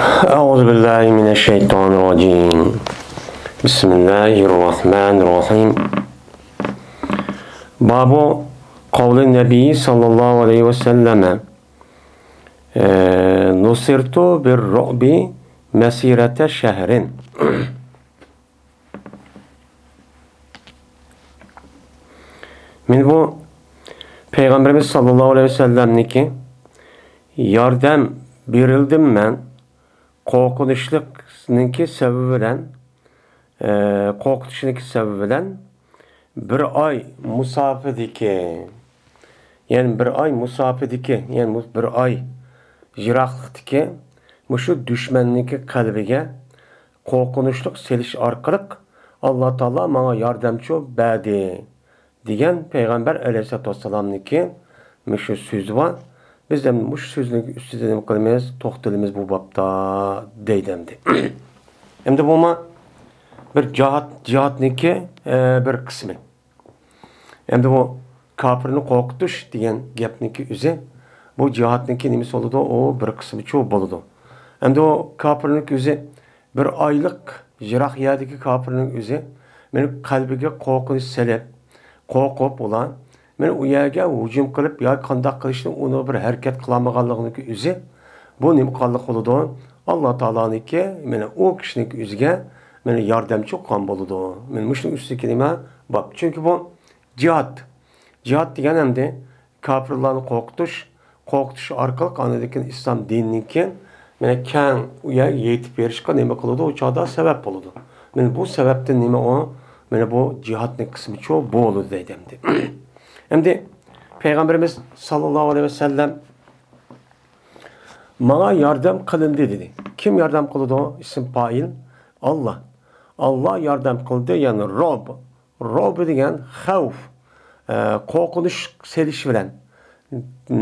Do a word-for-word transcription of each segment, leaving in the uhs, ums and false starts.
أعوذ بالله من الشيطان الرجيم. بسم الله الرحمن الرحيم. باب قول النبي صلى الله عليه وسلم، نصرت بالرعب مسيرة شهر. مانا بۇ پەيغەمبىرىمىز ساللاللاھۇ ئەلەيھى ۋەسەللەمنىڭكى ياردەم بېرىلدىم مەن قورقۇنچلۇقنىڭكى سەۋەبى بىلەن، ئە، قورقۇتۇشنىڭكى سەۋەبى بىلەن بىر ئاي مۇساپىدىكى، يەنى بىر ئاي مۇساپىدىكى، يەنى مۇ-، بىر ئاي يىراقلىقتىكى مۇشۇ دۈشمەننىڭكى قەلبىگە قورقۇنچلۇق سېلىش ئارقىلىق ئاللا تائالا ماڭا ياردەمچى بەردى، دېگەن پەيغەمبەر ئەلەيھىسسالاتۇ ۋەسسالامنىڭكى مۇشۇ سۆزى بار. بىز ھەم مۇشۇ سۆزنىڭ ئۈستىدە نېمە قىلىمىز؟ توختىلىمىز بۇ بابتا، دەيدۇ ئەمدى. ئەمدى بۇمۇ بىر جىھاد، جىھادنىڭكى، ئە، بىر قىسمى. ئەمدى بۇ كاپىرنى قورقۇتۇش دېگەن گەپنىڭكى ئۆزى، بۇ جىھادنىڭكى نېمىسى بولىدۇ؟ ئۇ بىر قىسمىچۇ بولىدۇ. ئەمدى ئۇ كاپىرنىڭكى ئۆزى بىر ئايلىق يىراق يەردىكى كاپىرنىڭ ئۆزى مېنىڭ قەلبىگە قورقۇنچ سېلىپ، قورقۇپ ئۇلار مېنى ئۇ يەرگە ھۇجۇم قىلىپ ياكى قانداق قىلىشنى ئۇنىڭ بىر ھەرىكەت قىلالمىغانلىقىنىڭكى ئۆزى، بۇ نېمە قىلغانلىق بولىدۇ؟ ئاللا تائالانىڭكى مېنى ئۇ كىشىنىڭكى ئۆزىگە مېنى ياردەمچى قىلغان بولىدۇ. مېنى مۇشۇنىڭ ئۈستىدىكى نېمە باب. چۈنكى بۇ جىھاد. جىھاد دېگەن ئەمدى كاپىرلارنى قورقۇتۇش، قورقۇتۇش ئارقىلىق ئاندىن كېيىن ئىسلام دىنىنىڭكى مانا كەڭ ئۇ يەرگە يېيىتىپ بېرىشقا نېمە قىلىدۇ؟ ئۇ چاغدا سەۋەب بولىدۇ. مانا بۇ سەۋەبتىن نېمە ئۇ؟ مانا بۇ جىھادنىڭ قىسمىچۇ بولىدۇ دەيدۇ ئەمدى. ئەمدى پەيغەمبىرىمىز ساللاللاھۇ ئەلەيھى ۋەسەللەم ماڭا ياردەم قىلىندى دېدى. كىم ياردەم قىلىدۇ؟ ئىسىم پائىل ئاللا. ئاللا ياردەم قىلدى، يەنى رب. رب دېگەن خەۋپ، ئە، قورقۇنچ سېلىش بىلەن.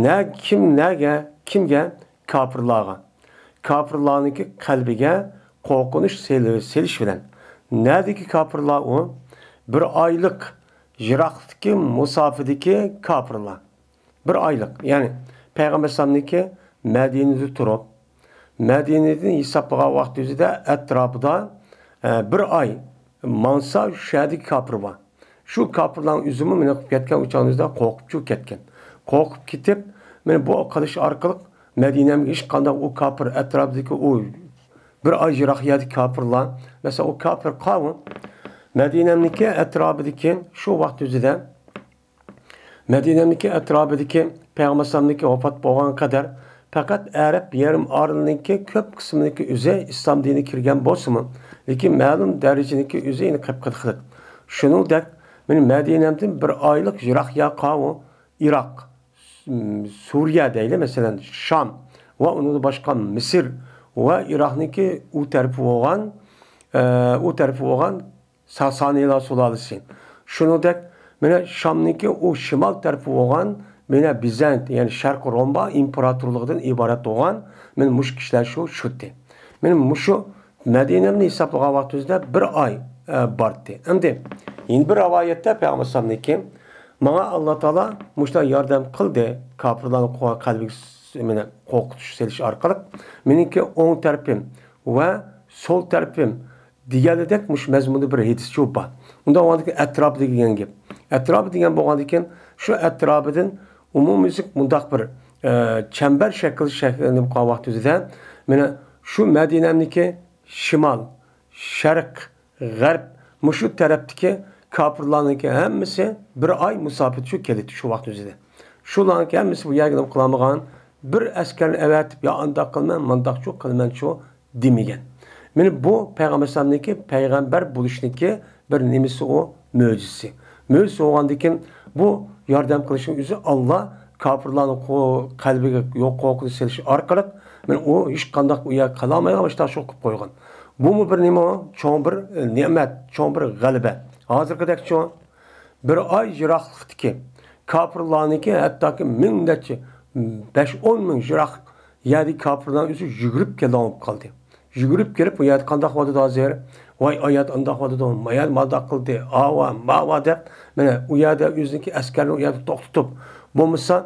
نە، كىم، نەگە، كىمگە؟ كاپىرلارغا. كاپىرلارنىڭكى قەلبىگە قورقۇنچ سېلى-، سېلىش بىلەن. نەدىكى كاپىرلار ئۇ؟ بىر ئايلىق يىراقلىقتىكى مۇساپىدىكى كاپىرلار. بىر ئايلىق، يەنى پەيغەمبەر ئەلەيھىسسالامنىڭكى مەدىنىدە تۇرۇپ، مەدىنىدىن ھېسابلىغان ۋاقتى ئۆزىدە ئەتراپىدا، ئە، بىر ئاي ماڭسا، شۇ يەردىكى كاپىر بار. شۇ كاپىرلارنىڭ ئۆزىمۇ مېنى قىلىپ كەتكەن، ئۇ چاغنىڭ ئۆزىدە قورقۇپچۇ كەتكەن. قورقۇپ كېتىپ، مېنى بۇ قىلىش ئارقىلىق مەدىنەمگە ھېچقانداق ئۇ كاپىر ئەتراپىدىكى ئۇ بىر ئاي يىراق يەردىكى كاپىرلار، مەسىلەن، ئۇ كاپىر قاۋۇ، مەدىنەمنىڭكى ئەتراپىدىكى شۇ ۋاقىت ئۆزىدە مەدىنەمنىڭكى ئەتراپىدىكى پەيغەمبەر ئەلەيھىسسالامنىڭكى ۋاپات بولغانغا قەدەر پەقەت ئەرەب يېرىم ئارىلىنىڭكى كۆپ قىسمىنىڭكى ئۆزى ئىسلام دىنىگە كىرگەن بولسىمۇ، لېكىن مەلۇم دەرىجىنىڭكى ئۆزى يەنە قېپقېتىقلىق. شۇنىڭدەك مېنى مەدىنەمدىن بىر ئايلىق يىراق ياقاۋۇ ئىراق، سۇرىيە دەيلى، مەسىلەن، شام ۋە ئۇنىڭدىن باشقا مىسىر ۋە ئىراقنىڭكى ئۇ تەرىپى بولغان، ئە، ئۇ تەرىپى بولغان ساسانىيلار سۇلالىسى. شۇنىڭدەك، مانا شامنىڭكى ئۇ شىمال تەرىپى بولغان، مانا بىزەنت، يەنى شەرقىي روما ئىمپېراتورلۇقىدىن ئىبارەت بولغان، مانا مۇشۇ كىشىلەر شۇ شۇتى. مانا مۇشۇ مەدىنەمنى ھېسابلىغان ۋاقتىمىزدا بىر ئاي، ئە، بارتتى. ئەمدى يەنە بىر رىۋايەتتە پەيغەمبەر ئەلەيھىسسالامنىڭكى، ماڭا ئاللا تائالا مۇشۇنداق ياردەم قىلدى، كاپىرلارنىڭ قو-، قەلبىگە س-، مانا قورقۇتۇش سېلىش ئارقىلىق، مېنىڭكى ئوڭ تەرىپىم ۋە سول تەرىپىم دېگەنلىدەك مۇشۇ مەزمۇندا بىر ھەدىسچۇ بار. ئۇنداق بولغاندىكىن ئەتراپى دېگەن گەپ. ئەتراپى دېگەن بولغاندىكىن شۇ ئەتراپىدىن ئومۇميۈزلۈك مۇنداق بىر، ئە، چەمبەر شەكىل شەكىللىنىپ قالغان ۋاقتىمىزدا، مانا شۇ مەدىنەمنىڭكى شىمال، شەرق، غەرب، مۇشۇ تەرەپتىكى كاپىرلارنىڭكى ھەممىسى بىر ئاي مۇساپىدە شۇ كېلىدۇ شۇ ۋاقىت ئۆزىدە. شۇلارنىڭكى ھەممىسى بۇ يەرگە نېمە قىلالمىغان؟ بىر ئەسكەرنى ئەۋەتىپ، يا ئانداق قىلىمەن، مانداقچۇ قىلىمەنچۇ دېمىگەن. مانا بۇ پەيغەمبەر ئەلەيھىسسالامنىڭكى پەيغەمبەر بولۇشنىڭكى بىر نېمىسى ئۇ، مۆجىزىسى. مۆجىزىسى بولغاندىكىن بۇ ياردەم قىلىشنىڭ ئۆزى ئاللا كاپىرلارنىڭ قو-، قەلبىگە يوق قورقۇنچ سېلىش ئارقىلىق، مانا ئۇ ھېچقانداق ئۇ يەرگە قىلالمايدىغان ئىشلار شۇ قىلىپ قويغان. بۇمۇ بىر نېمە؟ چوڭ بىر، ئە، نېمەت، چوڭ بىر غەلىبە. ھازىرقىدەكچۇ بىر ئاي يىراقلىقتىكى كاپىرلارنىڭكى، ھەتتاكى مىڭ نەچچە، بەش ئون مىڭ يىراق يەردىكى كاپىرلارنىڭ ئۆزى يۈگۈرۈپ كېلىدىغان بولۇپ قالدى. يۈگۈرۈپ كېلىپ، بۇ يەردە قانداق بولۇۋاتىدۇ ھازىر؟ ۋاي، ئايات ئانداق بولۇۋاتىدۇ، مايات مانداق قىلدى، ئاۋا، ماۋا دەپ، مانا ئۇ يەردە ئۆزىنىڭكى ئەسكەرنى ئۇ يەردە توختىتىپ، بولمىسا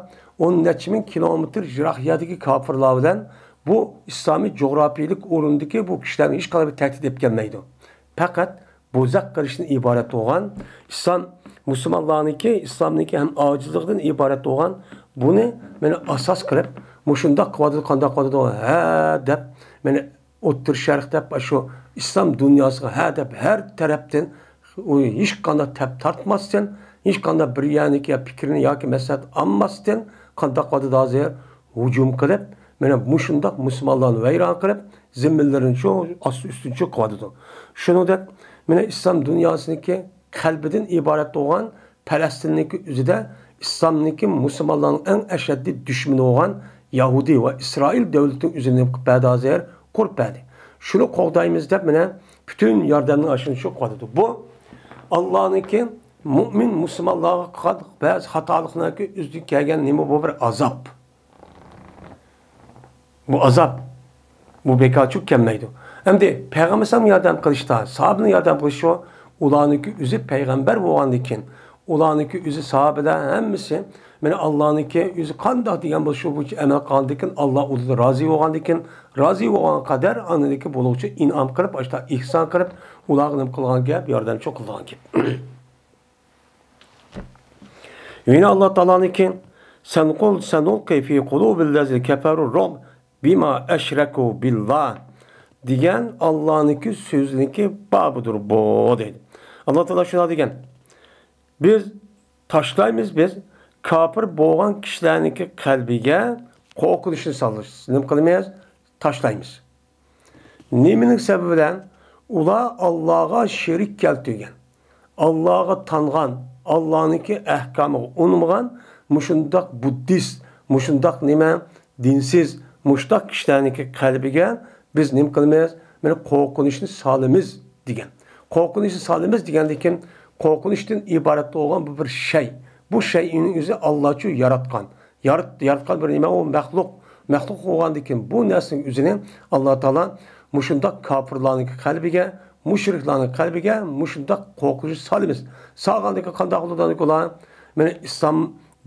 ئون نەچچە مىڭ كىلومېتىر يىراق يەردىكى كاپىرلار بىلەن بۇ ئىسلامىي جۇغراپىيىلىك ئورۇندىكى بۇ كىشىلەرنى ھېچقانداق بىر تەھدىت ئېلىپ كەلمەيدۇ. پەقەت بوزەك قىلىشتىن ئىبارەت بولغان ئىسلام، مۇسۇلمانلارنىڭكى، ئىسلامنىڭكى ھەم ئاجىزلىقىدىن ئىبارەت بولغان، بۇنى مېنى ئاساس قىلىپ، مۇشۇنداق قىلىۋاتىدۇ، قانداق قىلىۋاتىدۇ، ھە دەپ، مېنى ئوتتۇرا شەرق دەپ، شۇ ئىسلام دۇنياسىغا ھە دەپ، ھەر تەرەپتىن ئۇ ھېچقانداق تەپ تارتماستىن، ھېچقانداق بىر يەرنىڭكى پىكرىنى ياكى مەسلىھەت ئالماستىن، قانداق قىلىۋاتىدۇ ھازىر؟ ھۇجۇم قىلىپ، مانا مۇشۇنداق مۇسۇلمانلارنى ۋەيران قىلىپ، زىممىلىرىنى شۇ ئاستى ئۈستۈنچە قىلىۋاتىدۇ. شۇنىڭدەك، مانا ئىسلام دۇنياسىنىڭكى قەلبىدىن ئىبارەت بولغان پەلەستىننىڭكى ئۆزىدە ئىسلامنىڭكى مۇسۇلمانلارنىڭ ئەڭ ئەشەددىي دۈشمىنى بولغان يەھۇدىي ۋە ئىسرائىل دۆلىتىنىڭ ئۆزىنى نېمە قىلىپ بەردى ھازىر؟ قۇرۇپ بەردى. شۇنى قوغدايمىز دەپ، مانا پۈتۈن ياردەمنى ئاشۇنى شۇ قىلىۋاتىدۇ. بۇ ئاللانىڭكى مۇئمىن مۇسۇلمانلارغا قىلغان بەزى خاتالىقلارنىڭكى ئۆزىدىن كەلگەن نېمە، بۇ بىر ئازاب. بۇ ئازاب. بۇ بىكارچىلىق كەلمەيدۇ. ئەمدى پەيغەمبەر ئەلەيھىسسالامغا ياردەم قىلىشتا، ساھابىنى ياردەم قىلىشى، ئۇلارنىڭكى ئۆزى پەيغەمبەر بولغاندىن كېيىن، ئۇلارنىڭكى ئۆزى ساھابىلەر ھەممىسى، مانا ئاللانىڭكى ئۆزى قانداق دېگەن بولسا، شۇ بويىچە ئەمەل قىلغاندىن كېيىن، ئاللا ئۇلارغا رازى بولغاندىن كېيىن، رازى بولغان قەدەر ئاندىن كېيىن بۇلارغىچە ئىنئام قىلىپ، ئاشۇنداق ئېھسان قىلىپ، ئۇلارغا نېمە قىلغان گەپ؟ ياردەمچى قىلغان گەپ. يەنە ئاللا تائالانىڭكى، سەنقۇل سەنۇلقى فى قۇلۇبىللەزىنە كەفەرۇ رۇئب بىما ئەشرەكۇ بىللا دېگەن ئاللانىڭكى سۆزىنىڭكى بابىدۇر بۇ، دەيدۇ. ئاللا تائالا شۇنداق دېگەن، بىز تاشلايمىز، بىز كاپىر بولغان كىشىلەرنىڭكى قەلبىگە قورقۇنچنى سالىمىز. نېمە قىلىمىز؟ تاشلايمىز. نېمىنىڭ سەۋەبى بىلەن؟ ئۇلار ئاللاغا شېرىك كەلتۈرگەن، ئاللاغا تانغان، ئاللانىڭكى ئەھكامىغا ئۇنىمىغان مۇشۇنداق بۇددىست، مۇشۇنداق نېمە، دىنسىز، مۇشۇنداق كىشىلەرنىڭكى قەلبىگە بىز نېمە قىلىمىز؟ مانا قورقۇنچنى سالىمىز دېگەن. قورقۇنچنى سالىمىز دېگەندىكىن، قورقۇنچتىن ئىبارەت بولغان بۇ بىر شەي. بۇ شەيئىنىڭ ئۆزى ئاللاچۇ ياراتقان. يارات-، ياراتقان بىر نېمە، ئۇ مەخلۇق. مەخلۇق بولغاندىن كېيىن بۇ نەرسىنىڭ ئۆزىنى ئاللا تائالا مۇشۇنداق كاپىرلارنىڭكى قەلبىگە، مۇشرىكلارنىڭ قەلبىگە مۇشۇنداق قورقۇنچ سالىمىز. سالغاندىن كېيىن قانداق بولىدۇ ئۇلار؟ مانا ئىسلام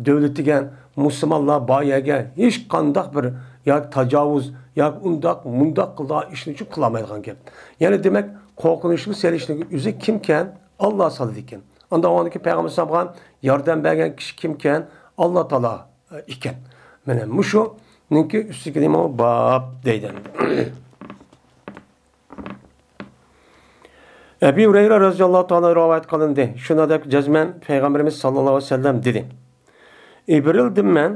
دۆلىتىگە، مۇسۇلمانلار بار يەرگە ھېچقانداق بىر ياكى تاجاۋۇز ياكى ئۇنداق، مۇنداق قىلىدىغان ئىشنى قىلالمايدىغان گەپ. يەنى دېمەك، قورقۇنچلۇق سېلىشنىڭ ئۆزى كىمكەن؟ ئاللا سالىدىكەن. ئاندىن ئاندىكى پەيغەمبەر ئەلەيھىسسالامغا ياردەم بەرگەن كىشى كىمكەن؟ ئاللا تائالا ئىكەن. مانا مۇشۇنىڭكى ئۈستىگە نېمە باب دەيدۇ ئەمدى. ئەبى ھۇرەيرە رەزىياللاھۇ تائالا رىۋايەت قىلىندى. شۇنىڭدەك جەزمەن پەيغەمبىرىمىز ساللاللاھۇ ئەلەيھى ۋەسەللەم دېدى، ئېبرىلدىم مەن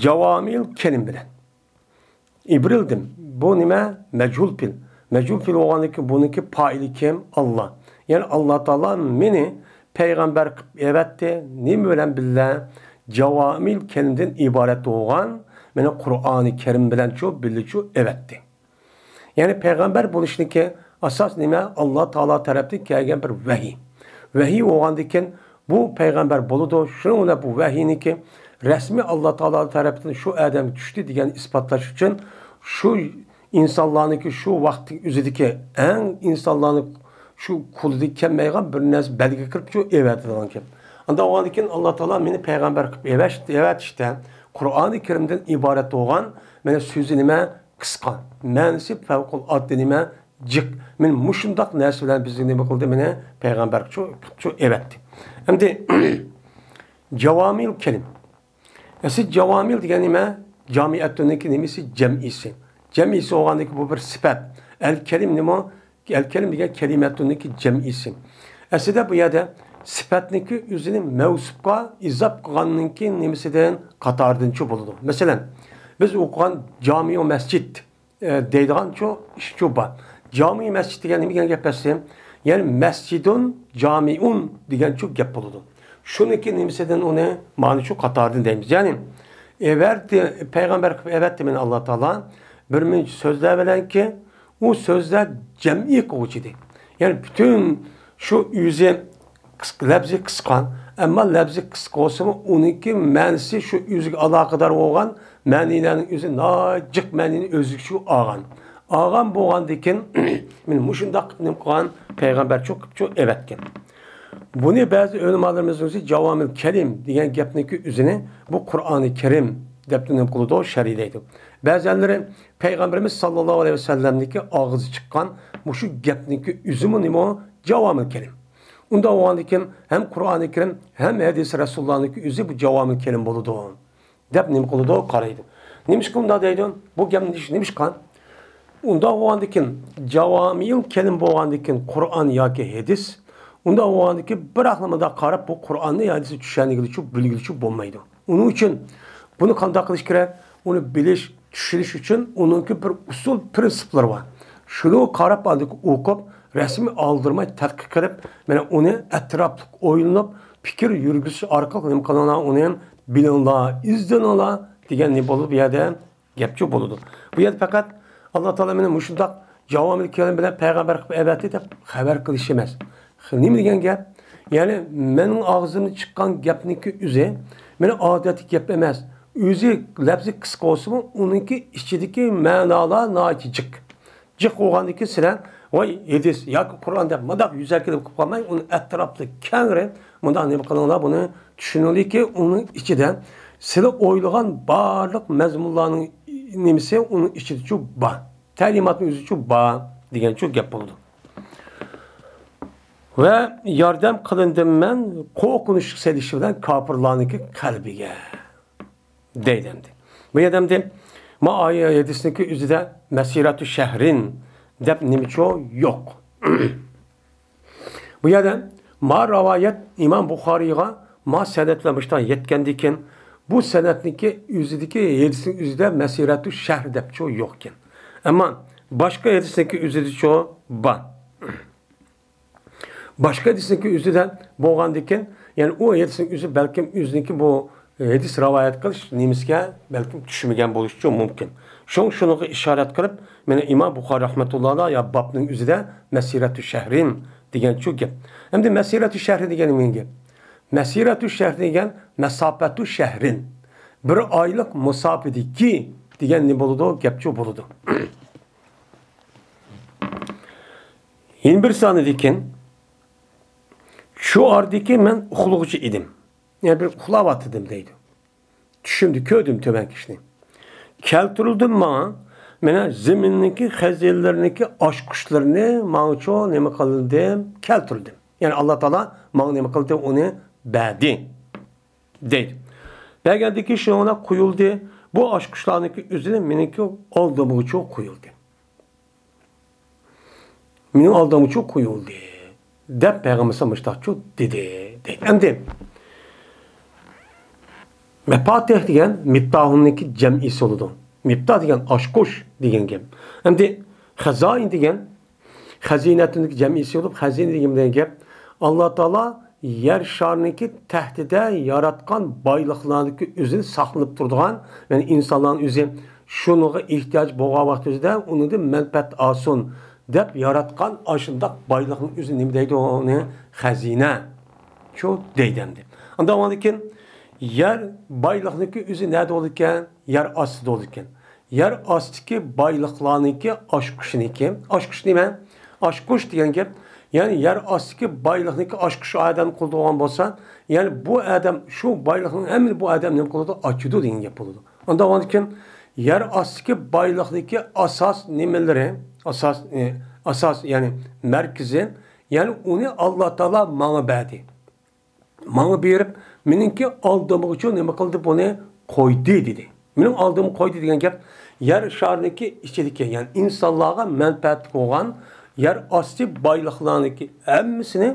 جاۋامىل كەلىم بىلەن. ئېبرىلدىم. بۇ نېمە؟ مەجھۇل پېئىل. مەجھۇل پېئىل بولغاندىكىن بۇنىڭكى پائىلى كىم؟ ئاللا. يەنى ئاللا تائالا مېنى پەيغەمبەر قىلىپ ئەۋەتتى. نېمە بىلەن بىللە؟ جاۋامىل كەلىمدىن ئىبارەت بولغان، مېنى قۇرئانى كەرىم بىلەنچۇ بىللىچۇ ئەۋەتتى. يەنى پەيغەمبەر بولۇشنىڭكى ئاساس نېمە؟ ئاللا تائالا تەرەپتىن كەلگەن بىر ۋەھىي. ۋەھىي بولغاندىكىن بۇ پەيغەمبەر بولىدۇ. شۇنىڭ بىلەن بۇ ۋەھىينىڭكى رەسمىي ئاللا تائالا تەرەپتىن شۇ ئادەمگە چۈشتى دېگەننى ئىسپاتلاش ئۈچۈن شۇ ئىنسانلارنىڭكى شۇ ۋاقىتتىكى ئۆزىدىكى ئەڭ ئىنسانلارنىڭ شۇ قولىدىن كەلمەيدىغان بىر نەرسە بەلگە كىرىپ شۇ ئەۋەتىدىغان گەپ. ئانداق بولغاندىكىن ئاللا تائالا مېنى پەيغەمبەر قىلىپ ئەۋەت-، ئەۋەتىشتە قۇرئانى كەرىمدىن ئىبارەت بولغان، مانا سۆزى نېمە؟ قىسقا. مەنىسى پەۋقۇلئاددە نېمە؟ جىق. مېنى مۇشۇنداق نەرسە بىلەن بىزنى نېمە قىلدى؟ مېنى پەيغەمبەر شۇ، شۇ ئەۋەتتى. ئەمدى جاۋامىل كەلىم. ئەسلى جاۋامىل دېگەن نېمە؟ جامىئەتۇننىڭكى نېمىسى؟ جەمئىسى. جەمئىسى بولغاندىكىن بۇ بىر سۈپەت. ئەل كەلىم نېمە؟ ئەل كەلىم دېگەن كەلىمەتۇننىڭكى جەمئىسى. ئەسلىدە بۇ يەردە سۈپەتنىڭكى ئۆزىنى مەۋسۇپقا ئىزاپ قىلغاننىڭكى نېمىسىدىن، قاتارىدىنچۇ بولىدۇ. مەسىلەن، بىز ئوقۇغان جامىئۇ مەسچىت، ئە، دەيدىغانچۇ ئىشچۇ بار. جامىئۇ مەسچىت دېگەن نېمە دېگەن گەپ ئەسلى؟ يەنى مەسچىدۇن جامىئۇن دېگەنچۇ گەپ بولىدۇ. شۇنىڭكى نېمىسىدىن ئۇنى مانا شۇ قاتاردىن دەيمىز. يەنى ئەۋەتتى، پەيغەمبەر قىلىپ ئەۋەتتى مېنى ئاللا تائالا. بىر مۇنچە سۆزلەر بىلەنكى، ئۇ سۆزلەر جەمئىي قىلغۇچىدى. يەنى پۈتۈن شۇ ئۆزى قىس-، لەپزى قىسقا، ئەمما لەپزى قىسقا بولسىمۇ، ئۇنىڭكى مەنىسى شۇ ئۆزىگە ئالاقىدار بولغان مەنىلەرنىڭ ئۆزى ناھايىتى جىق مەنىنى ئۆزىگە شۇ ئالغان. ئالغان بولغاندىكىن، مانا مۇشۇنداق نېمە قىلغان، پەيغەمبەرچۇ قىپچۇ ئەۋەتكەن. بۇنى بەزى ئۆلىمالىرىمىزنىڭ ئۆزى جاۋامىل كەلىم دېگەن گەپنىڭكى ئۆزىنى بۇ قۇرئانى كەرىم دەپ نېمە قىلىدۇ، شەرھلەيدۇ. بەزەنلىرى پەيغەمبىرىمىز ساللاللاھۇ ئەلەيھى ۋەسەللەمنىڭكى ئاغزى چىققان مۇشۇ گەپنىڭكى ئۆزىمۇ نېمە؟ جاۋامىل كەلىم. ئۇنداق بولغاندىكىن ھەم قۇرئانى كەرىم، ھەم ھەدىس رەسۇلۇللانىڭكى ئۆزى بۇ جاۋامىل كەلىم بولىدۇ، دەپ نېمە قىلىدۇ؟ قارايدۇ. نېمىشقا ئۇنداق دەيدۇ؟ بۇ گەپ نېمىش-، نېمىشقا؟ ئۇنداق بولغاندىكىن، جاۋامىل كەلىم بولغاندىكىن قۇرئان ياكى ھەدىس، ئۇنداق بولغاندىكىن بىراقلا مۇنداق قاراپ بۇ قۇرئاننى، ھەدىسنى چۈشەنگىلىچۇ، بىلگىلىچۇ بولمايدۇ. ئۇنىڭ ئۈچۈن بۇنى قانداق قىلىش كېرەك؟ ئۇنى بىلىش، چۈشىنىش ئۈچۈن ئۇنىڭكى بىر ئۇسۇل، پىرىنسىپلىرى بار. شۇنى قاراپ، ئاندىن ئوقۇپ، رەسمىي ئالدىرىماي تەتقىق قىلىپ، مانا ئۇنى ئەتراپلىق ئويلىنىپ، پىكىر يۈرگۈزۈش ئارقىلىق نېمە قىلىڭلار، ئۇنى بىلىڭلار، ئىزدىنىڭلار دېگەن نېمە بولىدۇ بۇ يەردە؟ گەپچۇ بولىدۇ. بۇ يەردە پەقەت ئاللا تائالا مېنى مۇشۇنداق جاۋامىل كەلىم بىلەن پەيغەمبەر قىلىپ ئەۋەتتى دەپ خەۋەر قىلىش ئەمەس. نېمە دېگەن گەپ؟ يەنى مېنىڭ ئاغزىمدىن چىققان گەپنىڭكى ئۆزى مېنىڭ ئادەتتىكى گەپ ئەمەس. ئۆزى لەپزى قىسقا بولسىمۇ، ئۇنىڭكى ئىچىدىكى مەنالار ناھايىتى جىق. جىق بولغاندىكىن سىلەر، ۋاي، ھەدىس ياكى قۇرئان دەپ مۇنداق يۈزەكى قىلىپ قالماي، ئۇنى ئەتراپلىق كەڭرى مۇنداق نېمە قىلىڭلار، بۇنى چۈشىنىڭلاركى، ئۇنىڭ ئىچىدە سىلەر ئويلىغان بارلىق مەزمۇنلارنىڭ نېمىسى ئۇنىڭ ئىچىدىچۇ بار. تەلىماتنىڭ ئۆزىچۇ بار دېگەنچۇ گەپ بولىدۇ. ۋە ياردەم قىلىندىم مەن قورقۇنچ سېلىشى بىلەن كاپىرلارنىڭكى قەلبىگە، دەيدۇ ئەمدى. بۇ يەردە ئەمدى ما ئايە ھەدىسنىڭكى ئۆزىدە مەسىرەتۇ شەھرىن دەپ نېمىچۇ يوق. بۇ يەردە ما رىۋايەت ئىمام بۇخارىيغا ما سەنەت بىلەن مۇشۇنداق يەتكەندىكىن، بۇ سەنەتنىڭكى ئۆزىدىكى ھەدىسنىڭ ئۆزىدە مەسىرەتۇ شەھر دەپچۇ يوقكەن. ئەمما باشقا ھەدىسنىڭكى ئۆزىدىچۇ بار. باشقا ھەدىسنىڭكى ئۆزىدە بولغاندىكىن، يەنى ئۇ ھەدىسنىڭ ئۆزى بەلكىم ئۆزىنىڭكى بۇ ھەدىس رىۋايەت قىلىش نېمىسىگە بەلكىم چۈشمىگەن بولۇشىچۇ مۇمكىن. شۇڭ شۇنىڭغا ئىشارەت قىلىپ، مانا ئىمام بۇخارى رەھمەتۇللاھلا يا بابنىڭ ئۆزىدە مەسىرەتۇ شەھرىن دېگەنچۇ گەپ. ئەمدى مەسىرەتۇ شەھرى دېگەن نېمە گەپ؟ مەسىرەتۇ شەھرى دېگەن مەساپەتۇ شەھرىن. بىر ئايلىق مۇساپىدىكى دېگەن نېمە بولىدۇ؟ گەپچۇ بولىدۇ. يەنە بىر سانىدىكىن، شۇ ئارىدىكى مەن ئۇخلىغۇچى ئىدىم. يەنى بىر ئۇخلاۋاتىدىم دەيدۇ. چۈشۈمدە كۆردۈم تۆۋەنكى ئىشنى. كەلتۈرۈلدۈم ماڭا، مانا زېمىننىڭكى خەزىنىلىرىنىڭكى ئاچقۇچلىرىنى ماڭىچۇ نېمە قىلدىم؟ كەلتۈردۈم. يەنى ئاللا تائالا ماڭا نېمە قىلدى؟ ئۇنى بەردى، دەيدۇ. بەرگەندىكى شۇنىڭ بىلەن قويۇلدى. بۇ ئاچقۇچلارنىڭكى ئۆزىنى مېنىڭكى ئالدىمغىچۇ قويۇلدى. مېنىڭ ئالدىمغىچۇ قويۇلدى، دەپ پەيغەمبىرىمىز مۇشتاقچۇ دېدى، دەيدۇ. ئەمدى مەپاتىھ دېگەن مىپتاھۇننىڭكى جەمئىسى بولىدۇ. مىپتاھ دېگەن ئاچقۇچ دېگەن گەپ. ئەمدى خەزائىن دېگەن خەزىنەتۇننىڭكى جەمئىسى بولۇپ، خەزىنە دېگەن بىلەن گەپ، ئاللا تائالا يەر شارىنىڭكى تەھتىدە ياراتقان بايلىقلارنىڭكى ئۆزىنى ساقلىنىپ تۇرىدىغان، يەنى ئىنسانلارنىڭ ئۆزى شۇنىڭغا ئېھتىياج بولغان ۋاقتىدا ئۇنىڭدىن مەنپەئەت ئالسۇن دەپ ياراتقان ئاشۇنداق بايلىقنىڭ ئۆزى نېمە دەيدۇ؟ ئۇنى خەزىنە شۇ دەيدۇ ئەمدى. ئاندىن ئاندىن كېيىن يەر بايلىقنىڭكى ئۆزى نەدە بولىدىكەن؟ يەر ئاستىدا بولىدىكەن. يەر ئاستىدىكى بايلىقلارنىڭكى ئاچقۇچىنىڭكى، ئاچقۇچ نېمە؟ ئاچقۇچ دېگەن گەپ، يەنى يەر ئاستىدىكى بايلىقنىڭكى ئاچقۇچى ئادەم قىلىدىغان بولسا، يەنى بۇ ئادەم شۇ بايلىقنىڭ ھەممىنى بۇ ئادەم نېمە قىلىدۇ؟ ئاچىدۇ دېگەن گەپ بولىدۇ. ئاندىن كېيىن يەر ئاستىدىكى بايلىقنىڭكى ئاساس نېمىلىرى، ئاساس، ئاساس، يەنى مەركىزى، يەنى ئۇنى ئاللا تائالا ماڭا بەردى. ماڭا بېرىپ، مېنىڭكى ئالدىمغىچۇ نېمە قىلدى، بۇنى قويدى دېدى. مېنىڭ ئالدىمغا قويدى دېگەن گەپ، يەر شارىنىڭكى ئىچىدىكى، يەنى ئىنسانلارغا مەنپەئەتلىك بولغان يەر ئاستى بايلىقلارنىڭكى ھەممىسىنى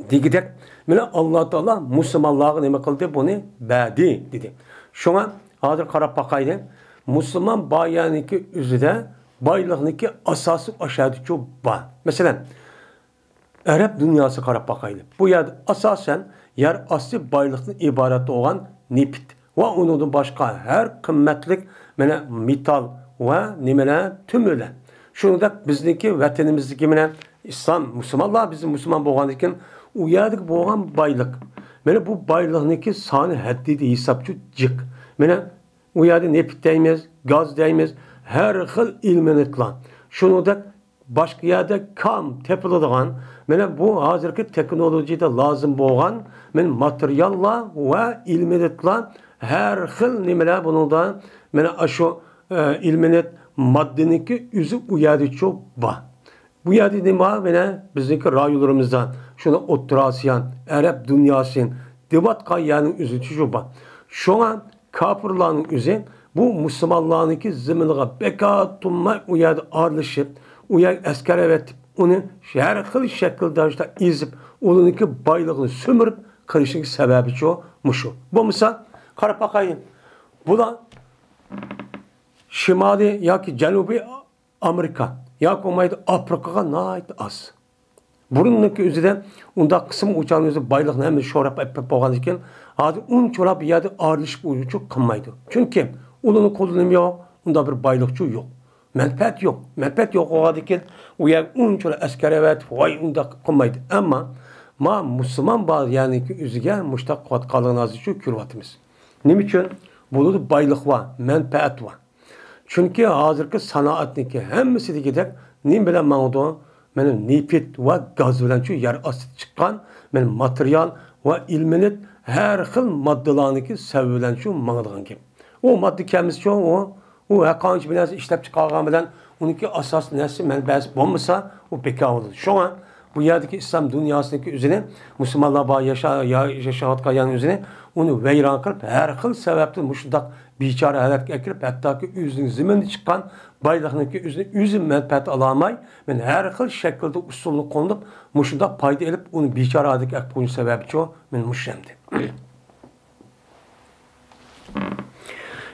دېگۈدەك، مانا ئاللا تائالا مۇسۇلمانلارغا نېمە قىلدى، بۇنى بەردى دېدى. شۇڭا ھازىر قاراپ باقايلى، مۇسۇلمان بايانىكى ئۆزىدە بايلىقنىڭكى ئاساسى ئاشادىچۇ بار. مەسىلەن، ئەرەب دۇنياسىغا قاراپ باقايلى. بۇ يەردە ئاساسەن يەر ئاستى بايلىقتىن ئىبارەت بولغان نېفىت ۋە ئۇنىڭدىن باشقا ھەر قىممەتلىك، مانا، مېتال ۋە نېمىلەر، تۆمۈرلەر. شۇنىڭدەك بىزنىڭكى ۋەتىنىمىزدىكى، مانا، ئىسلام، مۇسۇلمانلار، بىز مۇسۇلمان بولغاندىكىن ئۇ يەردىكى بولغان بايلىق. مانا بۇ بايلىقنىڭكى سانى ھەددىدە ھېسابچۇ جىق. مانا ئۇ يەردە نېفىت دەيمىز، گاز دەيمىز، ھەر خىل ئېلېمېنتلار. شۇنىڭدەك باشقا يەردە كام تېپىلىدىغان، مانا بۇ ھازىرقى تېخنولوگىيەدە لازىم بولغان، مانا ماتېرىياللار ۋە ئېلېمېنتلار، ھەر خىل نېمىلەر بۇنىڭدا، مانا ئاشۇ ئىلمېنىت ماددىنىڭكى ئۆزى ئۇ يەردىچۇ بار. بۇ يەردە نېمە بار؟ مانا بىزنىڭكى رايونلىرىمىزدا شۇنى ئوتتۇرا ئاسىيان، ئەرەب دۇنياسى دەۋاتقان يەرنىڭ ئۆزىچۇ بار. شۇڭا كاپىرلارنىڭ ئۆزى بۇ مۇسۇلمانلارنىڭكى زېمىنىغا بىكار تۇرماي ئۇ يەردە ئارىلىشىپ، ئۇ يەرگە ئەسكەر ئەۋەتىپ، ئۇنى ھەر خىل شەكىلدە ئېزىپ، ئۇلارنىڭكى بايلىقىنى سۈمۈرۈپ قىلىشنىڭ سەۋەبىچۇ مۇشۇ. بولمىسا، قاراپ باقايلى. بۇلار شىمالىي ياكى جەنۇبىي ئامېرىكا ياكى بولمايدۇ ئافرىقىغا ناھايىتى ئاز. بۇرۇننىڭكى ئۆزىدە ئۇنداق قىسىم ئۇ چاغنىڭ ئۆزى بايلىقنى ھەممىسى شوراپ ئېلىپ بولغاندىن كېيىن، ھازىر ئۇنچىۋالا بۇ يەردە ئارىلىشىپ ئۇچۇر قىلمايدۇ. چۈنكى ئۇلارنىڭ قولىدا نېمە يوق؟ ئۇنداق بىر بايلىقچۇ يوق. مەنپەئەت يوق. مەنپەئەت يوق بولغاندىن كېيىن، ئۇ يەرگە ئۇنچىۋالا ئەسكەر ئەۋەتىپ، ۋاي ئۇنداق قىلمايدۇ. ئەمما ما مۇسۇلمان بار يەرنىڭكى ئۆزىگە مۇشۇنداق قىلىۋاتقانلىقىنى ھازىرچۇ كۆرۈۋاتىمىز. نېمە ئۈچۈن؟ بۇلاردا بايلىق بار، مەنپەئەت بار. چۈنكى ھازىرقى سانائەتنىڭكى ھەممىسى دېگۈدەك نېمە بىلەن ماڭىدۇ؟ مانا نېفىت ۋە گاز بىلەنچۇ يەر ئاستىدا چىققان مانا ماتېرىيال ۋە ئىلمېنىت ھەر خىل ماددىلارنىڭكى سەۋەبى بىلەنچۇ ماڭىدىغان گەپ. ئۇ ماددا كەلمىسىچۇ، ئۇ، ئۇ ھەرقانچە بىر نەرسە ئىشلەپ چىقارغان بىلەن ئۇنىڭكى ئاساسىي نەرسە مەنبەسى بولمىسا، ئۇ بىكار بولىدۇ. شۇڭا بۇ يەردىكى ئىسلام دۇنياسىنىڭكى ئۆزىنى، مۇسۇلمانلار بار ياشا-، يا-، ياشاۋاتقان يەرنىڭ ئۆزىنى، ئۇنى ۋەيران قىلىپ، ھەر خىل سەۋەبتىن مۇشۇنداق بىچارە ھالەتكە ئەكىرىپ، ھەتتاكى ئۆزىنىڭ زېمىنىدا چىققان بايلىقنىڭكى ئۆزىنى ئۆزى مەنپەئەت ئالالماي، مەن ھەر خىل شەكىلدە ئۇسۇلنى قوللىنىپ، مۇشۇنداق پايدا ئېلىپ، ئۇنى بىچارە ھالەتكە ئەكىرىپ قويۇش سەۋەبىچۇ، مەن مۇشۇ ئەمدى.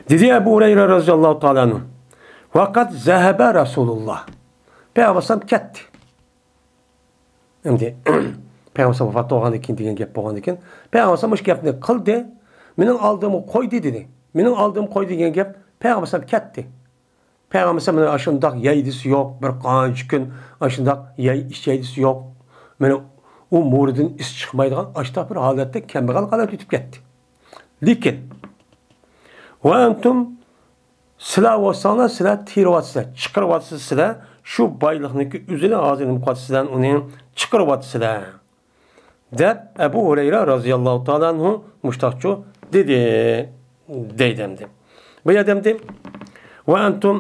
دېدى ئەبۇ ھۇرەيرە رەزىياللاھۇ تائالا ئەنھۇ، ۋەقەد زەھەبە رەسۇلۇللاھ. پەيغەمبەر ئەلەيھىسسالام كەتتى. ئەمدى پەيغەمبەر ئەلەيھىسسالام ۋاپات بولغاندىن كېيىن دېگەن گەپ بولغاندىن كېيىن، پەيغەمبەر ئەلەيھىسسالام مۇشۇ گەپنى قىلدى، مېنىڭ ئالدىمغا قويدى دېدى. مېنىڭ ئالدىمغا قويدى دېگەن گەپ، پەيغەمبەر ئەلەيھىسسالام كەتتى. پەيغەمبەر ئەلەيھىسسالام مانا ئاشۇنداق يەي دېسە يوق، بىر قانچە كۈن ئاشۇنداق يەي ئىچەي دېسە يوق. مانا ئۇ مورىدىن ئىس چىقمايدىغان ئاشۇنداق بىر ھالەتتە كەمبەغەل ھالەتتە ئۆتۈپ كەتتى. لېكىن، ۋە ئەنتۇم، سىلەر بولساڭلار، سىلەر تېرىۋاتىسىلەر، چىقىرىۋاتىسىلەر، شۇ بايلىقنىڭكى ئۆزىنى ھازىر نېمە قىلىۋاتىسىلەر، ئۇنى چىقىرىۋاتىسىلەر، دەپ ئەبۇ ھۇرەيرە رازىياللاھۇ تائالا ئەنھۇ مۇشتاقچۇ دېدى، دەيدۇ ئەمدى. بۇ يەردە ئەمدى، ۋە ئەنتۇم،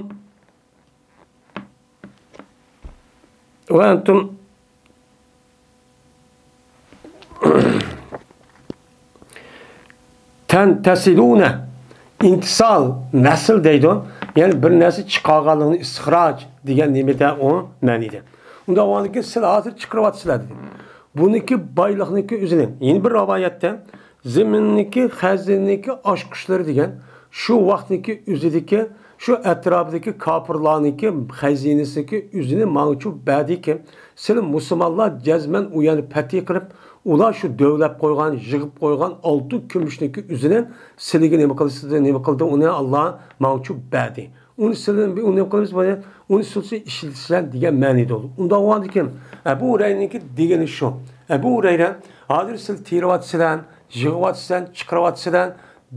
ۋە ئەنتۇم تەن تەسىلۇنە، ئىنتىسال، نەسىل دەيدۇ. يەنى بىر نەرسە چىقارغانلىقىنى، ئىستىخراج دېگەن نېمىدە ئۇ مەنىدە. ئۇنداق بولغاندىكىن سىلەر ھازىر چىقىرىۋاتىسىلەر دېدى. بۇنىڭكى بايلىقنىڭكى ئۆزىنى، يەنە بىر رىۋايەتتە، زېمىننىڭكى خەزىنىنىڭكى ئاچقۇچلىرى دېگەن، شۇ ۋاقىتنىڭكى ئۆزىدىكى، شۇ ئەتراپىدىكى كاپىرلارنىڭكى خەزىنىسىنىڭكى ئۆزىنى ماڭچۇ بەردىكى، سىلى مۇسۇلمانلار جەزمەن ئۇ يەرنى پەتھى قىلىپ، ئۇلار شۇ دۆۋىلەپ قويغان، يىغىپ قويغان ئالتۇن كۈمۈشنىڭكى ئۆزىنى سىلىگە نېمە قىلسىز، نېمە قىلدى، ئۇنى ئاللا ماڭچۇ بەردى. ئۇنى سىلى، ئۇنى نېمە قىلىمىز، بۇنى، ئۇنى سىلى ئىشلىتىسىلەر دېگەن مەنىدە بولىدۇ. ئۇنداق بولغاندىكىن، ئەبۇ ھۇرەيرىنىڭكى دېگىنى شۇ. ئەبۇ ھۇرەيرە، ھازىر سىلى تېرىۋاتىسىلەر، يىغىۋاتىسىلەر، چىقىرىۋاتىسىلەر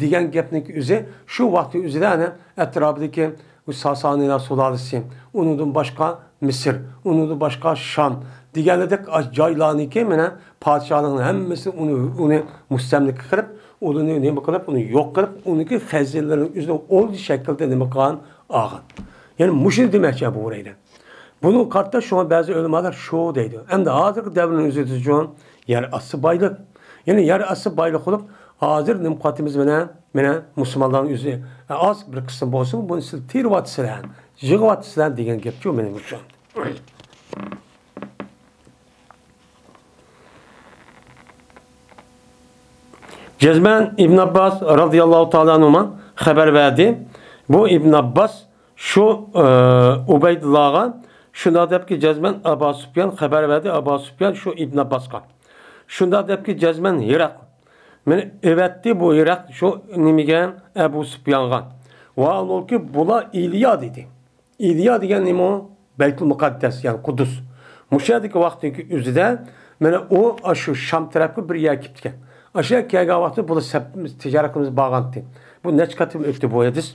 دېگەن گەپنىڭكى ئۆزى شۇ ۋاقىتنىڭ ئۆزىدە ئەنە ئەتراپىدىكى بۇ ساسانىيلار سۇلالىسى، ئۇنىڭدىن باشقا مىسىر، ئۇنىڭدىن باشقا شام دېگەنلىدەك جايلارنىڭكى مانا پادىشاھلىقنىڭ ھەممىسىنى ئۇنى، ئۇنى مۇستەملىكە قىلىپ، ئۇنى نېمە قىلىپ، ئۇنى يوق قىلىپ، ئۇنىڭكى خەزىنىلىرىنى ئۆزىنىڭ ئولجا شەكلىدە نېمە قىلغان، ئالغان. يەنى مۇشۇنى دېمەكچى ئەبۇ ھۇرەيرە. بۇنىڭغا قارىتا شۇڭا بەزى ئۆلىمالار شۇ دەيدۇ. ئەمدى ھازىرقى دەۋرنىڭ ئۆزىدىچۇ يەر ئاستى بايلىق. يەنى يەر ئاستى بايلىق بولۇپ، ھازىر نېمە قىلىۋاتىمىز مانا، مانا مۇسۇلمانلارنىڭ ئۆزى ئاز بىر قىسىم بولسىمۇ، بۇنى سىلى تېرىۋاتىسىلەر، يىغىۋاتىسىلەر دېگەن گەپچۇ مانا مۇشۇ. جەزمەن ئىبن ئابباس رازىياللاھۇ تائالا ئەنھۇما خەۋەر بەردى. بۇ ئىبن ئابباس شۇ، ئە، ئۇبەيدۇللاغا شۇنداق دەپكى، جەزمەن ئەبۇ سۇپيان خەۋەر بەردى، ئەبۇ سۇپيان شۇ ئىبن ئابباسقا. شۇنداق دەپكى، جەزمەن ھىراق. مېنى ئەۋەتتى بۇ ھىراق شۇ نېمىگە، ئەبۇ سۇپيانغا. ۋە ھالبۇكى بۇلار ئىلىيا دېدى. ئىلىيا دېگەن نېمە ئۇ؟ بەيتۇل مۇقەددەس، يەنى قۇددۇس. مۇشۇ يەردىكى ۋاقتىكى ئۆزىدە مانا ئۇ ئاشۇ شام تەرەپكە بىر يەرگە كېپتىكەن. ئاشۇ يەرگە كەلگەن ۋاقتىدا بۇلار سەپ-، تىجارەت قىلىمىز بارغانتى. بۇ نەچچە قېتىم ئۆتتى بۇ ھەدىس.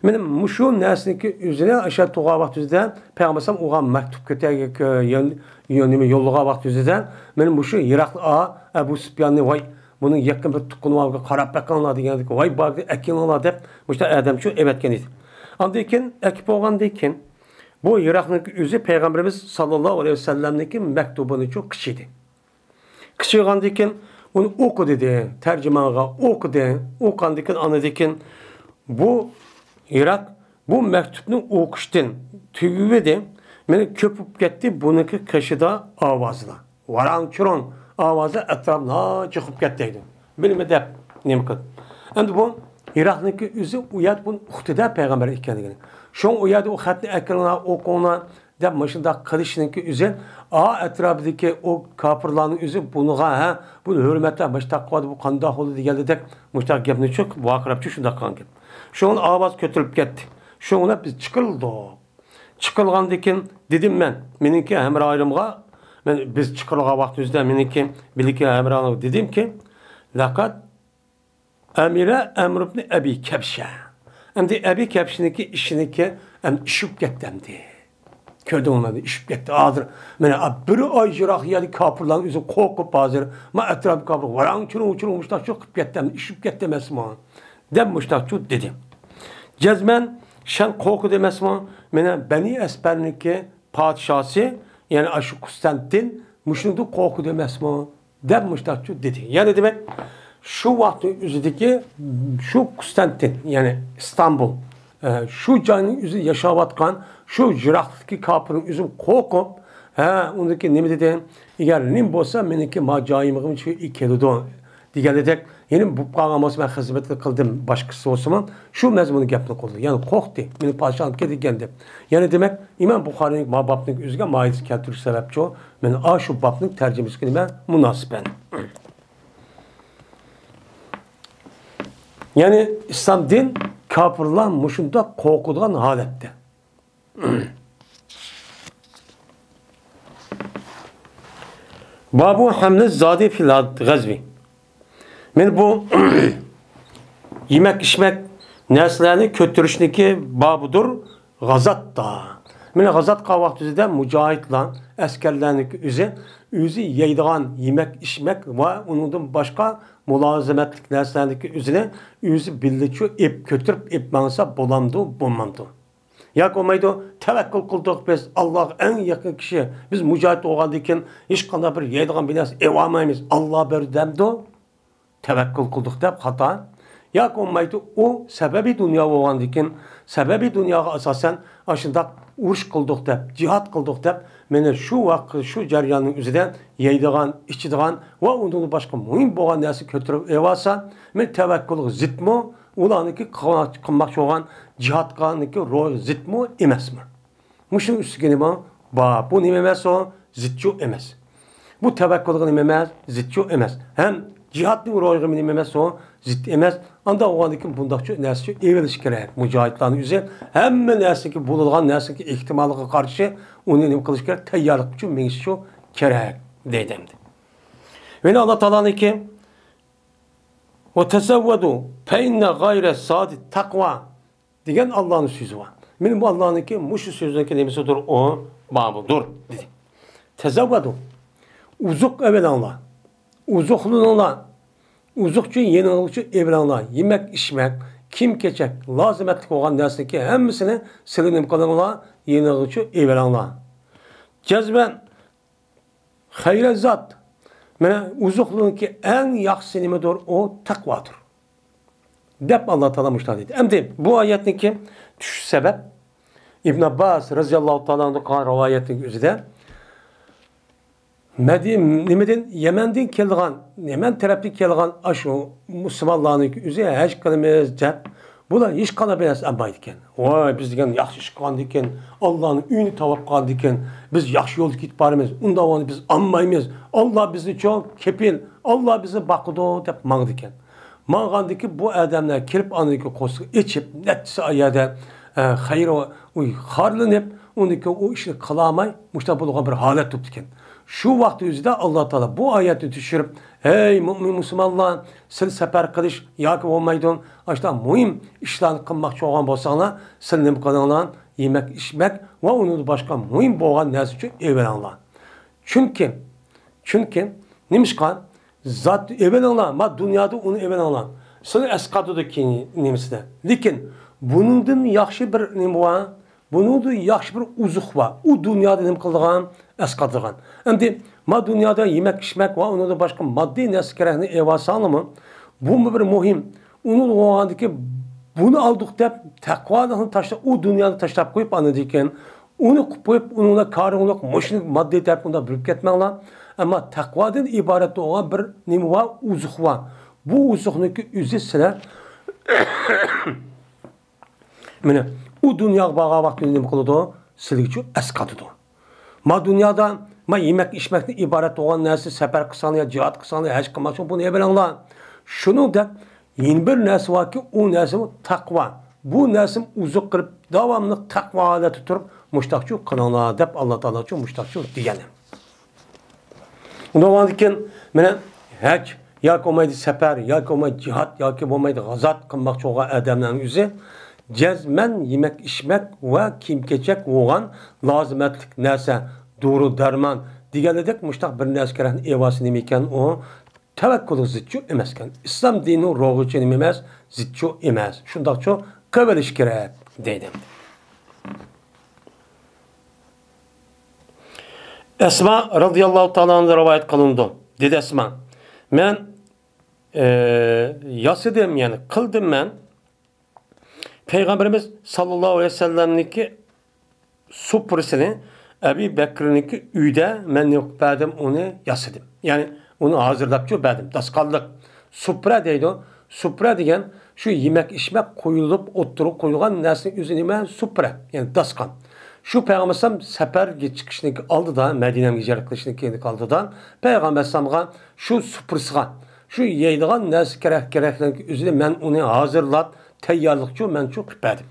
مانا مۇشۇ نەرسىنىڭكى ئۆزىنى ئاشۇ يەردە تۇرغان ۋاقتىمىزدا پەيغەمبەر ئەلەيھىسسالام ئۇغا مەكتۇپ كۆتەرگە، يۆن-، يۆن-، نېمە يوللىغان ۋاقتىمىزدا مانا مۇشۇ ھىراقلى ئا-، ئەبۇ سۇپياننى، ۋاي، بۇنىڭ يېقىن بىر تۇغقىنى بار، قاراپ بېقىڭلار دېگەندىكى، ۋاي بار، ئەكېلىڭلار دەپ مۇشۇ ئادەمچۇ ئەۋەتكەن ئىدى. ئاندىن كېيىن ئەكىپ بولغاندىن كېيىن، بۇ ھىراقنىڭكى ئۆزى پەيغەمبىرىمىز ساللاللاھۇ ئەلەيھى ۋەسەللەمنىڭكى مەكتۇبىنىچۇ قىچىدى. قىچىغاندىن كېيىن ئۇنى ئوقۇ دېدى، تەرجىمانغا ئوقۇدى. ئوقۇغاندىن كېيىن، ئاندىن كېيىن بۇ ھىراق بۇ مەكتۇبنى ئوقۇشتىن تۈگىۋىدى، مېنى كۆپۈپ كەتتى بۇنىڭكى قېشىدا ئاۋازلار. ۋاراڭ-چۇرۇڭ ئاۋازى ئەتراپنى جىقىپ كەتتى دەيدۇ. بىلمە دەپ نېمە قىلدى. ئەمدى بۇ ھىراقنىڭكى ئۆزى ئۇ يەردە بۇنى ئۇقتىدە پەيغەمبەر ئىكەنلىكىنى. شۇڭا ئۇ يەردە ئۇ خەتنى ئەكىلىڭلار، ئوقۇڭلار دەپ مۇشۇنداق قىلىشنىڭكى ئۆزى، ئا ئەتراپىدىكى ئۇ كاپىرلارنىڭ ئۆزى بۇنىغا، ھە، بۇنى ھۆرمەتلەپ مۇشۇنداق قىلىۋاتىدۇ، بۇ قانداق بولدى دېگەندەك مۇشۇنداق گەپنى چۈ-، ۋارقىراپچۇ شۇنداق قىلغان گەپ. شۇڭا ئاۋاز كۆتۈرۈلۈپ كەتتى. شۇڭا بىز چىقىرىلدۇق. چىقىرىلغاندىن كېيىن دېدىم مەن، مېنىڭكى ھەمراھلىرىمغا، مەن، بىز چىقىرىلغان ۋاقتىمىزدا مېنىڭكى بىلىكى ھەمراھلىرىمغا دېدىمكى، لەقەد ئەمىرە ئەمر ئىبنى ئەبى كەبشە. ئەمدى ئەبى كەبشىنىڭكى ئىشىنىڭكى ئەمدى ئىش بولۇپ كەتتى ئەمدى. كۆردۈڭلارمۇ، ئىش بولۇپ كەتتى. ھازىر مانا بىر ئاي يىراق يەردە كاپىرلارنىڭ ئۆزى قورقۇپ ھازىر، ما ئەتراپى كاپىر، ۋاراڭ چۇرۇڭ چۇرۇڭ مۇشۇنداق چۇ قىلىپ كەتتى ئەمدى، ئىش بولۇپ كەتتى ئەمەسمۇ؟ دەپ مۇشۇنداق چۇ دېدى. جەزمەن، شەن قورقىدۇ ئەمەسمۇ؟ مانا بەنى ئەسپەرنىڭكى پادىشاسى، يەنى ئاشۇ قۇستانتىن مۇشۇندىن قورقىدۇ ئەمەسمۇ؟ دەپ مۇشۇنداقچۇ دېدى. يەنى دېمەك، شۇ ۋاقىتنىڭ ئۆزىدىكى شۇ قۇستانتىن، يەنى ئىستانبۇل، ئە، شۇ جاينىڭ ئۆزىدە ياشاۋاتقان شۇ يىراقلىقتىكى كاپىرنىڭ ئۆزى قورقۇپ، ھە، ئۇنىڭكى نېمە دېدى؟ ئەگەر نېمە بولسا، مېنىڭكى ما جايىمغىمۇ شۇ كېلىدۇ دېگەندەك، يەنە بولۇپ قالغان بولسا، مەن خىزمەتنى قىلدىم، باشقىسى بولسىمۇ، شۇ مەزمۇندا گەپنى قىلدى. يەنى قورقتى، مېنى پادىشاھ ئېلىپ كېتىدىكەن دەپ. يەنە دېمەك، ئىمام بۇخارىنىڭ ما بابنىڭ ئۆزىگە ماھىيەت كەلتۈرۈش سەۋەبچۇ، مەن ئاشۇ بابنىڭ تەرجىمىسىگە نېمە مۇناسىپەن. يەنى ئىسلام دىن كاپىرلار مۇشۇنداق قورقىدىغان ھالەتتە. بابۇ ھەملى زادى فىل غەزۋى. مەن بۇ يېمەك ئىچمەك نەرسىلەرنى كۆتۈرۈشنىكى بابىدۇر غازاتتا. مەن غازات قىلغان ۋاقتىدا مۇجاھىدلار، ئەسكەرلەرنىڭكى ئۆزى، ئۆزى يەيدىغان يېمەك ئىچمەك ۋە ئۇنىڭدىن باشقا مۇلازىمەتلىك نەرسىلەرنىڭكى ئۆزىنى ئۆزى بىللىچۇ ئېپ كۆتۈرۈپ ئېپ ماڭسا بولامدۇ، بولمامدۇ؟ ياكى بولمايدۇ، تەۋەككۈل قىلدۇق بىز، ئاللاغا ئەڭ يېقىن كىشى، بىز مۇجاھىد بولغاندىن كېيىن ھېچقانداق بىر يەيدىغان بىر نەرسە ئېۋالمايمىز، ئاللا بەردى دەمدۇ؟ تەۋەككۈل قىلدۇق دەپ خاتا. ياكى بولمايدۇ، ئۇ سەبەبى دۇنيا بولغاندىن كېيىن، سەبەبى دۇنياغا ئاساسەن ئاشۇنداق ئۇرۇش قىلدۇق دەپ، جىھاد قىلدۇق دەپ، مېنى شۇ ۋاقىت، شۇ جەرياننىڭ ئۆزىدە يەيدىغان، ئىچىدىغان ۋە ئۇنىڭدىن باشقا مۇھىم بولغان نەرسە كۆتۈرۈپ ئېۋالسا، مەن تەۋەككۈلگە زىتمۇ، ئۇلارنىڭكى قىلماقچى بولغان جىھادقانىكى روھىغا زىتمۇ ئەمەسمۇ؟ مۇشۇنىڭ ئۈستىگە نېمە بار؟ بۇ نېمە ئەمەس ئۇ؟ زىتچۇ ئەمەس. بۇ تەۋەككۈلگە نېمە ئەمەس؟ زىتچۇ ئەمەس. ھەم جىھادنىڭ روھىغا نېمە ئەمەس ئۇ؟ زىت ئەمەس. ئانداق بولغاندىن كېيىن بۇنداقچۇ نەرسىچۇ ئېۋېلىش كېرەك. مۇجاھىدلارنىڭ ئۆزى ھەممە نەرسىگە، بولىدىغان نەرسىگە ئېھتىماللىقىغا قارشى ئۇنى نېمە قىلىش كېرەك؟ تەييارلىقچۇ مېڭىشچۇ كېرەك دەيدۇ ئەمدى. يەنە ئاللا تائالانىڭكى، «ۋە تەزەۋۋەدۇ فەئىننە غەيرە زادى تەقۋا» دېگەن ئاللانىڭ سۆزى بار. مېنىڭ بۇ ئاللانىڭكى مۇشۇ سۆزىنىڭكى نېمىسىدۇر؟ ئۇ بابىدۇر دېدى. تەزەۋۋەدۇ. ئوزۇق ئەۋېلىڭلار. ئوزۇقلىنىڭلار. ئوزۇقچۇ يېنىڭلارچۇ ئېۋىلىڭلار. يېمەك، ئىچمەك، كىيىم-كېچەك، لازىمەتلىك بولغان نەرسىنىڭكى ھەممىسىنى سىلى نېمە قىلىڭلار؟ يېنىڭلارچۇ ئېۋىلىڭلار. جەزمەن خەيرە زاد. مانا ئوزۇقلۇقنىڭكى ئەڭ ياخشىسى نېمىدۇر؟ ئۇ تەقۋادۇر. دەپ ئاللا تائالا مۇشۇنداق دېدى. ئەمدى بۇ ئايەتنىڭكى چۈشۈش سەۋەب، ئىبن ئابباس رەزىياللاھۇ تائالا ئەنھۇ قىلغان رىۋايەتنىڭ ئۆزىدە، مەدىن-، نېمىدىن، يەمەندىن كېلىدىغان، يەمەن تەرەپتىن كېلىدىغان ئاشۇ مۇسۇلمانلارنىڭ ئۆزى ھەج قىلىمىز دەپ، بۇلار ھېچقانداق بىر نەرسە ئالمايدىكەن. ۋاي، بىز دېگەن ياخشى ئىش قىلغاندىكىن، ئاللانىڭ ئۆيىنى تاۋاپ قىلغاندىكىن، بىز ياخشى يولدا كېتىپ بارىمىز، ئۇنداق بولغاندا بىز ئالمايمىز، ئاللا بىزنى چوڭ كېپىل، ئاللا بىزنى باقىدۇ دەپ ماڭىدىكەن. ماڭغاندىكى بۇ ئادەملەر كېلىپ، ئاندىكى قورسىقى ئېچىپ، نەچچىسى ئايەردە، ئە، خەير، ئۇي، خارلىنىپ، ئۇنىڭكى ئۇ ئىشنى قىلالماي، مۇشۇنداق بولغان بىر ھالەت تۇرۇپتىكەن. شۇ ۋاقىت ئۆزىدە ئاللا تائالا بۇ ئايەتنى چۈشۈرۈپ، «ھەي مۇئمىن مۇسۇلمانلار، سىلى سەپەر قىلىش ياكى بولمايدۇ، ئاشۇنداق مۇھىم ئىشلارنى قىلماقچى بولغان بولساڭلار، سىلى نېمە قىلىڭلار؟ يېمەك، ئىچمەك ۋە ئۇنىڭدىن باشقا مۇھىم بولغان نەرسە ئۈچۈن ئېۋىلىڭلار. چۈنكى، چۈنكى، نېمىشقا؟ زات ئېۋىلىڭلار، ما دۇنيادا ئۇنى ئېۋىلىڭلار. سىلى ئەسقاتىدۇ كېيىن نېمىسىدە. لېكىن بۇنىڭدىن ياخشى بىر نېمە بار؟ بۇنىڭدىن ياخشى بىر ئوزۇق بار. ئۇ دۇنيادا نېمە قىلىدىغان؟ ئەسقاتىدىغان. ئەمدى ما دۇنيادا يېمەك-ئىچمەك ۋە ئۇنىڭدىن باشقا ماددىي نەرسە-كېرەكنى ئېلىۋالساڭلارمۇ، بۇمۇ بىر مۇھىم. ئۇنى بولغاندىكىن، بۇنى ئالدۇق دەپ، تەقۋالىقنى تاشلاپ، ئۇ دۇنيانى تاشلاپ قويۇپ، ئاندىن كېيىن ئۇنى قىلىپ قويۇپ، ئۇنىڭدا كارىڭلىق، مۇشۇنى ماددىي تەرەپ ئۇنداق بىلىپ كەتمەڭلار. ئەمما تەقۋادىن ئىبارەت بولغان بىر نېمە بار؟ ئوزۇق بار. بۇ ئوزۇقنىڭكى ئۆزى سىلەر مانا ئۇ دۇنياغا بارغان ۋاقتىدا نېمە قىلىدۇ؟ سىلىگىچۇ ئەسقاتىدۇ. ما دۇنيادا ما يېمەك-ئىچمەكتىن ئىبارەت بولغان نەرسە، سەپەر قىلساڭلار يا جىھاد قىلساڭلار، ھەج قىلماقچى بولۇپ بۇنى ئېلىۋېلىڭلار. شۇنىڭدەك يەنە بىر نەرسە باركى، ئۇ نەرسىمۇ تەقۋا. بۇ نەرسىمۇ ئوزۇق قىلىپ، داۋاملىق تەقۋا ھالەتتە تۇرۇپ، مۇشتاقچۇ قىلىڭلار دەپ، ئاللا تائالاچۇ مۇشتاقچۇ دېگەن. ئۇنداق بولغاندىكىن، مانا ھەج ياكى بولمايدۇ سەپەر، ياكى بولمايدۇ جىھاد، ياكى بولمايدۇ غازات قىلماقچى بولغان ئادەمنىڭ ئۆزى جەزمەن يېمەك-ئىچمەك ۋە كىيىم-كېچەك بولغان لازىمەتلىك نەرسە، دورا-دەرمان دېگەنلىدەك مۇشتاق بىر نەرسە كېرەكنى ئېلىۋالسا نېمە ئىكەن ئۇ؟ تەۋەككۈلگە زىتچۇ ئەمەسكەن. ئىسلام دىنىنىڭ روغىچى نېمە ئەمەس؟ زىتچۇ ئەمەس. شۇنداقچۇ قىلىۋېلىش كېرەك دەيدۇ. ئەسما رازىياللاھۇ تائالا ئەنھا رىۋايەت قىلىنىدۇ. دېدى ئەسما، مەن، ئە، ياسىدىم، يەنى قىلدىم مەن پەيغەمبىرىمىز ساللاللاھۇ ئەلەيھى ۋەسەللەمنىڭكى سۇپرىسىنى ئەبۇ بەكرىنىڭكى ئۆيىدە مەن نېمە قىلىپ بەردىم، ئۇنى ياسىدىم. يەنى ئۇنى ھازىرلاپچۇ بەردىم. داستىخانلىق سۇپرا دەيدۇ. سۇپرا دېگەن شۇ يېمەك-ئىچمەك قويۇلۇپ ئوتتۇرىغا قويۇلغان نەرسىنىڭ ئۆزى نېمە؟ سۇپرا، يەنى داستىخان. شۇ پەيغەمبەر ئەلەيھىسسالام سەپەرگە چىقىشنىڭ ئالدىدا، مەدىنەگە ھىجرەت قىلىشنىڭ ئالدىدا پەيغەمبەر ئەلەيھىسسالامغا شۇ سۇپرىسىغا، شۇ يەيدىغان نەرسە كېرەك، كېرەكلىكنىڭ ئۆزىنى مەن ئۇنى ھازىرلاپ، تەييارلىقچۇ مەنچۇ قىلىپ بەردىم.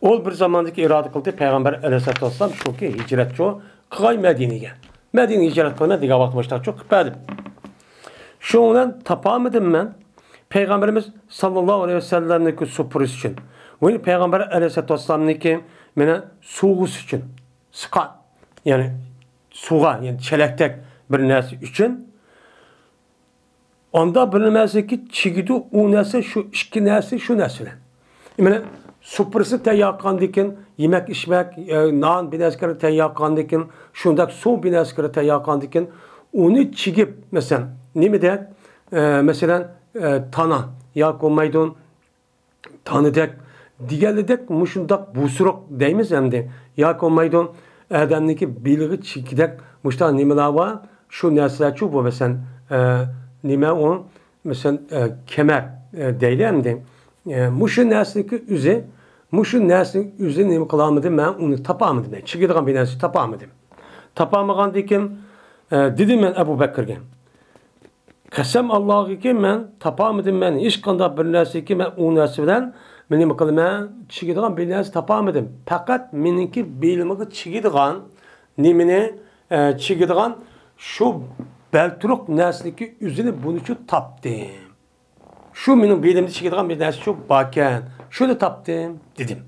ئۇ بىر زاماندىكى ئىرادە قىلدى، پەيغەمبەر ئەلەيھىسسالاتۇ ۋەسسالام شۇكى ھىجرەتچۇ قىلغاي مەدىنىگە. مەدىنىگە ھىجرەت قىلىمەن دېگەن ۋاقتى مۇشتاقچۇ قىلىپ بەردىم. شۇنىڭ بىلەن تاپالمىدىم مەن پەيغەمبىرىمىز ساللاللاھۇ ئەلەيھى ۋەسەللەمنىڭكى سۇپرىسى ئۈچۈن. ۋە پەيغەمبەر ئەلەيھىسسالاتۇ ۋەسسالامنىڭكى مانا سۇغىسى ئۈچۈن. سىقا، يەنى سۇغا، يەنى چېلەكتەك بىر نەرسە ئۈچۈن ئاندا بىر نەرسىكى چىگىدۇ، ئۇ نەرسە شۇ ئىككى نەرسە شۇ نەرسە بىلەن. مانا سۇپرىسى تەييار قىلغاندىن كېيىن، يېمەك-ئىچمەك، ئە، نان بىر نەرسىلەر تەييار قىلغاندىن كېيىن، شۇنداق سۇ بىر نەرسىلەر تەييار قىلغاندىن كېيىن، ئۇنى چىگىپ، مەسىلەن، نېمىدەك، ئە، مەسىلەن، ئە، تانا ياكى بولمايدۇ، تانىدەك دېگەنلىدەك مۇشۇنداق بۇسرۇق دەيمىز ئەمدى. ياكى بولمايدۇ، ئادەمنىڭكى بېلىغا چېكىدەك مۇشۇنداق نېمىلەر بار، شۇ نەرسىلەرچۇ بۇ، مەسىلەن، ئە، نېمە ئۇ، مەسىلەن، ئە، كەمەر، ئە، دەيلى ئەمدى. ئە، مۇشۇ نەرسىنىڭكى ئۆزى، مۇشۇ نەرسىنىڭ ئۆزىنى نېمە قىلالمىدىم، مەن ئۇنى تاپالمىدىم، مەن چىگىدىغان بىر نەرسە تاپالمىدىم. تاپالمىغاندىكىن، ئە، دېدىم مەن ئەبۇ بەكرگە. قەسەم ئاللاھقى، مەن تاپالمىدىم، مەن ھېچقانداق بىر نەرسىكى، مەن ئۇ نەرسە بىلەن مەن نېمە قىلىمەن، چىگىدىغان بىر نەرسە تاپالمىدىم. پەقەت مېنىڭكى بېلىمغا چىگىدىغان نېمىنى، ئە، چىگىدىغان شۇ بەلتۇرۇق نەرسىنىڭكى ئۆزىنى بۇنىچۇ تاپتىم. شۇ مېنىڭ بېلىمدا چىگىدىغان بىر نەرسىچۇ باركەن، شۇنى تاپتىم، دېدىم.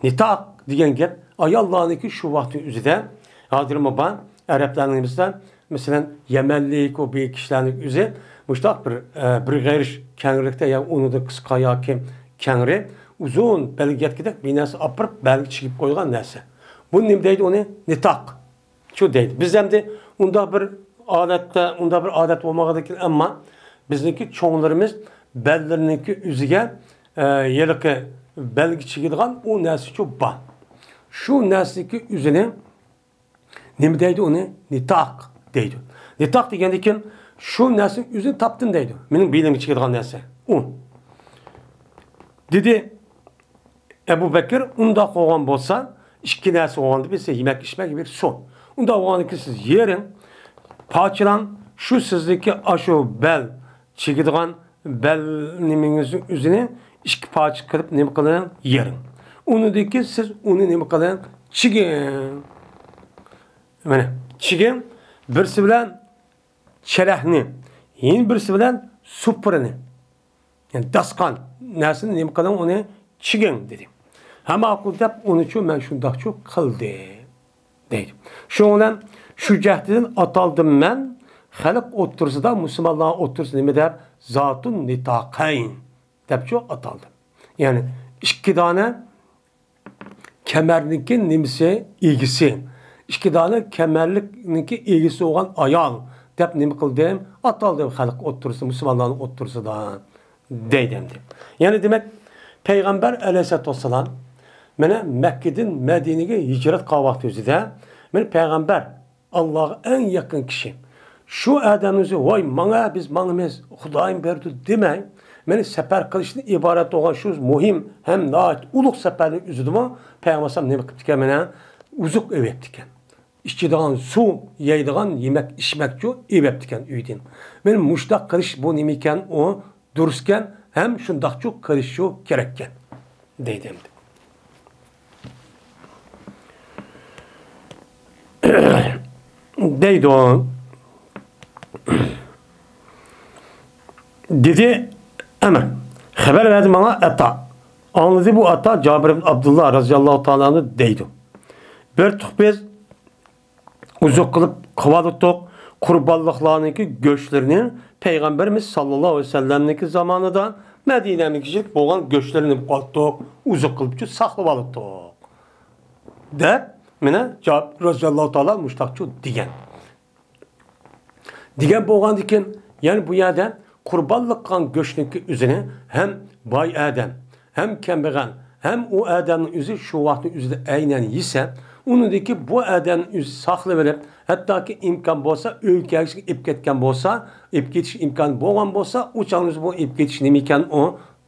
نىتاق دېگەن گەپ ئاياللارنىڭكى شۇ ۋاقىتنىڭ ئۆزىدە، ھازىرمۇ بار، ئەرەبلەرنىڭ مەسىلەن، مەسىلەن، يەمەنلىك، ئۇ بىر كىشىلەرنىڭ ئۆزى مۇشۇنداق بىر، ئە، بىر غېرىش كەڭرىلىكتە، يا ئۇنىڭدىن قىسقا ياكى كەڭرى، ئۇزۇن بەلگە يەتكۈدەك بىر نەرسە ئاپىرىپ، بەلگە چىگىپ قويغان نەرسە. بۇنى نېمە دەيدۇ ئۇنى؟ نىتاق. شۇ دەيدۇ. بىز ئەمدى ئۇنداق بىر ئادەتتە، ئۇنداق بىر ئادەت بولمىغاندىكىن، ئەمما بىزنىڭكى چوڭلىرىمىز بەللىرىنىڭكى ئۆزىگە، ئە، ھېلىقى بەلگە چىگىدىغان ئۇ نەرسىچۇ بار. شۇ نەرسىنىڭكى ئۆزىنى نېمە دەيدۇ ئۇنى؟ نىتاق دەيدۇ. نىتاق دېگەندىكىن شۇ نەرسىنىڭ ئۆزىنى تاپتىم دەيدۇ. مېنىڭ بېلىمگە چىگىدىغان نەرسە ئۇ. دېدى، ئەبۇ بەكرى، ئۇنداق بولغان بولسا، ئىككى نەرسە بولغاندا بىلسە، يېمەك ئىچمەك، بىر سۇ. ئۇنداق بولغاندىكىن سىز يېرىڭ، پارچىلاڭ، شۇ سىزنىڭكى ئاشۇ بەل چىگىدىغان بەل نېمىڭىزنىڭ ئۆزىنى ئىككى پارچە قىلىپ نېمە قىلىڭ؟ يېرىڭ. ئۇنىڭدىن كېيىن سىز ئۇنى نېمە قىلىڭ؟ چىگىڭ. مانا، چىگىڭ، بىرسى بىلەن چېلەكنى، يەنە بىرسى بىلەن سۇپرىنى. يەنى داستىخان نەرسىنى نېمە قىلىڭ، ئۇنى چىگىڭ دېدى. ھە، ماقۇل دەپ، ئۇنىچۇ مەن شۇنداقچۇ قىلدىم دەيدۇ. شۇنىڭ بىلەن شۇ جەھەتتىن ئاتالدىم مەن خەلق ئوتتۇرىسىدا، مۇسۇلمانلار ئوتتۇرىسىدا نېمە دەپ؟ زاتۇن نىتاقەين دەپچۇ ئاتالدىم. يەنى ئىككى دانە كەمەرنىڭكى نېمىسى ئىگىسى، ئىككى دانە كەمەرلىكنىڭكى ئىگىسى بولغان ئايال دەپ نېمە قىلدىم؟ ئاتالدىم خەلق ئوتتۇرىسىدا، مۇسۇلمانلارنىڭ ئوتتۇرىسىدا دەيدۇ ئەمدى. يەنى دېمەك، پەيغەمبەر ئەلەيھىسسالاتۇ ۋەسسالام مانا مەككىدىن مەدىنىگە ھىجرەت قىلغان ۋاقتى ئۆزىدە مانا پەيغەمبەر ئاللاغا ئەڭ يېقىن كىشى. شۇ ئادەمنىڭ ئۆزى، ۋاي، ماڭا، بىز ماڭىمىز، خۇدايىم بەردى دېمەي، مانا سەپەر قىلىشتىن ئىبارەت بولغان شۇ مۇھىم ھەم ناھايىتى ئۇلۇغ سەپەرنىڭ ئۆزىدىمۇ پەيغەمبەر ئەلەيھىسسالام نېمە قىپتىكەن؟ مانا ئوزۇق ئېۋەپتىكەن. ئىچىدىغان سۇ، يەيدىغان يېمەك، ئىچمەكچۇ ئېۋەپتىكەن ئۆيدىن. مانا مۇشۇنداق قىلىش بۇ نېمىكەن؟ ئۇ دۇرۇسكەن ھەم شۇنداقچۇ قىلىشچۇ كېرەككەن دەيدۇ ئەمدى. دەيدۇ. دېدى ئەمىر. خەۋەر بەردى ماڭا ئەتا. ئاڭلىدى بۇ ئەتا جابىر ئىبن ئابدۇللا رەزىياللاھۇ تائالا ئەنھۇ دەيدۇ. بىر تۇق بىز ئوزۇق قىلىپ قىلىۋالدۇق، قۇربانلىقلارنىڭكى گۆشلىرىنى پەيغەمبىرىمىز ساللاللاھۇ ئەلەيھى ۋەسەللەمنىڭكى زامانىدا مەدىنەمگە كېلىپ بولغان گۆشلىرىنى ئالدۇق، ئوزۇق قىلىپچۇ ساقلىۋالدۇق دەپ، مانا جابىر رەزىياللاھۇ تائالا مۇشتاقچۇ دېگەن. دېگەن بولغاندىكىن، يەنى بۇ يەردە قۇربانلىق قىلغان گۆشنىڭكى ئۆزىنى ھەم باي ئادەم، ھەم كەمبەغەل، ھەم ئۇ ئادەمنىڭ ئۆزى شۇ ۋاقىتنىڭ ئۆزىدە ئەينەن يېسە، ئۇنىڭدىكى بۇ ئادەمنىڭ ئۆزى ساقلىۋېلىپ، ھەتتاكى ئىمكان بولسا، ئۆيگە كەلگۈسىگە ئېلىپ كەتكەن بولسا، ئېلىپ كېتىش ئىمكانى بولغان بولسا، ئۇ چاغنىڭ ئۆزى بۇ ئېلىپ كېتىش نېمىكەن، ئۇ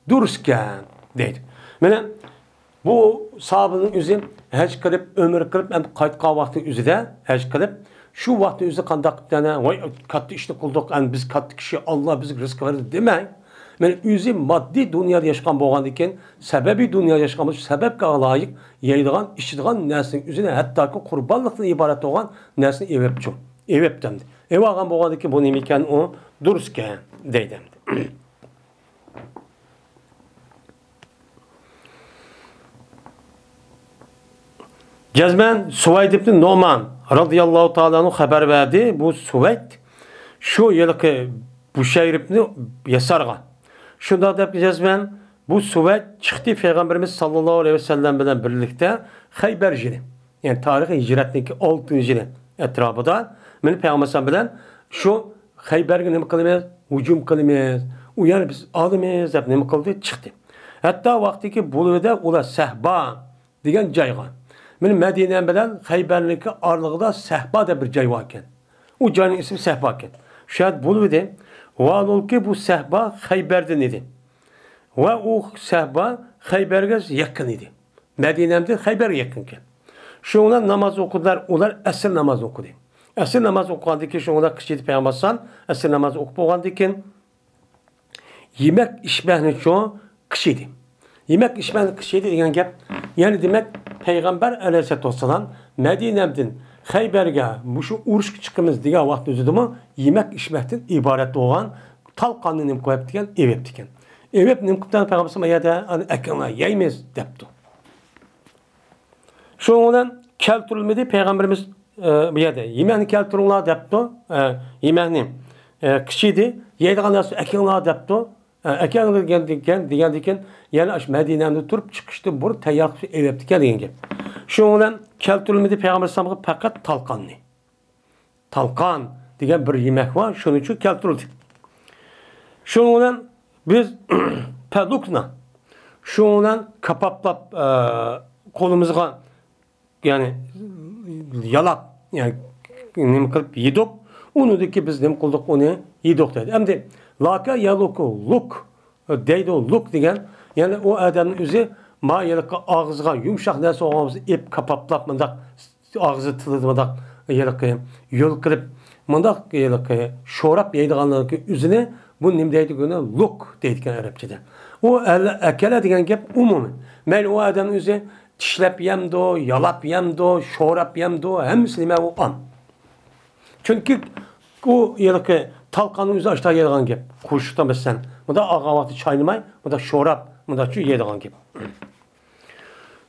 دۇرۇسكەن دەيدۇ. مانا بۇ ساھابىنىڭ ئۆزى ھەج قىلىپ، ئۆمرە قىلىپ، ئەمدى قايتقان ۋاقتى ئۆزىدە، ھەج قىلىپ، شۇ ۋاقتى ئۆزى قانداق قىپتۇ ئەنە، ۋاي، كاتتا ئىشنى قىلدۇق، ئەنە بىز كاتتا كىشى، ئاللا بىزگە رىزىق بەردى دېمەي، مانا ئۆزى ماددىي دۇنيادا ياشىغان بولغاندىكىن، سەبەبىي دۇنيادا ياشىغان بولسا، سەۋەبكە لايىق يەيدىغان، ئىچىدىغان نەرسىنىڭ ئۆزىنى، ھەتتاكى قۇربانلىقتىن ئىبارەت بولغان نەرسىنى ئېۋەپچۇ. ئېۋەپتۇ ئەمدى. ئېۋالغان بولغاندىكىن بۇ نېمىكەن، ئۇ دۇرۇسكەن دەيدۇ ئەمدى. جەزمەن سۇۋەيد ئىبن نومان رازىياللاھۇ تائالا ئەنھۇ خەۋەر بەردى. بۇ سۇۋەيد شۇ ھېلىقى بۇشەيرىبنى ياسارغان. شۇنداق دەپ جەزمەن بۇ سۇۋەيد چىقتى پەيغەمبىرىمىز ساللاللاھۇ ئەلەيھى ۋەسەللەم بىلەن بىرلىكتە خەيبەر يىلى. يەنى تارىخىي ھىجرەتنىڭكى ئالتىنچى يىلى ئەتراپىدا مېنى پەيغەمبەر بىلەن شۇ خەيبەرگە نېمە قىلىمىز؟ ھۇجۇم قىلىمىز. ئۇ يەرنى بىز ئالىمىز دەپ نېمە قىلدى؟ چىقتى. ھەتتا ۋاقتىكى بۇلۇۋىدە ئۇلار سەھبا دېگەن جايغا. مېنى مەدىنە بىلەن خەيبەرنىڭكى ئارىلىقىدا سەھبا دەپ بىر جاي بار ئىكەن. ئۇ جاينىڭ ئىسمى سەھبا ئىكەن. شۇ يەردە بۇلۇۋىدى. ۋاھالۇلكى بۇ سەھبا خەيبەردىن ئىدى. ۋە ئۇ سەھبا خەيبەرگە يېقىن ئىدى. مەدىنەمدىن خەيبەرگە يېقىنكەن. شۇنىڭ بىلەن ناماز ئوقۇدۇلار، ئۇلار ئەسىر نامازى ئوقۇدى. ئەسىر نامازى ئوقۇغاندىن كېيىن شۇنىڭ بىلەن قىچىدى پەيغەمبەر ئەلەيھىسسالام، ئەسىر نامازى ئوقۇپ بولغاندىن كېيىن يېمەك ئىچمەكنىچۇ قىچىدى. يېمەك ئىچمەكنى قىچىدى دېگەن گەپ، يەنى دېمەك، پەيغەمبەر ئەلەيھىسسالاتۇ ۋەسسالام مەدىنەمدىن خەيبەرگە مۇشۇ ئۇرۇشقا چىقىمىز دېگەن ۋاقىت ئۆزىدىمۇ يېمەك ئىچمەكتىن ئىبارەت بولغان تالقاننى نېمە قىلىۋەپتىكەن؟ ئېۋەپتىكەن. ئېۋەپ نېمە قىپتىكەن پەيغەمبەر ئەلەيھىسسالام؟ ئەيەدە ئەنە ئەكىڭلار يەيمىز دەپتۇ. شۇنىڭ بىلەن كەلتۈرۈلمىدى پەيغەمبىرىمىز، ئە، بۇ يەردە يېمەكنى كەلتۈرۈڭلار دەپتۇ. ئە، يېمەكنى، ئە، قىچىدى، يەيدىغان نەرسە ئەكىڭلار دەپتۇ. ئە، ئەكەڭلار دېگەندىكىن، دېگەندىكىن يەنە ئاشۇ مەدىنەدە تۇرۇپ چىقىشتىن بۇرۇن تەييار قىلىپ ئېۋەپتىكەن دېگەن گەپ. شۇنىڭ بىلەن كەلتۈرۈلمىدى پەيغەمبەر ئەلەيھىسسالامغا پەقەت تالقاننى. تالقان دېگەن بىر يېمەك بار، شۇنىڭ ئۈچۈن كەلتۈرۈلدى. شۇنىڭ بىلەن بىز پەدۇكنا، شۇنىڭ بىلەن كاپاپلاپ، ئە، قولىمىزغا، يەنى يالاپ، يەنى نېمە قىلىپ يېدۇق، ئۇنىڭدىكى بىز نېمە قىلدۇق، ئۇنى يېدۇق دەيدۇ. ئەمدى لاكا يالۇكۇ، لۇك دەيدۇ، لۇك دېگەن، يەنى ئۇ ئادەمنىڭ ئۆزى ما ھېلىقى ئاغزىغا يۇمشاق نەرسە بولغان بولسا، ئېپ كاپاپلاپ مۇنداق ئاغزى تىلىدا مۇنداق ھېلىقى يول قىلىپ، مۇنداق ھېلىقى شوراپ يەيدىغانلىقى ئۆزىنى بۇ نېمە دەيدىغىنى؟ لۇك دەيدىكەن ئەرەبچىدە. ئۇ ئەل-، ئەكەلە دېگەن گەپ ئومۇمىي. مەيلى ئۇ ئادەم ئۆزى چىشلەپ يەمدۇ، يالاپ يەمدۇ، شوراپ يەمدۇ، ھەممىسى نېمە ئۇ ئان. چۈنكى ئۇ ھېلىقى تالقاننىڭ ئۆزى ئاشتا يەيدىغان گەپ. قوشۇقتا مەسىلەن، مۇنداق ئالغان ۋاقتى چاينىماي، مۇنداق شوراپ، مۇنداقچۇ يەيدىغان گەپ.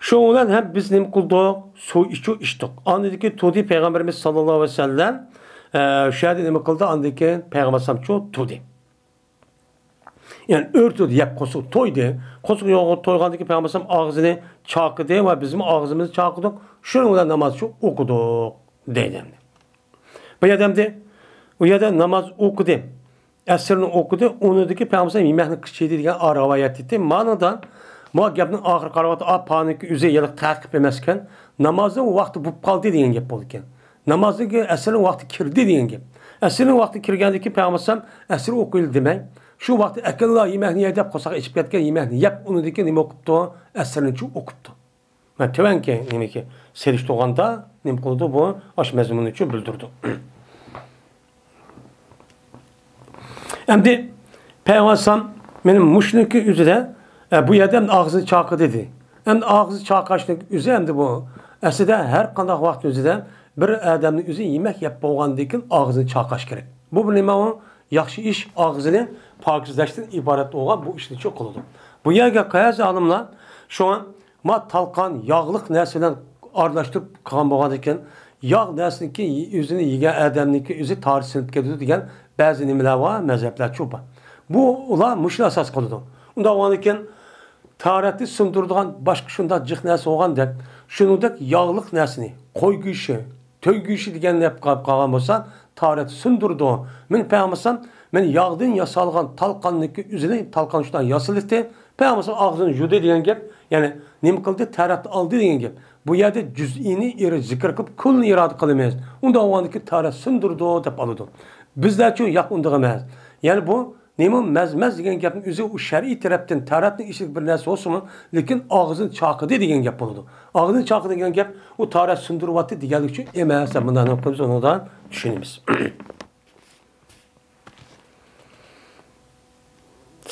شۇنىڭ بىلەن ھەم بىز نېمە قىلدۇق؟ سۇ ئىچۇ ئىچتۇق. ئاندىن كېيىن تۇردى پەيغەمبىرىمىز ساللاللاھۇ ئەلەيھى ۋەسەللەم، ئە، شۇ يەردە نېمە قىلدى؟ ئاندىن كېيىن پەيغەمبەر ئەلەيھىسسالامچۇ تۇردى. يەنى ئۆرتىدى، يەپ قورسىقى تويدى. قورسىقى يوغ-، تويغاندىن كېيىن پەيغەمبەر ئەلەيھىسسالام ئاغزىنى چاقىدى ۋە بىزمۇ ئاغزىمىزنى چاقىدۇق. شۇنىڭ بىلەن نامازچۇ ئوقۇدۇق، دەيدۇ ئەمدى. بۇ يەردە ئەمدى، ئۇ يەردە ناماز ئوقۇدى. ئەسىرنى ئوقۇدى، ئۇنىڭدىكى پەيغەمبەر يېمەكنى قىچىيدى دېگەن رىۋايەت ئېيتتى. مانىدا بۇ گەپنىڭ ئاخىرى قارىغاندا، ئا، پانىكى ئۆزى ھېلىقى تەقىپ ئەمەسكەن، نامازنىڭ ۋاقتى بولۇپ قالدى دېگەن گەپ بولىدىكەن. نامازنىڭ ئەسىرنىڭ ۋاقتى كىردى دېگەن گەپ. ئەسىرنىڭ ۋاقتى كىرگەندىن كېيىن پەيغەمبەر ئەسىر ئوقۇيلى دېمەي، شۇ ۋاقتى ئەكىللا يېمەكنى يەي دەپ قورساق ئېچىپ كەتكەن، يېمەكنى يەپ، ئۇنىڭدىن كېيىن نېمە ئوقۇپتۇ؟ ئەسىرنىچۇ ئوقۇپتۇ. مانا تۆۋەنكى نېمىكى سېلىشتۇرغاندا نېمە قىلىدۇ؟ بۇ ئاشۇ مەزمۇننىچۇ بىلدۈرىدۇ. ئەمدى پەيغەمبەر ئەلەيھىسسالام مېنىڭ مۇشۇنىڭكى ئۆزىدە، ئە، بۇ يەردە ئەمدى ئاغزىنى چاقىدى دېدى. ئەمدى ئاغزىنى چاقاشنىڭ ئۆزى ئەمدى بۇ ئەسلىدە ھەر قانداق ۋاقىت ئۆزىدە بىر ئادەمنىڭ ئۆزى يېمەك يەپ بولغاندىن كېيىن ئاغزىنى چاقاش كېرەك. بۇ بىر نېمە ئۇ؟ ياخشى ئىش، ئاغزىنى پاكىزلاشتىن ئىبارەت بولغان بۇ ئىشنىچۇ قىلىدۇ. بۇ يەرگە قەيسى ئالىملار شۇڭا ما تالقان ياغلىق نەرسە بىلەن ئارىلاشتۇرۇپ قىلغان بولغاندىكىن، ياغ نەرسىنىڭكى ئۆزىنى يېگەن ئادەمنىڭكى ئۆزى تارى سىنىپ كېتىدۇ دېگەن بەزى نېمىلەر بار، مەزھەپلەرچۇ بار. بۇ، ئۇلار مۇشۇنى ئاساس قىلىدۇ. ئۇنداق بولغاندىكىن، تارەتنى سۇندۇرىدىغان باشقا شۇنداق جىق نەرسە بولغاندەك، شۇنىڭدەك ياغلىق نەرسىنى، قوي گۆشى، تۆگە گۆشى دېگەننى يەپ قاپ قالغان بولسا، تارەت سۇندۇرىدۇ. مېنىڭ پەيغەمبەرسام، مەن ياغدىن ياسالغان تالقاننىڭكى ئۆزىنى، تالقان شۇنداق ياسىلىتى، پەيغەمبەرسام ئاغزىنى يۇدى دېگەن گەپ، يەنى نېمە قىلدى؟ تارەت ئالدى دېگەن گەپ. بۇ يەردە جۈزئىنى ئېرى زىكىر قىلىپ، كۈللىنى ئىرادە قىلىمىز. ئۇنداق بولغاندىكى تارەت سۇندۇرىدۇ دەپ ئالىدۇ. بىزلەرچۇ ياق، ئۇنداق ئەمەس. يەنى بۇ نېمە مەز-مەز دېگەن گەپنىڭ ئۆزى ئۇ شەرئىي تەرەپتىن تارەتنىڭ ئىچىدىكى بىر نەرسە بولسىمۇ، لېكىن ئاغزىنى چاقىدى دېگەن گەپ بولىدۇ. ئاغزىنى چاقىدى دېگەن گەپ ئۇ تارەت سۇندۇرۇۋاتتى دېگەنلىك ئۈچۈن ئەمەس دەپ مۇنداق نېمە قىلىمىز، ئۇنىڭدا چۈشىنىمىز.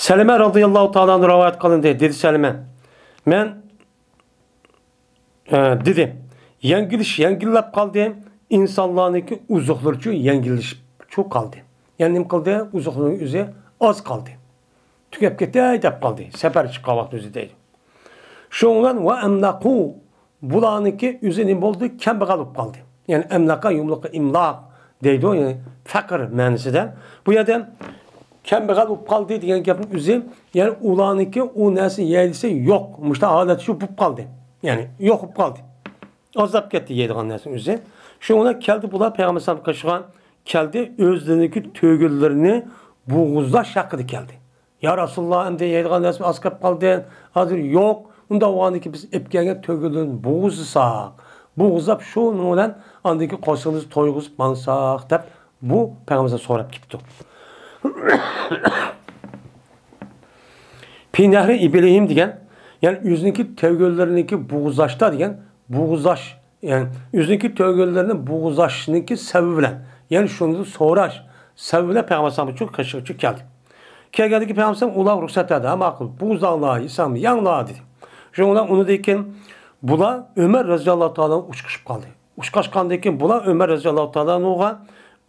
سەلمە رازىياللاھۇ تائالا ئەنھۇ رىۋايەت قىلىندى. دېدى سەلمە، مەن ئە، دېدى. يەڭگىلىش يەڭگىللەپ قالدى. ئىنسانلارنىڭكى ئوزۇقلىرىچۇ يەڭگىللىشىپچۇ قالدى. يەنى نېمە قىلدى؟ ئوزۇقلىرىنىڭ ئۆزى ئاز قالدى. تۈگەپ كېتەي دەپ قالدى. سەپەر چىققان ۋاقىت ئۆزى دەيدۇ. شۇنىڭ بىلەن ۋە ئەملەقۇ، بۇلارنىڭكى ئۆزى نېمە بولدى؟ كەمبەغەل بولۇپ قالدى. يەنى ئەملەقە يۇملۇقى ئىملاق دەيدۇ، يەنى پەقىر مەنىسىدە. بۇ يەردە كەمبەغەل بولۇپ قالدى دېگەن گەپنىڭ ئۆزى، يەنى ئۇلارنىڭكى ئۇ نەرسە يەيلىسە يوق، مۇشۇنداق ھالەت شۇ بولۇپ قالدى. يەنى يوق بولۇپ قالدى. ئازلاپ كەتتى يەيدىغان نەرسىنىڭ ئۆزى. شۇنىڭ بىلەن كەلدى بۇلار پەيغەمبەر ئەلەيھىسسالامغا قارشىغا كەلدى، ئۆزلىرىنىڭكى تۆگىلىرىنى بوغۇزلاش ھەققىدە كەلدى. يا رەسۇلاللا، ئەمدى يەيدىغان نەرسىمىز ئاز قېلىپ قالدى، ھازىر يوق، ئۇنداق بولغاندىكىن بىز ئېلىپ كەلگەن تۆگىلىرىنى بوغۇزلىساق، بوغۇزلاپ شۇنىڭ بىلەن ئاندىن كېيىن قورسىقىمىزنى تويغۇزۇپ ماڭساق دەپ بۇ پەيغەمبەرگە سوراپ كېپتۇ. في نحر إبلهم دېگەن، يەنى ئۆزىنىڭكى تۆگىلىرىنىڭكى بوغۇزلاشتا دېگەن، بوغۇزلاش، يەنى ئۆزىنىڭكى تۆگىلىرىنى بوغۇزلاشنىڭكى سەۋەبى بىلەن، يەنى شۇنى سوراش سەۋەبى بىلەن پەيغەمبەر ئەلەيھىسسالام ئۈچۈن قېشىغا كەلدى. كەلگەندىكى پەيغەمبەر ئۇلارغا رۇخسەت بەردى، ھە ماقۇل، بوغۇزلاڭلار، يېسەڭلار يەڭلار دېدى. شۇنىڭ بىلەن ئۇنىڭدىن كېيىن بۇلار ئۆمەر رەزىياللاھۇ تائالا ئۇچقىشىپ قالدى. ئۇچقاشقاندىن كېيىن بۇلار ئۆمەر رەزىياللاھۇ تائالا ئەنھۇغا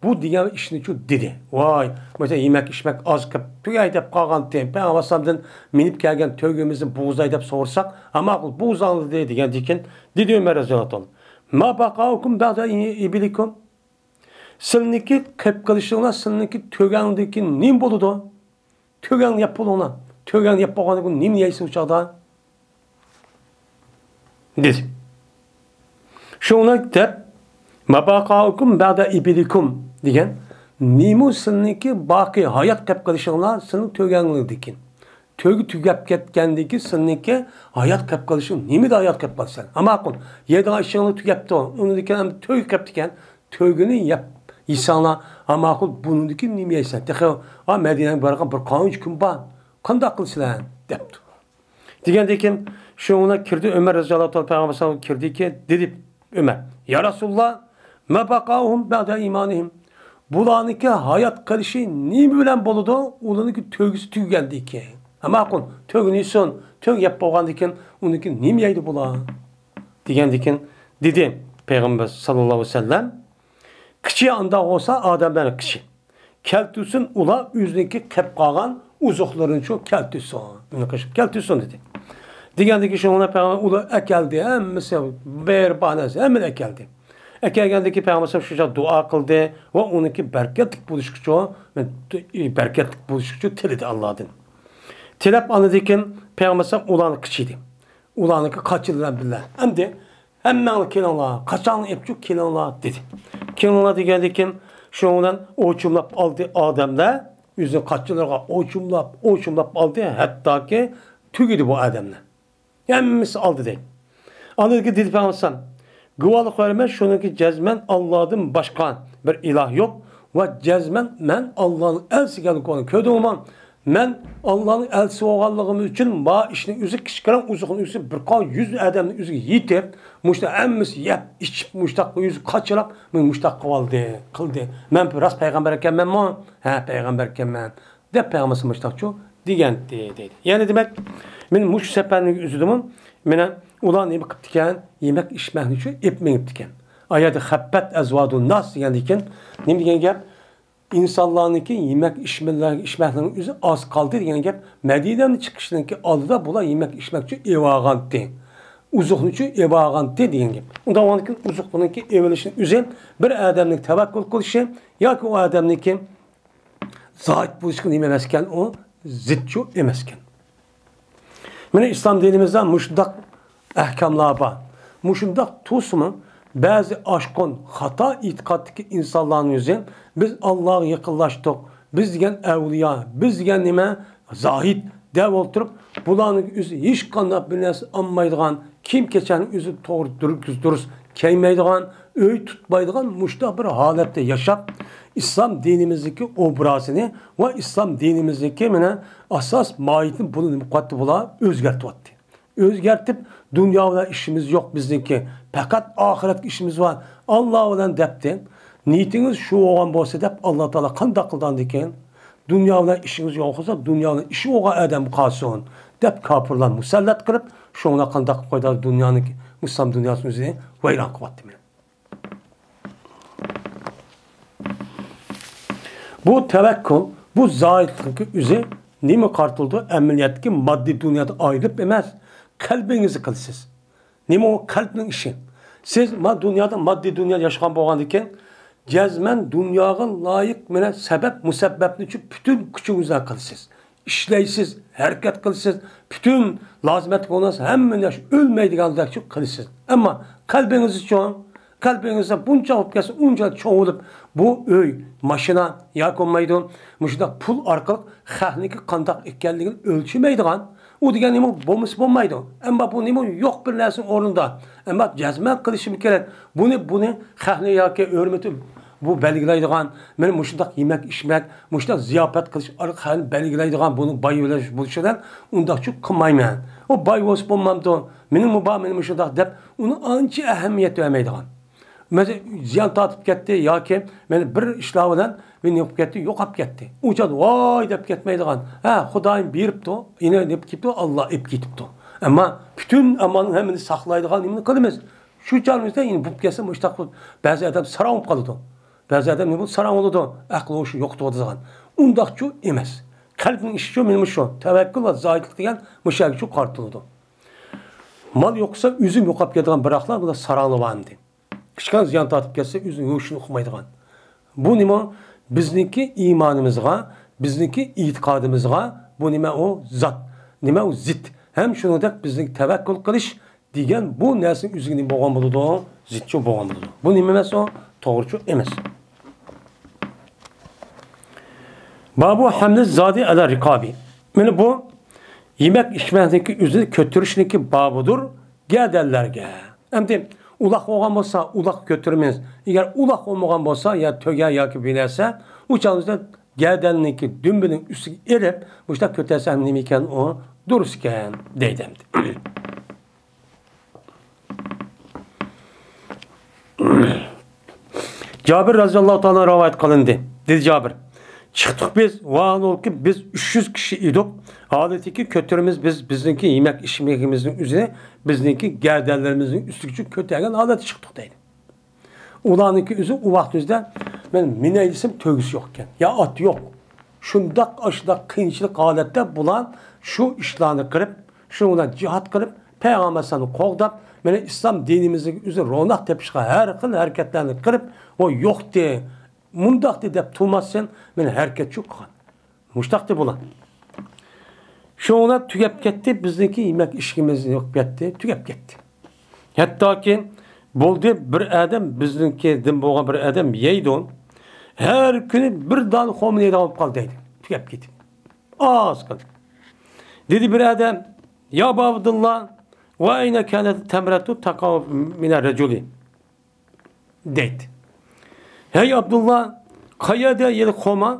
بۇ دېگەن ئىشنىچۇ دېدى. ۋاي، مانا يېمەك ئىچمەك ئاز قېلىپ تۈگەي دەپ قالغانتى. پەيغەمبەر ئەلەيھىسسالامدىن مىنىپ كەلگەن تۆگىمىزنى بوغۇزلاي دەپ سورىساق، ھە ماقۇل، بوغۇزلاڭلار دېدى دېگەندىن كېيىن دېدى ئۆمەر رەزىياللاھۇ تائالا، ما بقاؤكم بعد إبلكم. سىلىنىڭكى قېلىپ قېلىشىڭلار سىلىنىڭكى تۆگەڭدىكى نېمە بولىدۇ؟ تۆگەڭنى يەپ بولۇڭلار. تۆگەڭنى يەپ بولغاندىن كېيىن نېمىنى يەيسىز ئۇ چاغدا؟ دېدى. شۇڭا دەپ، ما بقاؤكم بعد إبلكم دېگەن، نېمە سىلىنىڭكى باقىي ھايات قېلىپ قېلىشىڭلار سىلىنىڭ تۆگەڭلىكتىن كېيىن. تۆگە تۈگەپ كەتكەندىن كېيىن سىلىنىڭكى ھايات قېلىپ قېلىشىڭ، نېمىدە ھايات قېلىپ قالىسەن؟ ھە ماقۇل، يەيدىغان ئىشىڭلار تۈگەپتۇ، ئۇنىڭدىن كېيىن ئەمدى تۆگە قېپتىكەن، تۆگىنى يەپ يېسەڭلار، ھە ماقۇل، بۇنىڭدىن كېيىن نېمە يەيسەن؟ تېخى، ھا، مەدىنەگە بارغان بىر قانچە كۈن بار، قانداق قىلىسىلەر؟ دەپتۇ. دېگەندىن كېيىن شۇنىڭ بىلەن كىردى ئۆمەر رەزىياللاھۇ تائالا پەيغەمبەر ساللاللاھۇ ئەلەيھى ۋەسەللەمگە كىردىكى، دېدى، ئۆمەر، يا رەسۇلاللا، ما بقاؤهم بعد إيمانهم. بۇلارنىڭكى ھايات قېلىشى نېمە بىلەن بولىدۇ؟ ئۇلارنىڭكى تۆگىسى تۈگىگەندىن كېيىن. ھە ماقۇل، تۆگىنى يېسۇن، تۆگە يەپ بولغاندىن كېيىن ئۇنىڭكى نېمە يەيدۇ بۇلار؟ دېگەندىن كېيىن دېدى پەيغەمبەر ساللاللاھۇ ئەلەيھى ۋەسەللەم، كىچىك ئانداق بولسا ئادەملەر كىچىك. كەلتۈرسۇن، ئۇلار ئۆزىنىڭكى قېپ قالغان ئوزۇقلىرىنىچۇ كەلتۈرسۇن. ئۇنى قېشىپ كەلتۈرسۇن دېدى. دېگەندىن كېيىن شۇڭا پەيغەمبەر ئۇلار ئەكەلدى، ھەممىسى بىر بار نەرسە، ھەممىنى ئەكەلدى. ئەكەلگەندىن كېيىن پەيغەمبەر شۇ چاغ دۇئا قىلدى ۋە ئۇنىڭكى بەرىكەتلىك بولۇشقىچۇ، بەرىكەتلىك بولۇشقىچۇ تىلىدى ئاللادىن. تىلەپ ئاندىن كېيىن پەيغەمبەر ئەلەيھىسسالام ئۇلارنى قىچىيدى. ئۇلارنىڭكى قاچىلىرى بىلەن بىللە. ئەمدى ھەممەڭلار كېلىڭلار، قاچاڭلار ئېپچۇ، كېلىڭلار دېدى. كېلىڭلار دېگەندىن كېيىن شۇنىڭ بىلەن ئوچۇملاپ ئالدى ئادەملەر، ئۆزىنىڭ قاچىلىرىغا ئوچۇملاپ، ئوچۇملاپ ئالدى، ھەتتاكى تۈگىدى بۇ ئادەملەر. ھەممىسى ئالدى دەيدۇ. ئاندىن كېيىن دېدى پەيغەمبەر ئەلەيھىسسالام، گۇۋاھلىق بېرىمەن شۇنىڭكى جەزمەن ئاللادىن باشقا بىر ئىلاھ يوق ۋە جەزمەن مەن ئاللانىڭ ئەلچىسى ئىكەنلىكىنى كۆردۈڭمۇ؟ مەن ئاللانىڭ ئەلچىسى بولغانلىقىم ئۈچۈن ما ئىشنى ئۆزى كىچىككىنە ئوزۇقنى ئۆزى بىر قانچە يۈز ئادەمنى ئۆزىگە يېتىپ، مۇشۇنداق ھەممىسى يەپ، ئىچىپ، مۇشۇنداق يۈزى قاچىلاپ، مۇشۇنداق قىلىۋالدى، قىلدى. مەن راست پەيغەمبەر ئىكەنمەنمۇ؟ ھە، پەيغەمبەر ئىكەنمەن. دەپ پەيغەمبەر مۇشۇنداقچۇ دېگەنتى دەيدۇ. يەنى دېمەك، مەن مۇشۇ سەپەرنىڭ ئۆزىدىمۇ مانا ئۇلار نېمە قىپتىكەن؟ يېمەك ئىچمەكنىچۇ ئېلىپ مېڭىپتىكەن. ئايەتتە خەپپەت ئەزۋادۇن ناس دېگەندىكىن نېمە دېگەن گەپ؟ ئىنسانلارنىڭكى يېمەك ئىچمەكلىرىنىڭ ئۆزى ئاز قالدى دېگەن گەپ. مەدىنىدىن چىقىشنىڭكى ئالدىدا بۇلار يېمەك ئىچمەكچۇ ئېلىۋالغانتى. ئوزۇقنىچۇ ئېلىۋالغانتى دېگەن گەپ. ئۇنداق بولغاندىكىن ئوزۇق بۇنىڭكى ئېلىۋېلىشنىڭ ئۆزى بىر ئادەمنىڭ تەۋەككۈل قىلىشى ياكى ئۇ ئادەمنىڭكى زاھىد بولۇشقا نېمە ئەمەسكەن، ئۇ زىتچۇ ئەمەسكەن. مانا ئىسلام دىنىمىزدا مۇشۇنداق ئەھكاملار بار. مۇشۇنداق تۇرسىمۇ بەزى ئاشقۇن، خاتا ئېتىقادتىكى ئىنسانلارنىڭ ئۆزى بىز ئاللاغا يېقىنلاشتۇق، بىز دېگەن ئەۋلىيا، بىز دېگەن نېمە، زاھىد دەپ ئولتۇرۇپ، بۇلارنىڭ ئۆزى ھېچقانداق بىر نەرسە ئالمايدىغان، كىيىم كېچەكنىڭ ئۆزى توغرا دۈرۈست دۇرۇس كىيمەيدىغان، ئۆي تۇتمايدىغان مۇشۇنداق بىر ھالەتتە ياشاپ، ئىسلام دىنىمىزدىكى ئوبرازىنى ۋە ئىسلام دىنىمىزدىكى مانا ئاساس ماھىيىتىنى بۇنى نېمە قىلىۋاتتى بۇلار؟ ئۆزگەرتىۋاتتى. ئۆزگەرتىپ، دۇنيا بىلەن ئىشىمىز يوق بىزنىڭكى، پەقەت ئاخىرەتكە ئىشىمىز بار، ئاللا بىلەن دەپتى. نىيىتىڭىز شۇ بولغان بولسا دەپ، ئاللا تائالا قانداق قىلدىغاندىكىن؟ دۇنيا بىلەن ئىشىڭىز يوق بولسا، دۇنيا بىلەن ئىشى بولغان ئادەم قالسۇن دەپ، كاپىرلار مۇسەللەت قىلىپ، شۇڭا قانداق قىلىپ قويدى دۇنيانى، ئىسلام دۇنياسىنىڭ ئۆزىنى ۋەيران قىلىۋاتتى. بۇ تەۋەككۈل، بۇ زاھىدلىقنىڭكى ئۆزى نېمە قارىتىلىدۇ؟ ئەمەلىيەتتىكى ماددىي دۇنيادا ئايرىلىپ ئەمەس، قەلبىڭىزدە قىلىسىز. نېمە ئۇ قەلبنىڭ ئىشى؟ سىز ما دۇنيادا ماددىي دۇنيا ياشىغان بولغاندىكىن، جەزمەن دۇنياغا لايىق مانا سەۋەب مۇسەببەپنىچۇ پۈتۈن كۈچىڭىز بىلەن قىلىسىز. ئىشلەيسىز، ھەرىكەت قىلىسىز، پۈتۈن لازىمەتلىك بولغان ھەممە نەرسە ئۆلمەيدىغاندەكچۇ قىلىسىز. ئەمما قەلبىڭىزچۇ؟ قەلبىڭىزدە بۇنچە بولۇپ كەتسە، ئۇنچە چوڭ بولۇپ، بۇ ئۆي، ماشىنا ياكى بولمايدۇ، مۇشۇنداق پۇل ئارقىلىق خەقنىڭكى قانداق ئىكەنلىكىنى ئۆلچىمەيدىغان، ئۇ دېگەن نېمە بولمىسا بولمايدۇ. ئەمما بۇ نېمە يوق بىر نەرسىنىڭ ئورنىدا. ئەمما جەزمەن قىلىشىمىز كېرەك. بۇنى، بۇنى خەقنى ياكى ھۆرمىتى بۇ بەلگىلەيدىغان، مانا مۇشۇنداق يېمەك، ئىچمەك، مۇشۇنداق زىياپەت قىلىش ئارقىلىق خەقنى بەلگىلەيدىغان، بۇنىڭ باي بولۇشى بىلەن ئۇنداقچۇ قىلمايمەن. ئۇ باي بولسا بولمامدۇ؟ مېنىڭمۇ بار، مېنىڭ مۇشۇنداق دەپ، ئۇنى ئانچە ئەھمىيەت بەرمەيدىغان. مەسىلەن، زىيان تارتىپ كەتتى ياكى مانا بىر ئىشلار بىلەن بىر نېمە قىلىپ كەتتى، يوقاپ كەتتى. ئۇ چاغدا ۋاي دەپ كەتمەيدىغان، ھە، خۇدايىم بېرىپتۇ، يەنە نېمە كېتىپتۇ، ئاللا ئېلىپ كېتىپتۇ. ئەمما پۈتۈن ئاماننىڭ ھەممىنى ساقلايدىغان نېمىنى قىلىمىز؟ شۇ چاغىمىزدا يەنە بولۇپ كەتسە، مۇشۇنداق بەزى ئادەم ساراڭ بولۇپ قالىدۇ. بەزى ئادەم نېمە بولىدۇ؟ ساراڭ بولىدۇ، ئەقلى ھوشى يوقىتىۋاتىدىغان. ئۇنداقچۇ ئەمەس. قەلبنىڭ ئىشىچۇ مېنىمۇ شۇ. تەۋەككۈل ۋە زاھىدلىق دېگەن مۇشۇ يەرگىچۇ قارىتىلىدۇ. مال يوقىسا، ئۆزۈم يوقاپ كېتىدىغان بىراقلا، بۇلار ساراڭلار بار ئەمدى. كىچىككىنە زىيان تارتىپ كەتسە، ئۆزىنىڭ ھوشىنى ئۇقمايدىغان. بۇ نېمە؟ بىزنىڭكى ئىمانىمىزغا، بىزنىڭكى ئېتىقادىمىزغا بۇ نېمە ئۇ؟ زات. نېمە ئۇ؟ زىت. ھەم شۇنىڭدەك بىزنىڭكى تەۋەككۈل قىلىش دېگەن بۇ نەرسىنىڭ ئۆزىگە نېمە بولغان بولىدۇ؟ زىتچۇ بولغان بولىدۇ. بۇ نېمە ئەمەس ئۇ؟ توغرىچۇ ئەمەس. بابۇ ھەملى زادى ئەلە رىقابى. مانا بۇ يېمەك ئىچمەكنىڭكى ئۆزىنى كۆتۈرۈشنىڭكى بابىدۇر گەدەنلەرگە. ئەمدى ئۇلاق بولغان بولسا، ئۇلاق كۆتۈرىمىز. ئەگەر ئۇلاق بولمىغان بولسا، يا تۆگە ياكى بىر نەرسە، ئۇ چاغدا گەدەننىڭكى دۈمبىنىڭ ئۈستىگە ئېلىپ، مۇشۇنداق كۆتەرسە ھەم نېمە ئىكەن ئۇ؟ دۇرۇس ئىكەن، دەيدۇ ئەمدى. جابىر رەزىياللاھۇ تائالا رىۋايەت قىلىندى. دېدى جابىر، چىقتۇق بىز، ۋاھالۇكى بىز ئۈچ يۈز كىشى ئىدۇق. ھالىتىكى كۆتۈرىمىز بىز، بىزنىڭكى يېمەك ئىچمىكىمىزنىڭ ئۆزىنى بىزنىڭكى گەدەنلىرىمىزنىڭ ئۈستىگىچە كۆتەرگەن ھالەتتە چىقتۇق دەيدۇ. ئۇلارنىڭكى ئۆزى ئۇ ۋاقىت ئۆزىدە مەن مىنەي دېسەم تۆگىسى يوق ئىكەن. يا ئات يوق. شۇنداق ئاشۇنداق قىيىنچىلىق ھالەتتە بۇلار شۇ ئىشلارنى قىلىپ، شۇنىڭ بىلەن جىھاد قىلىپ، پەيغەمبەر ئەلەيھىسسالامنى قوغداپ، مانا ئىسلام دىنىمىزنىڭ ئۆزى روناق تېپىشقا ھەر خىل ھەرىكەتلەرنى قىلىپ، ئۇ يوقتى، مۇنداقتى دەپ تۇرماستىن، مانا ھەرىكەتچۇ قىلغان. مۇشتاقتى بۇلار. شۇڭا تۈگەپ كەتتى، بىزنىڭكى يېمەك ئىشىكىمىز يوق كەتتى، تۈگەپ كەتتى. ھەتتاكى بولدى، بىر ئادەم، بىزنىڭكىدىن بولغان بىر ئادەم يەيدۇ، ھەر كۈنى بىر دانە خورما يەيدىغان بولۇپ قالدى دەيدۇ، تۈگەپ كېتىپ. ئاز قالدى. دېدى بىر ئادەم، يا ئابا ئابدۇللا، ۋە ئەينە كانەت تەمرەتۇ تەقەئۇ مىنەر رەجۇلى. دەيدۇ. ھەي ئابدۇللا، قەيەردە يەنە خورما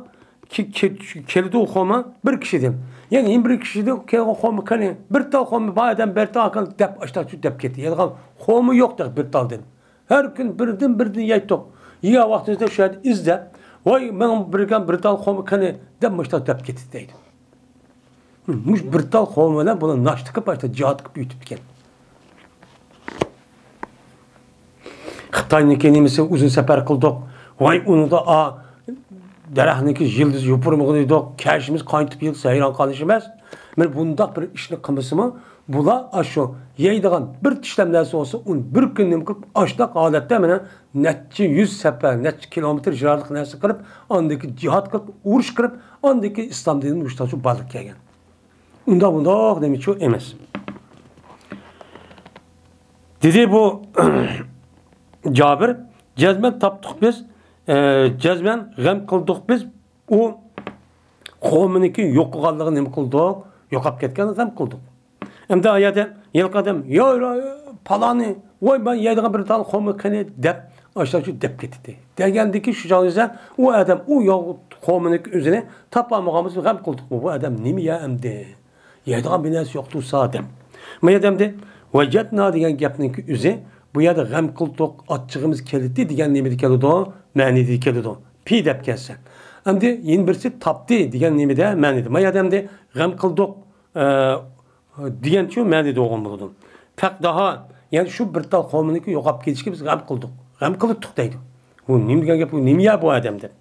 كېلىدۇ، خورما بىر كىشىدىن. يەنى يەنە بىر كىشىدىن كەلگەن خورما قېنى؟ بىر تال خورما بار ئادەم بەر تال ئاكام دەپ ئاشتاق شۇ دەپ كەتتى. يەنە خورما يوق دەپ بىر تالدىن. ھەر كۈن بىردىن بىردىن يەيتتۇق. يېگەن ۋاقتىمىزدا شۇ يەردە ئىزدەپ، ۋاي مېنىڭ بىرگەم بىر تال خورما قېنى دەپ مۇشتاق دەپ كەتتى دەيدۇ. مۇشۇ بىر تال خورما بىلەن بۇلار ناشتا قىلىپ، ئاشتا جىھاد قىلىپ يۈتۈپتىكەن. خىتاينىڭكى نېمىسى ئۇزۇن سەپەر قىلدۇق. ۋاي ئۇنىڭدا ئا دەرەخنىڭكى يىلدىز يوپۇرمىغىنى ئىدۇق. كەشىمىز قاينىتىپ يىلدىز ھەيران قالىش ئەمەس. مانا بۇنداق بىر ئىشنى قىلمىسىمۇ، بۇلار ئاشۇ يەيدىغان بىر چىشلەم نەرسە بولسا، ئۇنى بىر كۈن نېمە قىلىپ، ئاشۇنداق ھالەتتە مانا نەچچە يۈز سەپەر، نەچچە كىلومېتىر يىراقلىق نەرسە قىلىپ، ئاندىن كېيىن جىھاد قىلىپ، ئۇرۇش قىلىپ، ئاندىن كېيىن ئىسلام دىنىنى مۇشۇنداق بارلىققا كەلگەن. ئۇنداق، بۇنداق نېمىچۇ ئەمەس. دېدى بۇ جابىر، جەزمەن تاپتۇق بىز، ئە، جەزمەن غەم قىلدۇق بىز، ئۇ قومىنىڭكى يوقىغانلىقىنى نېمە قىلدۇق؟ يوقاپ كەتكەننى غەم قىلدۇق. ئەمدى ئايەتتە ھېلىقى ئادەم، يا، يا، پالانى، ۋاي، مەن يەيدىغان بىر تال خورما قېنى دەپ، ئاشۇنداق دەپ كېتىتتى. دېگەندىكى شۇ چاغدا ئۇ ئادەم ئۇ يوق خورمىنىڭكى ئۆزىنى تاپالمىغان بولسا غەم قىلدۇقمۇ؟ بۇ ئادەم نېمە يە ئەمدى؟ يەيدىغان بىر نەرسە يوق تۇرسا دەپ. ما ئادەمدە ۋەجەتنا دېگەن گەپنىڭكى ئۆزى بۇ يەردە غەم قىلدۇق، ئاچچىقىمىز كېلىتتى دېگەن نېمىدە كېلىدۇ؟ مەنىدە كېلىدۇ. پى دەپ كەلسە. ئەمدى يەنە بىرسى تاپتى دېگەن نېمىدە؟ مەنىدە. ما ئادەمدە غەم قىلدۇق، ئە، دېگەنچۇ مەنىدە بولغان بولىدۇ. پەقداھا، يەنى شۇ بىر تال خورمىنىڭكى يوقاپ كېتىشىگە بىز غەم قىلدۇق. غەم قىلىتتۇق دەيدۇ. بۇ نېمە دېگەن گەپ؟ بۇ نېمە يە بۇ ئادەم دەپ.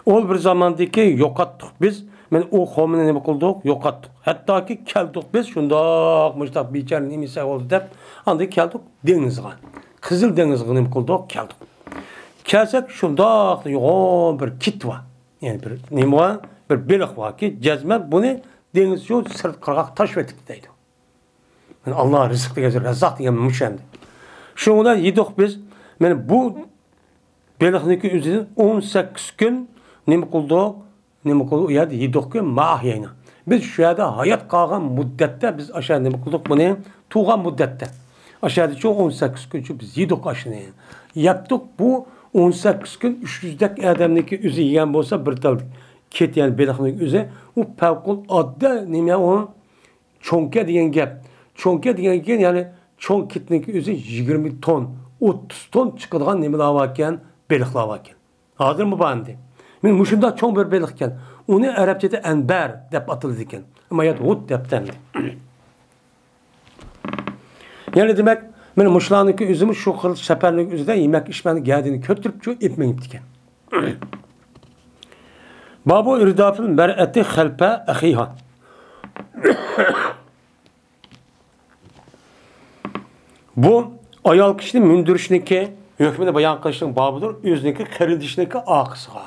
ئۇ بىر زاماندىكى يوقاتتۇق بىز. مانا ئۇ خورمىنى نېمە قىلدۇق؟ يوقاتتۇق. ھەتتاكى كەلدۇق بىز، شۇنداق، مۇشۇنداق بىچارە نېمىسى بولدى دەپ، ئاندىن كەلدۇق دېڭىزغا. قىزىل دېڭىزغا نېمە قىلدۇق؟ كەلدۇق. كەلسەك، شۇنداق يوغان بىر كىت بار. يەنى بىر نېمە بار؟ بىر بېلىق باركى، جەزمەن بۇنى دېڭىز شۇ سىرت قىرغاققا تاشلىۋېتىپتۇ دەيدۇ. مانا ئاللا رىزىق دېگەن، رەززاق دېگەن مۇشۇ ئەمدى. شۇنىڭ بىلەن يېدۇق بىز. مانا بۇ بېلىقنىڭكى ئۆزىدىن ئون سەككىز كۈن نېمە قىلدۇق؟ نېمە قىلدۇق؟ ئۇ يەردە يېدۇقكى، ما ئەھيەينا. بىز شۇ يەردە ھايات قالغان مۇددەتتە بىز ئاشۇ يەردە نېمە قىلدۇق بۇنى؟ تۇغان مۇددەتتە. ئاشۇ يەردىچۇ ئون سەككىز كۈنچۇ بىز يېدۇق ئاشۇنى. يەپتۇق بۇ ئون سەككىز كۈن ئۈچ يۈزدەك ئادەمنىڭكى ئۆزى يېگەن بولسا بىر تال كېتىگەن بېلىقنىڭ ئۆزى، ئۇ پەۋقۇلئاددە نېمە ئۇ؟ چوڭكە دېگەن گەپ. چوڭكە دېگەن گەپ، يەنى چوڭ كىتنىڭكى ئۆزى يىگىرمە تون، ئوتتۇز تون چىقىدىغان نېمىلەر باركەن، بېلىقلار باركەن. ھازىرمۇ بار ئەمدى. مانا مۇشۇنداق چوڭ بىر بېلىق ئىكەن. ئۇنى ئەرەبچىدە ئەنبەر دەپ ئاتىلىدىكەن. ئەمما يەنە ھۇت دەپتۇ ئەمدى. يەنى دېمەك، مانا مۇشۇلارنىڭكى ئۆزىمۇ شۇ خىل سەپەرنىڭ ئۆزىدە يېمەك ئىچمەكنى گەدىنى كۆتۈرۈپچۇ ئېلىپ مېڭىپتىكەن. بابۇ ئىردافىل مەرئەتى خەلپە ئەخىھا. بۇ ئايال كىشىنى مىندۈرۈشنىڭكى ھۆكمىنى بايان قىلىشنىڭ بابىدۇر، ئۆزىنىڭكى قېرىندىشىنىڭكى ئارقىسىغا.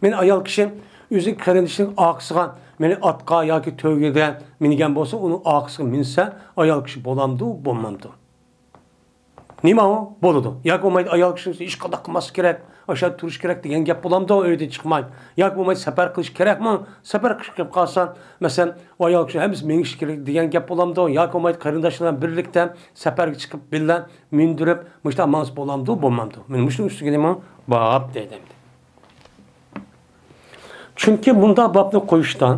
مانا ئايال كىشى ئۆزىنىڭ قېرىندىشىنىڭ ئارقىسىغا، مانا ئاتقا ياكى تۆگىگە مىنگەن بولسا، ئۇنىڭ ئارقىسىغا مىنسە، ئايال كىشى بولامدۇ، بولمامدۇ؟ نېمە ئۇ؟ بولىدۇ. ياكى بولمايدۇ، ئايال كىشى ھېچقانداق قىلماسلىق كېرەك، ئاشۇ يەردە تۇرۇش كېرەك دېگەن گەپ بولامدۇ، ئۆيدىن چىقماي؟ ياكى بولمايدۇ، سەپەر قىلىش كېرەكمۇ؟ سەپەر قىلىش كېلىپ قالسا، مەسىلەن، ئۇ ئايال كىشى ھەممىسى مېڭىشى كېرەك دېگەن گەپ بولامدۇ؟ ياكى بولمايدۇ، قېرىنداشلار بىلەن بىرلىكتە سەپەرگە چىقىپ بىللە مىندۈرۈپ، مۇشۇنداق ماڭسا بولامدۇ، بولمامدۇ؟ مانا مۇشۇنىڭ ئۈستىگە نېمە؟ باب دەيدۇ ئەمدى. چۈنكى مۇنداق بابنى قويۇشتا،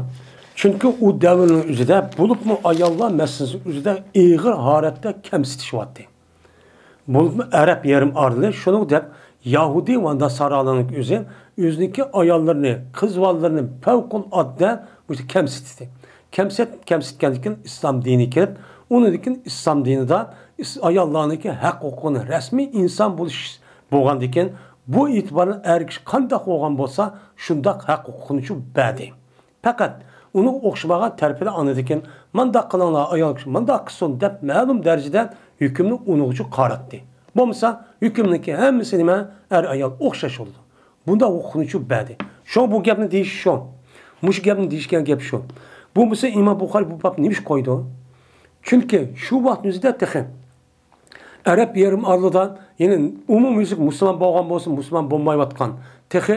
چۈنكى ئۇ دەۋرنىڭ ئۆزىدە، بولۇپمۇ ئاياللار مەسىلىسى ئۆزىدە ئېغىر ھالەتتە كەمسىتىش بارتتى. بولۇپمۇ ئەرەب يېرىم ئارىلى شۇنىڭ دەپ يەھۇدىي ۋە ناسارالارنىڭ ئۆزى ئۆزىنىڭكى ئاياللىرىنى، قىز بالىلىرىنى پەۋقۇلئاددە مۇشۇ كەمسىتتى. كەمسىت-، كەمسىتكەندىن كېيىن ئىسلام دىنى كېلىپ، ئۇنىڭدىن كېيىن ئىسلام دىنىدا ئىس-، ئاياللارنىڭكى ھەق ھوقۇقىنى رەسمىي ئىنسان بولۇش بولغاندىن كېيىن، بۇ ئېتىبار بىلەن ئەر كىشى قانداق بولغان بولسا، شۇنداق ھەق ھوقۇقىنىچۇ بەردى. پەقەت ئۇنىڭغا ئوخشىمىغان تەرىپىدە ئاندىن كېيىن، مانداق قىلىڭلار، ئايال كىشى مانداق قىلسۇن دەپ مەلۇم دەرىجىدە ھۆكۈمنى ئۇنىڭغىچۇ قاراتتى. بولمىسا، ھۆكۈمنىڭكى ھەممىسى نېمە؟ ئەر-ئايال ئوخشاش بولىدۇ. بۇنداق ھوقۇقنىچۇ بەردى. شۇڭا بۇ گەپنى دېيىش شۇ. مۇشۇ گەپنى دېيىشكەن گەپ شۇ. بولمىسا ئىمام بۇخارىي بۇ بابنى نېمە ئۈچۈن قويدى؟ چۈنكى شۇ ۋاقىتنىڭ ئۆزىدە تېخى ئەرەب يېرىم ئارىلىدا، يەنى ئومۇميۈزلۈك مۇسۇلمان بولغان بولسا، مۇسۇلمان بولمايۋاتقان، تېخى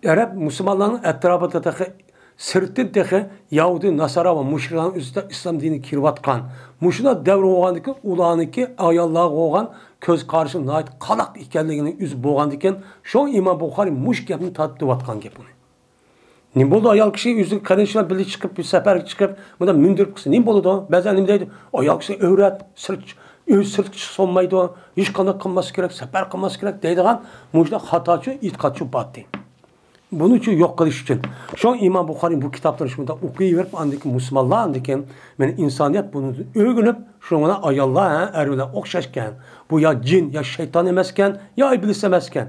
ئەرەب مۇسۇلمانلارنىڭ ئەتراپىدا تېخى سىرتتىن تېخى يەھۇدىي، ناسارا ۋە مۇشرىكلارنىڭ ئۆزىدە ئىسلام دىنىگە كىرىۋاتقان، مۇشۇنداق دەۋر بولغاندىكىن، ئۇلارنىڭكى ئاياللارغا بولغان كۆز قارىشى ناھايىتى قالاق ئىكەنلىكىنى ئۆزى بولغاندىكىن، شۇ ئىمام بۇخارىي مۇشۇ گەپنى تارتىۋاتقان گەپ ئۇنى. نېمە بولدى، ئايال كىشى ئۆزىنىڭ قېرىندىشى بىلەن بىللە چىقىپ، بىر سەپەرگە چىقىپ، مۇنداق مۈندۈرۈپ قىلسا نېمە بولىدۇ؟ بەزىلەر نېمە دەيدۇ؟ ئايال كىشى ئۆرە، سىرت، ئۆزى سىرتقا چىقسا بولمايدۇ، ھېچقانداق قىلماسلىق كېرەك، سەپەر قىلماسلىق كېرەك دەيدىغان مۇشۇنداق خاتاچۇ ئېتىقادچۇ بارتى. بۇنى شۇ يوق قىلىش ئۈچۈن. شۇ ئىمام بۇخارىي بۇ كىتابلىرىنى شۇنداق ئوقۇيۋېرىپ، ئاندىن كېيىن مۇسۇلمانلار، ئاندىن كېيىن مانا ئىنسانىيەت بۇنى ئۆگىنىپ، شۇنىڭ بىلەن ئاياللار، ھە، ئەرلەر ئوخشاشكەن. بۇ يا جىن، يا شەيتان ئەمەسكەن، يا ئىبلىس ئەمەسكەن.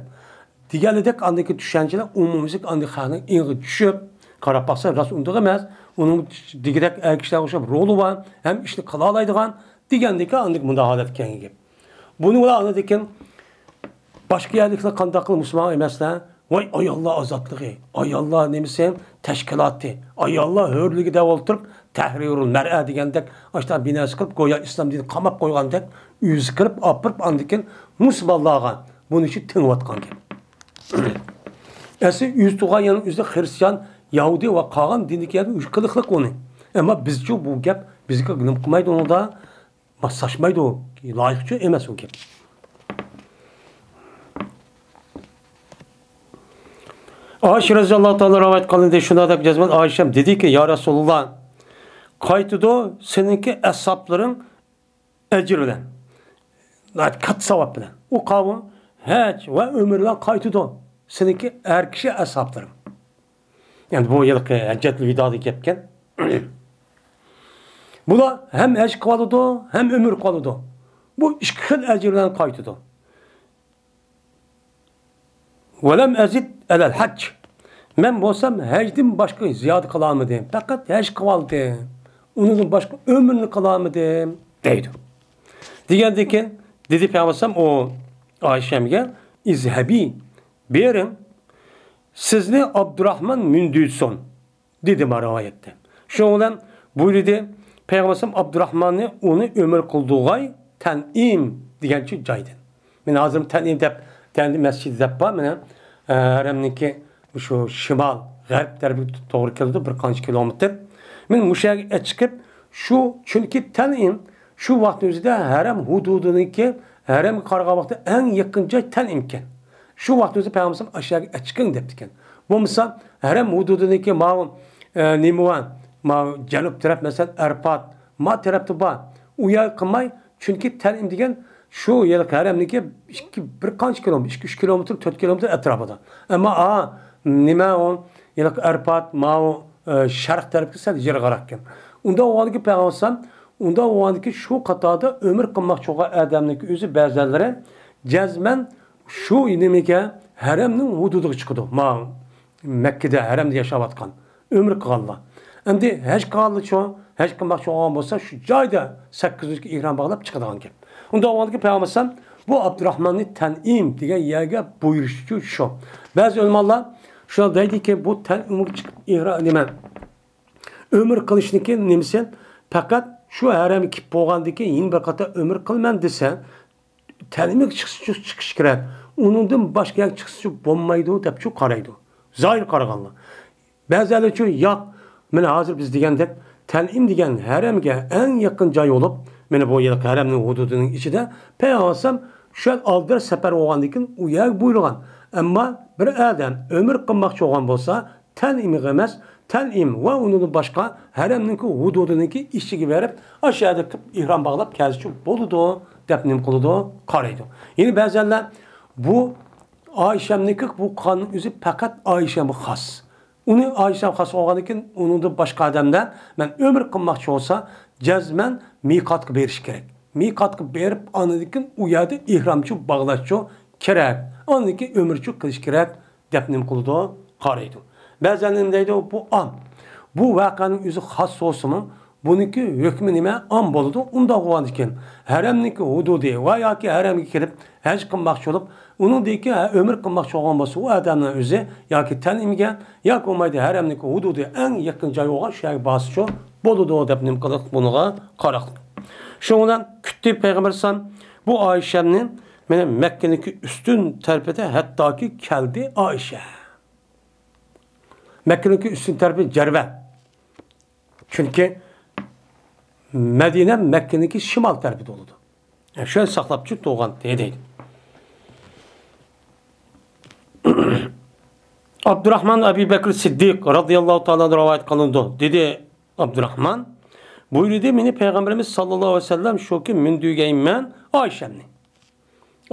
دېگەنلىدەك ئاندىكى چۈشەنچىلەر ئومۇميۈزلۈك ئاندىكى خەقنىڭ ئېڭىغا چۈشۈپ، قاراپ باقسا راست ئۇنداق ئەمەس، ئۇنىڭ دېگۈدەك ئەر كىشىلەرگە ئوخشاپ رولى بار، ھەم ئىشنى قىلالايدىغان دېگەندىكى ئاندىكى مۇنداق ھالەتكە كەلگەن گەپ. بۇنى ئۇلار ئاندىن كېيىن باشقا يەرلىكلەر قانداق قىلىپ مۇسۇلمان ئەمەسلەر؟ ۋاي ئاياللار ئازادلىقى، ئاياللار نېمىسى، تەشكىلاتى، ئاياللار ھۆرلۈكى دەپ ئولتۇرۇپ، تەھرىرۇل مەرئە دېگەندەك ئاشۇنداق بىناسى قىلىپ، گويا ئىسلام دىنى قاماپ قويغاندەك ئۆزى قىلىپ ئاپىرىپ، ئاندىن كېيىن مۇسۇلمانلارغا بۇنى شۇ تېڭىۋاتقان گەپ. ئەسلى ئۆزى تۇغان يەرنىڭ ئۆزى خرىستىيان، يەھۇدىي ۋە قالغان دىندىكى يەرنىڭ ئۆزى قىلىقلىق ئۇنى. ئەمما بىزچۇ بۇ گەپ بىزگە نېمە قىلمايدۇ ئۇنىڭدا؟ ماسلاشمايدۇ، لايىقچۇ ئەمەس ئۇ گەپ. ئائىشە رەزىياللاھۇ تائالا رىۋايەت قىلىندى، شۇنداق دەپ جەزمەن ئائىشەم دېدىكى، يا رەسۇلۇللا، قايتىدۇ سېنىڭكى ئەسھابلىرىڭ ئەجرى بىلەن، ناھايىتى كاتتا ساۋاب بىلەن. ئۇ قاۋۇ ھەج ۋە ئۆمرە بىلەن قايتىدۇ سېنىڭكى ئەر كىشى ئەسھابلىرىڭ. ئەمدى بۇ يىلقى ھەججەتۇل ۋىدادىكى گەپكەن. بۇلار ھەم ھەج قىلىۋالىدۇ، ھەم ئۆمرە قىلىدۇ. بۇ ئىككى خىل ئەجىر بىلەن قايتىدۇ. ۋەلەم ئەزىد ئەلەل ھەج. مەن بولسام ھەجدىن باشقا زىيادە قىلالمىدىم. پەقەت ھەج قىلىۋالدىم. ئۇنىڭدىن باشقا ئۆمرىنى قىلالمىدىم، دەيدۇ. دېگەندىن كېيىن دېدى پەيغەمبەر ئەلەيھىسسالام ئۇ ئائىشەمگە، ئىزھەبى، بېرىڭ، سىزنى ئابدۇراھمان مۈندۈرسۇن. دېدى ما رىۋايەتتە. شۇنىڭ بىلەن بۇيرۇدى، پەيغەمبەر ئابدۇراھماننى ئۇنى ئۆمرە قىلدۇرغاي تەنئىم دېگەن شۇ جايدىن. مەن ھازىر تەنئىم دەپ، تەنئىم مەسچىتى دەپ بار، مانا، ئە، ھەرەمنىڭكى شۇ شىمال، غەرب تەرىپىگە توغرا كېلىدۇ، بىر قانچە كىلومېتىر. مەن مۇشۇ يەرگە چىقىپ، شۇ، چۈنكى تەنئىم شۇ ۋاقىتنىڭ ئۆزىدە ھەرەم ھۇدۇدىنىڭكى، ھەرەمگە قارىغان ۋاقىتتا ئەڭ يېقىن جاي تەنئىمكەن. شۇ ۋاقىتنىڭ ئۆزىدە پەيغەمبەر ئاشۇ يەرگە چىقىڭ دەپتىكەن. بولمىسا، ھەرەم ھۇدۇدىدىكى ماۋۇ، ئە، نېمە بار؟ ماۋۇ جەنۇب تەرەپ، مەسىلەن، ئەرپات، ما تەرەپتە بار. ئۇ يەرگە قىلماي، چۈنكى تەنئىم دېگەن شۇ ھېلىقى ھەرەمنىڭكى ئىككى، بىر قانچە كىلومېتىر، ئىككى، ئۈچ كىلومېتىر، تۆت كىلومېتىر ئەتراپىدا. ئەمما، ئا، نېمە ئۇ، ھېلىقى ئەرپات، ماۋۇ، ئە، شەرق تەرەپكە سەل يىراقراق ئىكەن. ئۇنداق بولغاندىكىن پەيغەمبەر ئەلەيھىسسالام، ئۇنداق بولغاندىكىن شۇ قاتاردا ئۆمرە قىلماقچى بولغان ئادەمنىڭكى ئۆزى بەزەنلىرى جەزمەن شۇ نېمىگە، ھەرەمنىڭ ھۇدۇدىغا چىقىدۇ. ما مەككىدە، ھەرەمدە ياشاۋاتقان، ئۆمرە قىلغانلار. ئەمدى ھەج قىلغانلارچۇ، ھەج قىلماقچى بولغان بولسا، شۇ جايدا سەككىز يۈزگە ئېھرام باغلاپ چىقىدىغان گەپ. ئۇنداق بولغاندىكىن پەيغەمبەر ئەلەيھىسسالام بۇ ئابدۇراھماننى تەنئىم دېگەن يەرگە بۇيرۇشىچۇ شۇ. بەزى ئۆلىمالار شۇنداق دەيدىكى، بۇ تەنئىمگە چىقىپ ئېھرا-، نېمە، ئۆمرە قىلىشنىكى نېمىسى، پەقەت شۇ ھەرەمگە كىرىپ بولغاندىن كېيىن يەنە بىر قېتىم ئۆمرە قىلىمەن دېسە، تەنئىمگە چىقىشى، چىقىش كېرەك. ئۇنىڭدىن باشقا يەرگە چىقسىچۇ بولمايدۇ دەپچۇ قارايدۇ. زاھىر قارىغانلار. بەزىلەرچۇ ياق، مانا ھازىر بىز دېگەندەك، تەنئىم دېگەن ھەرەمگە ئەڭ يېقىن جاي بولۇپ، مانا بۇ يىلقى ھەرەمنىڭ ھۇدۇدىنىڭ ئىچىدە پەيغەمبەر ئەلەيھىسسالام شۇ يەر ئالدىراش سەپەر بولغاندىن كېيىن ئۇ يەرگە بۇيرۇغان. ئەمما بىر ئادەم ئۆمرە قىلماقچى بولغان بولسا، تەنئىمغا ئەمەس، تەنئىم ۋە ئۇنىڭدىن باشقا ھەرەمنىڭكى ھۇدۇدىنىڭكى ئىچىگە بېرىپ، ئاشۇ يەردە قىلىپ ئېھرام باغلاپ كەلسىچۇ بولىدۇ دەپ نېمە قىلىدۇ؟ قارايدۇ. يەنە بەزەنلەر بۇ ئائىشەمنىڭكى بۇ قىلغاننىڭ ئۆزى پەقەت ئائىشەمگە خاس. ئۇنى ئائىشەم خاس بولغاندىن كېيىن، ئۇنىڭدىن باشقا ئادەملەر مەن ئۆمرە قىلماقچى بولسا، جەزمەن مىقاتقا بېرىش كېرەك. مىقاتقا بېرىپ، ئاندىن كېيىن ئۇ يەردە ئېھرامچۇ باغلاشچۇ كېرەك. ئاندىن كېيىن ئۆمرىچۇ قىلىش كېرەك دەپ نېمە قىلىدۇ؟ قارايدۇ. بەزەن نېمە دەيدۇ؟ بۇ ئام. بۇ ۋەقەنىڭ ئۆزى خاس بولسىمۇ، بۇنىڭكى ھۆكمى نېمە؟ ئام بولىدۇ. ئۇنداق بولغاندىكىن، ھەرەمنىڭكى ھۇدۇدى ۋە ياكى ھەرەمگە كىرىپ، ھەج قىلماقچى بولۇپ، ئۇنىڭدىن كېيىن ئۆمرە قىلماقچى بولغان بولسا، ئۇ ئادەمنىڭ ئۆزى ياكى تەنئىمگە، ياكى بولمايدۇ ھەرەمنىڭ ھۇدۇدى ئەڭ يېقىن جاي بولغان شۇ يەرگە بارسىچۇ بولىدۇ دەپ نېمە قىلدۇق؟ بۇنىڭغا قاراق. شۇنىڭ بىلەن كۈتتى پەيغەمبەر ئەلەيھىسسالام بۇ ئائىشەمنى، مېنىڭ مەككىنىڭكى ئۈستۈن تەرىپىدە ھەتتاكى كەلدى ئائىشە. مەككىنىڭكى ئۈستۈن تەرىپى جەرۋە. چۈنكى مەدىنە مەككىنىڭكى شىمال تەرىپىدە بولىدۇ. شۇنى ساقلاپ چۈ تۇرغان دەيدۇ. ئابدۇراخمان ئەبۇ بەكرى سىددىق رەزىياللاھۇ تائالا ئەنھۇ رىۋايەت قىلىنىدۇ. دېدى ئابدۇراخمان، بۇيرۇدى مېنى پەيغەمبىرىمىز ساللاللاھۇ ئەلەيھى ۋەسەللەم، شۇكى مىندۈرگەيمەن ئائىشەمنى.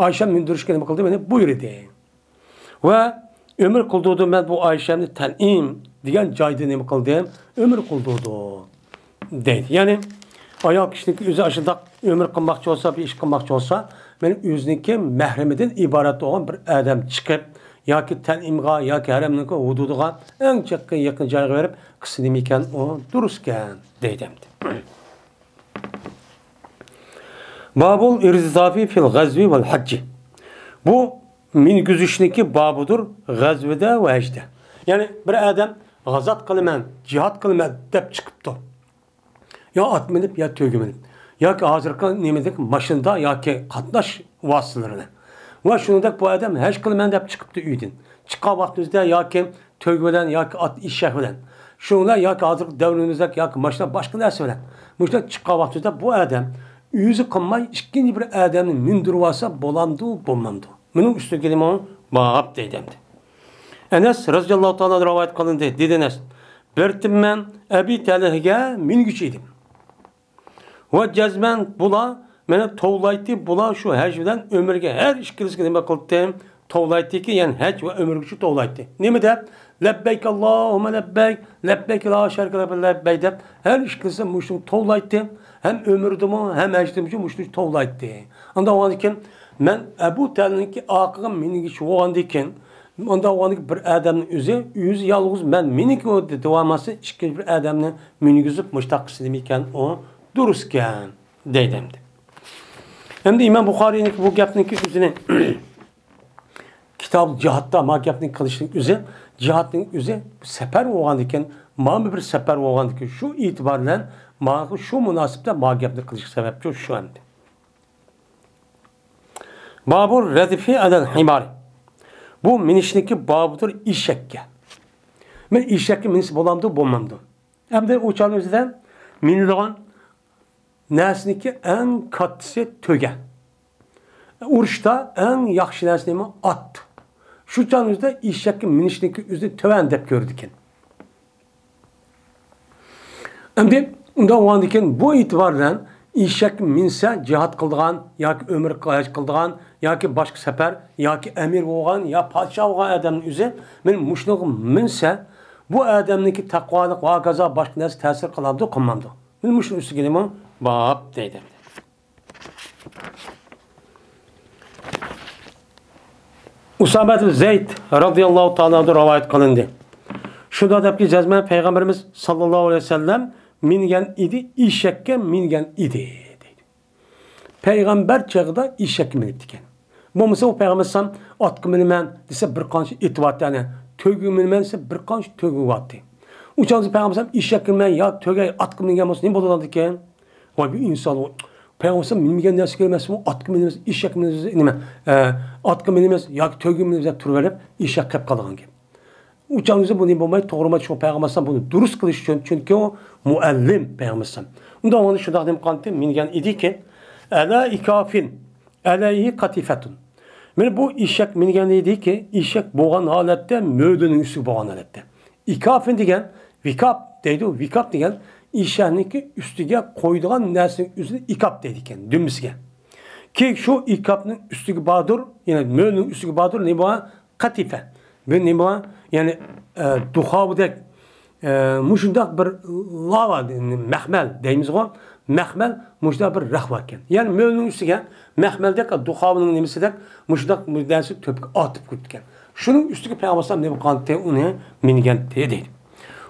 ئائىشەم مىندۈرۈشكە نېمە قىلدى؟ مېنى بۇيرۇدى. ۋە ئۆمۈر قىلدۇردى، مەن بۇ ئائىشەمنى تەنئىم دېگەن جايدا نېمە قىلدىم؟ ئۆمۈر قىلدۇردى، دەيدۇ. يەنى ئايال كىشىنىڭكى ئۆزى ئاشۇنداق ئۆمۈر قىلماقچى بولسا، بىر ئىش قىلماقچى بولسا، مەن ئۆزىنىڭكى مەھرىمىدىن ئىبارەت بولغان بىر ئادەم چىقىپ، ياكى تەنئىمغا، ياكى ھەرەمنىڭكى ھۇدۇدىغا، ئەڭ چەككە يېقىن جايغا بېرىپ قىلسا نېمىكەن ئۇ؟ دۇرۇسكەن، دەيدۇ ئەمدى. بابۇل ئىرزافى فىل غەزۋى ۋەل ھەججى. بۇ مىنگۈزۈشنىڭكى بابىدۇر غەزۋىدە ۋە ھەجدە. يەنى بىر ئادەم غازات قىلىمەن، جىھاد قىلىمەن دەپ چىقىپتۇ. يا ئات مىنىپ، يا تۆگە مىنىپ. ياكى ھازىرقى نېمىدەك ماشىنىدا ياكى قاتناش ۋاسىتىلىرى بىلەن. ۋە شۇنىڭدەك بۇ ئادەم ھەج قىلىمەن دەپ چىقىپتۇ ئۆيدىن. چىققان ۋاقتىمىزدا ياكى تۆگە بىلەن ياكى ئات ئېشەك بىلەن. شۇنىڭ بىلەن ياكى ھازىرقى دەۋرىمىزدەك ياكى ماشىنا باشقا نەرسە بىلەن. مۇشۇنداق چىققان ۋاقتىمىزدا بۇ ئادەم ئۆزى قىلماي ئىككىنچى بىر ئادەمنى مىندۈرۈۋالسا بولامدۇ، بولمامدۇ؟ مېنىڭ ئۈستىگە نېمە بار دەيدۇ ئەمدى. ئەنەس رەزىياللاھۇ تائالا ئەنھۇ رىۋايەت قىلىندى. دېدى ئەنەس، بىر تېمەن ئەبى تەلھىگە مىنگۈچى ئىدىم. ۋە جەزمەن بۇلار مېنى توۋلايتتى، بۇلار شۇ ھەج بىلەن ئۆمرىگە ھەر ئىككىلىسىگە نېمە قىلدى؟ توۋلايتتىكى، يەنى ھەج ۋە ئۆمرىگىچە توۋلايتتى. نېمە دەپ؟ لەببەيك ئاللاھۇممە لەببەيك، لەببەيك لا شەرىكە لەك لەببەيك دەپ ھەر ئىككىلىسى مۇشۇنى توۋلايتتى. ھەم ئۆمرىدىمۇ، ھەم ھەجدىمۇ مۇشۇنى توۋلايتتى. ئانداق بولغاندىن كېيىن مەن ئەبۇ تەلھىنىڭكى ئارقىغا مىنگۈچى بولغاندىن كېيىن، ئانداق بولغاندىن كېيىن بىر ئادەمنىڭ ئۆزى، ئۆزى يالغۇز مەن مېنىڭكى دېۋاماسى ئىككىنچى بىر ئادەمنى مىنگۈزۈپ مۇشتاق قىلسا نېمىكەن ئۇ؟ دۇرۇسكەن، دەيدۇ ئەمدى. ئەمدى ئىمام بۇخارىينىڭكى بۇ گەپنىڭكى ئۆزىنى كىتاب جىھادتا ما گەپنى قىلىشنىڭ ئۆزى، جىھادنىڭ ئۆزى سەپەر بولغاندىكىن، مانا بىر سەپەر بولغاندىكىن، شۇ ئېتىبار بىلەن مانا شۇ مۇناسىۋەتتە ما گەپنى قىلىشقا سەۋەبچۇ شۇ ئەمدى. بابۇر رەزفى ئەلەل ھىمارى. بۇ مىنىشنىكى بابىدۇر ئېشەككە. مەن ئېشەككە مىنسە بولامدۇ، بولمامدۇ؟ ئەمدى ئۇ چاغنىڭ ئۆزىدە مىنىدىغان نەرسىنىڭكى ئەڭ كاتتىسى تۆگە. ئۇرۇشتا ئەڭ ياخشى نەرسە نېمە؟ ئات. شۇ چاغنىڭ ئۆزىدە ئېشەككە مىنىشنىڭكى ئۆزىنى تۆۋەن دەپ كۆرىدىكەن. ئەمدى ئۇنداق بولغاندىكىن بۇ ئېتىبار بىلەن ئېشەككە مىنسە جىھاد قىلىدىغان ياكى ئۆمرە ھەج قىلىدىغان ياكى باشقا سەپەر ياكى ئەمىر بولغان يا پادىشاھ بولغان ئادەمنىڭ ئۆزى مېنىڭ مۇشۇنىڭغا مىنسە بۇ ئادەمنىڭكى تەقۋالىق ۋە ھاكازا باشقا نەرسە تەسىر قىلامدۇ، قىلمامدۇ؟ مېنىڭ مۇشۇنىڭ ئۈستىگە نېمە بار دەيدۇ. ئۇسامە ئىبن زەيد رەزىياللاھۇ تائالا ئەنھۇ رىۋايەت قىلىندى. شۇنداق دەپكى، جەزمەن پەيغەمبىرىمىز ساللاللاھۇ ئەلەيھى ۋەسەللەم مىنگەن ئىدى، ئېشەككە مىنگەن ئىدى، دەيدۇ. پەيغەمبەر چېغىدا ئېشەككە مىنىپتىكەن. بولمىسا ئۇ پەيغەمبەر ئەلەيھىسسالام ئاتقا مىنىمەن دېسە بىر قانچە ئېتىۋاتتى، يەنى تۆگىگە مىنىمەن دېسە بىر قانچە تۆگىۋاتتى. ئۇ چاغدا پەيغەمبەر ئەلەيھىسسالام ئېشەككە مىنمەن يا تۆگە ئاتقا مىنگەن بولسا نېمە بولىدىكەن؟ ۋاي، بىر ئىنسان، پەيغەمبەر ئەلەيھىسسالام مىنمىگەن نەرسە كۆرمەسمۇ، ئاتقا مىنىمىز، ئېشەككە مىنىمىز، نېمە، ئە، ئاتقا مىنىمىز ياكى تۆگىگە مىنىمىز دەپ تۇرۇۋېرىپ، ئېشەك قېلىپ قالىدىغان گەپ. ئۇ چاغدا بۇنى بولماي، توغرا بولمايدۇ. شۇڭا پەيغەمبەر ئەلەيھىسسالام بۇنى دۇرۇس قىلىش ئۈچۈن، چۈنكى ئۇ مۇئەللىم پەيغەمبەر ئەلەيھىسسالام. ئۇندا ئۇنى شۇنداق دېمەپ قالدى، مىنگەن ئىدىكى، ئەلا ئىكافىن، ئەلەيھى قەتىفەتۇن. مانا بۇ ئېشەك مىنگەن ئىدىكى، ئېشەك بولغان ھالەتتە، مۆلىنىڭ ئۈستىگە بولغان ھالەتتە. ئىكافىن دېگەن، ۋىكاپ دەيدۇ، ۋىكاپ دېگەن ئېشەكنىڭكى ئۈستىگە قويىدىغان نەرسىنىڭ ئۆزىنى ئىكاپ دەيدىكەن، دۈمبىسىگە. كېيىن شۇ ئىكاپنىڭ ئۈستىگە باردۇر، يەنى مۆلنىڭ ئۈستىگە باردۇر، نېمە بار؟ قەتىفە. بۇ نېمە بار؟ يەنى، ئە، دۇخاۋىدەك، ئە، مۇشۇنداق بىر لاۋا، مەخمەل دەيمىزغۇ، مەخمەل مۇشۇنداق بىر رەخ باركەن. يەنى مۆلنىڭ ئۈستىگە مەخمەلدەك، دۇخاۋىنىڭ نېمىسىدەك مۇشۇنداق بىر نەرسە تۆپۈك ئارتىپ كېتىدىكەن. شۇنىڭ ئۈستىگە پەيغەمبەر ئەلەيھىسسالام نېمە قىلغانتى؟ ئۇنى مىنگەنتى دەيدۇ.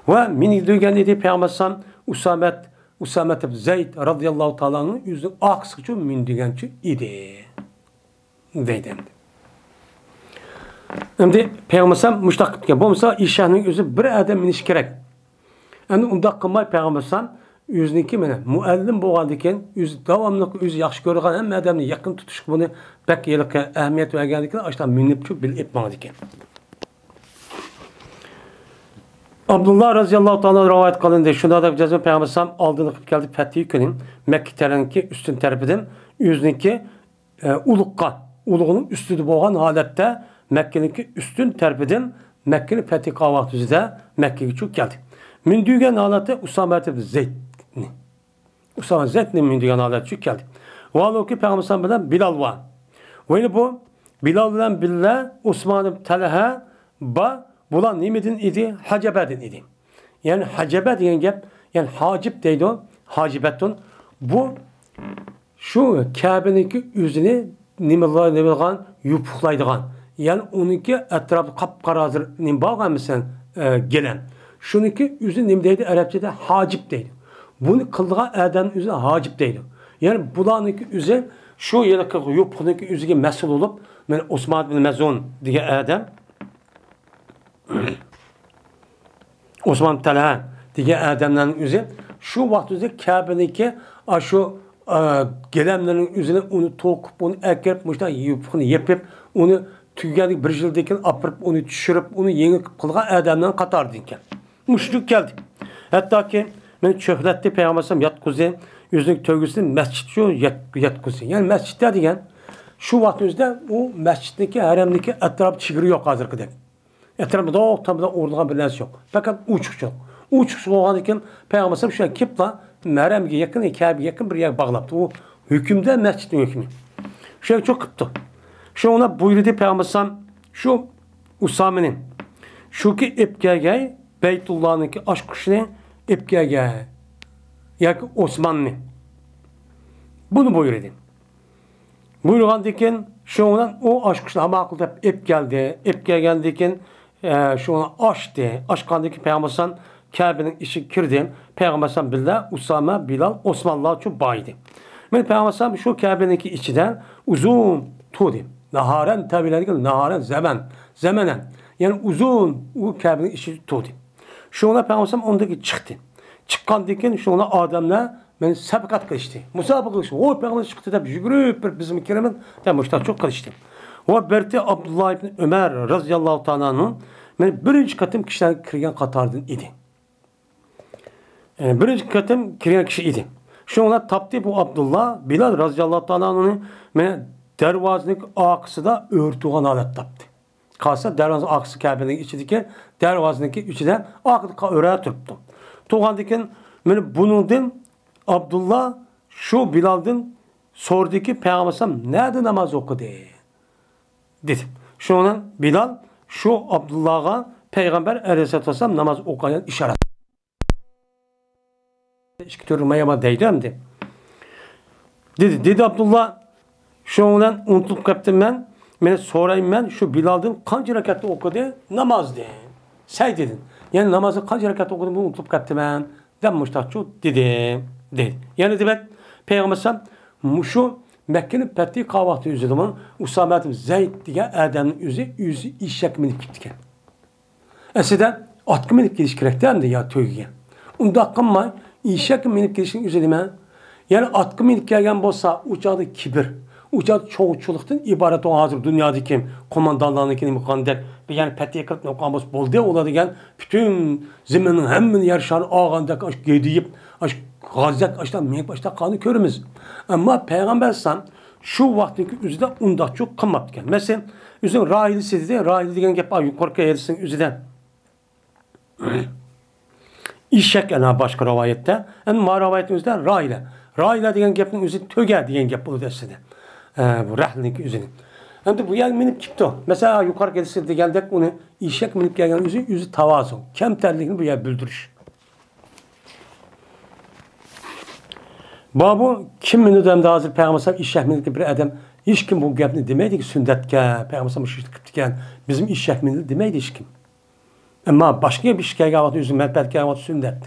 ۋە مىنگۈزگەن ئىدى پەيغەمبەر ئەلەيھىسسالام ئۇسامەت، ئۇسامەت ئىبن زەيد رەزىياللاھۇ تائالا ئەنھۇ ئۆزىنىڭ ئارقىسىغىچۇ مىندۈرگەنچۇ ئىدى. دەيدۇ ئەمدى. ئەمدى پەيغەمبەر ئەلەيھىسسالام مۇشۇنداق قىپتىكەن. بولمىسا ئېشەكنىڭ ئۆزى بىر ئادەم مىنىشى كېرەك. ئەمدى ئۇنداق قىلماي پەيغەمبەر ئەلەيھىسسالام ئۆزىنىڭكى مانا مۇئەللىم بولغاندىن كېيىن، ئۆزى داۋاملىق ئۆزى ياخشى كۆرىدىغان ھەممە ئادەمنى يېقىن تۇتۇشقا بۇنى بەك ھېلىقى ئەھمىيەت بەرگەندىن كېيىن ئاشۇنداق مىنىپ شۇ بىللە ئېلىپ ماڭىدىكەن. ئابدۇللا رەزىياللاھۇ تائالا رىۋايەت قىلىندى. شۇنداق دەپ جەزمەن پەيغەمبەر ئەلەيھىسسالام ئالدىنقى قېلىپ كەلدى. پەتھى كۈنى مەككە تەرەپنىڭكى ئۈستۈن تەرىپىدىن ئۆزىنىڭكى ئە، ئۇلۇغقا، ئۇلۇغىنىڭ ئۈستىدە بولغان ھالەتتە مەككىنىڭكى ئۈستۈن تەرىپىدىن مەككىنى پەتھى قىلغان ۋاقتىمىزدا مەككىگە چۈشۈپ كەلدى. مىندۈرگەن ھالەتتە ئۇسامە ئىبن زەيدنى، ئۇسامە زەيدنى مىندۈرگەن ھالەتتە چۈشۈپ كەلدى. ۋاھالۇكى پەيغەمبەر بىلەن بىلال بار. ۋە يەنە بۇ بىلال بىلەن بىللە ئۇسمان ئىبن تەلھە بار. بۇلار نېمىدىن ئىدى؟ ھەجەبەدىن ئىدى. يەنى ھەجەبە دېگەن گەپ، يەنى ھاجىب دەيدۇ، ھاجىبەتتۇن. بۇ شۇ كەبىنىڭكى ئۆزىنى نېمىلا-، نېمىلىغان، يوپۇقلايدىغان. يەنى ئۇنىڭكى ئەتراپى قاپقارا ھازىر نېمە بارغان مىسەن، ئە، گىلەم. شۇنىڭكى ئۆزى نېمە دەيدۇ؟ ئەرەبچىدە ھاجىب دەيدۇ. بۇنى قىلىدىغان ئادەمنى ئۆزى ھاجىب دەيدۇ. يەنى بۇلارنىڭكى ئۆزى شۇ ھېلىقى يوپۇقنىڭكى ئۆزىگە مەسئۇل بولۇپ، مانا ئۇسمان بىن مەزئۇن دېگەن ئادەم، ئۇسمان تەلھە دېگەن ئادەملەرنىڭ ئۆزى شۇ ۋاقىت ئۆزى كەبىنىڭكى ئاشۇ، ئە، گىلەملىرىنىڭ ئۆزىنى ئۇنى توقۇپ، ئۇنى ئەكىرىپ، مۇشۇنداق يوپۇقنى يېپىپ، ئۇنى تۈگىگەندىن بىر يىلدىن كېيىن ئاپىرىپ، ئۇنى چۈشۈرۈپ، ئۇنى يېڭى قىلىپ قىلغان ئادەملەرنىڭ قاتارىدىن ئىكەن. مۇشۇ كەلدى. ھەتتاكى مېنى چۆكلەتتى، پەيغەمبەر ئەلەيھىسسالام ياتقۇزدى، ئۆزىنىڭ تۆگىسىدىن مەسچىتكە يات-، ياتقۇزدى. يەنى مەسچىتتە دېگەن شۇ ۋاقىت ئۆزىدە ئۇ مەسچىتنىڭكى، ھەرەمنىڭكى ئەتراپى چېگرا يوق ھازىرقىدەك. ئەتراپىدا دوق تامدا ئورنىغان بىر نەرسە يوق. پەقەت ئوچۇقچىلىق. ئوچۇقچىلىق بولغاندىن كېيىن پەيغەمبەر ئەلەيھىسسالام شۇ يەرگە كېلىپلا، ھەرەمگە يېقىن، كەبىگە يېقىن بىر يەرگە باغلاپتۇ. ئۇ ھۆكۈمدە مەسچىتنىڭ ھۆكمى. شۇ يەرگە چوقۇپ قىپتۇ. شۇڭا بۇيرۇدى پەيغەمبەر ئەلەيھىسسالام شۇ ئۇسامىنى، شۇكى ئېلىپ كەلگەي بەيتۇللانىڭكى ئاچقۇچىنى ئېلىپ كەلگەي ياكى ئوسماننى. بۇنى بۇيرۇدى. بۇيرۇغاندىن كېيىن شۇنىڭ بىلەن ئۇ ئاچقۇچنى ھامان قىلدى دەپ ئېلىپ كەلدى. ئېلىپ كەلگەندىن كېيىن، ئە، شۇنى ئاچتى. ئاچقاندىن كېيىن پەيغەمبەر ئەلەيھىسسالام كەبىنىڭ ئىچىگە كىردى. پەيغەمبەر ئەلەيھىسسالام بىللە ئۇسامە، بىلال، ئوسمانلار شۇ بار ئىدى. مانا پەيغەمبەر ئەلەيھىسسالام شۇ كەبىنىڭكى ئىچىدە ئۇزۇن تۇردى. ناھارەن تەۋىلەنگە ناھارەن زەمەن، زەمەنەن. يەنى ئۇزۇن ئۇ كەبىنىڭ ئىچىدە تۇردى. شۇنىڭ بىلەن پەيغەمبەر ئەلەيھىسسالام ئۇنىڭدىن چىقتى. چىققاندىن كېيىن شۇنىڭ بىلەن ئادەملەر مانا سەبقەت قىلىشتى. مۇسابىقە قىلىشتى. ۋوي، پەيغەمبەر چىقتى دەپ يۈگۈرۈپ بېرىپ بىزمۇ كىرىمىز دەپ مۇشۇنداق چوق قىلىشتى. ۋە بىرتى ئابدۇللا ئىبن ئۆمەر رەزىياللاھۇ تائالا ئەنھۇ مانا بىرىنچى قېتىم كىشىلەرگە كىرگەن قاتاردىن ئىدى. ئە، بىرىنچى قېتىم كىرگەن كىشى ئىدى. شۇنىڭ بىلەن تاپتى بۇ ئابدۇللا بىلال رەزىياللاھۇ تائالا ئەنھۇنى مانا دەرۋازىنىڭ ئارقىسىدا ئۆرە تۇرغان ھالەتتە تاپتى. قارىسا، دەرۋازا ئارقىسى كەبىنىڭ ئىچىدىكى دەرۋازىنىڭكى ئىچىدە ئارقىدا ئۆرە تۇرۇپتۇ. تۇرغاندىن كېيىن مانا بۇنىڭدىن ئابدۇللا شۇ بىلالدىن سورىدىكى، پەيغەمبەر ئەلەيھىسسالام نەدە ناماز ئوقۇدى؟ دېدى. شۇنىڭ بىلال شۇ ئابدۇللاغا پەيغەمبەر ئەلەيھىسسالاتۇ ۋەسسالام ناماز ئوقۇغان ئىشارەت. ئىككى تۈرلۈك مەيا بار دەيدۇ ئەمدى. دېدى، دېدى ئابدۇللا، شۇنىڭ بىلەن ئۇنتۇلۇپ قاپتىمەن. مانا سورايمەن، شۇ بىلالدىن قانچە رەكەتتە ئوقۇدى نامازنى؟ سەي دېدىم. يەنى نامازنى قانچە رەكەتتە ئوقۇدى، بۇنى ئۇنتۇلۇپ قاپتىمەن دەپ مۇشتاقچۇ دېدى، دېدى. يەنە دېمەك، پەيغەمبەر ئەلەيھىسسالام مۇشۇ مەككىنى پەتھى قىلغان ۋاقتى ئۆزىدىمۇ ئۇسامە ئىبن زەيد دېگەن ئادەمنىڭ ئۆزى، ئۆزى ئېشەككە مىنىپ كېتىپتىكەن. ئەسلىدە ئاتقا مىنىپ كېلىش كېرەكتە ئەمدى يا تۆگىگە. ئۇنداق قىلماي، ئېشەككە مىنىپ كېلىشنىڭ ئۆزى نېمە؟ يەنى ئاتقا مىنىپ كەلگەن بولسا، ئۇ چاغدا كىبىر، ئۇ چاغدا چوڭچىلىقتىن ئىبارەت بولغان ھازىر دۇنيادىكى قوماندانلارنىڭكى نېمە قىلغاندەك، بىر يەرنى پەتھى قىلىپ نېمە قىلغان بولسا بولدى، ئۇلار دېگەن پۈتۈن زېمىننىڭ ھەممىنى يەر شارى ئالغاندەك، ئاشۇ گىدىيىپ، ئاشۇ غازىيەك ئاشۇنداق مېڭىپ ئاشۇنداق قىلغاننى كۆرىمىز. ئەمما پەيغەمبەر ئەلەيھىسسالام شۇ ۋاقىتنىڭكى ئۆزىدە ئۇنداقچۇ قىلماپتىكەن. مەسىلەن، ئۆزىنىڭ راھىلىسى دېدى، راھىلە دېگەن گەپ بار يۇقىرىقى ھەدىسنىڭ ئۆزىدە. ئېشەك ئەنە باشقا رىۋايەتتە. ئەمما ما رىۋايەتنىڭ ئۆزىدە راھىلە. راھىلە دېگەن گەپنىڭ ئۆزى تۆگە دېگەن گەپ بولىدۇ ئەسلىدە. ئە، بۇ رەھلىنىڭكى ئۆزىنى. ئەمدى بۇ يەرگە مىنىپ كېپتۇ. مەسىلەن، يۇقىرىقى ھەدىستە دېگەندەك ئۇنى ئېشەك مىنىپ كەلگەن ئۆزى، ئۆزى تاۋازۇ، كەمتەرلىكنى بۇ يەردە بىلدۈرۈش. بابۇ كىم مىنىدۇ ئەمدى ھازىر پەيغەمبەر ئەلەيھىسسالام ئېشەك مىنىدىكى بىر ئادەم؟ ھېچكىم بۇ گەپنى دېمەيدىكى سۈننەتكە، پەيغەمبەر ئەلەيھىسسالام مۇشۇ قىپتىكەن، بىزمۇ ئېشەك مىنىدۇ دېمەيدۇ ھېچكىم. ئەمما باشقا گەپ ئىش كەلگەن ۋاقىتتا ئۆزىگە مەنپەئەت كەلگەن ۋاقىتتا سۈننەت.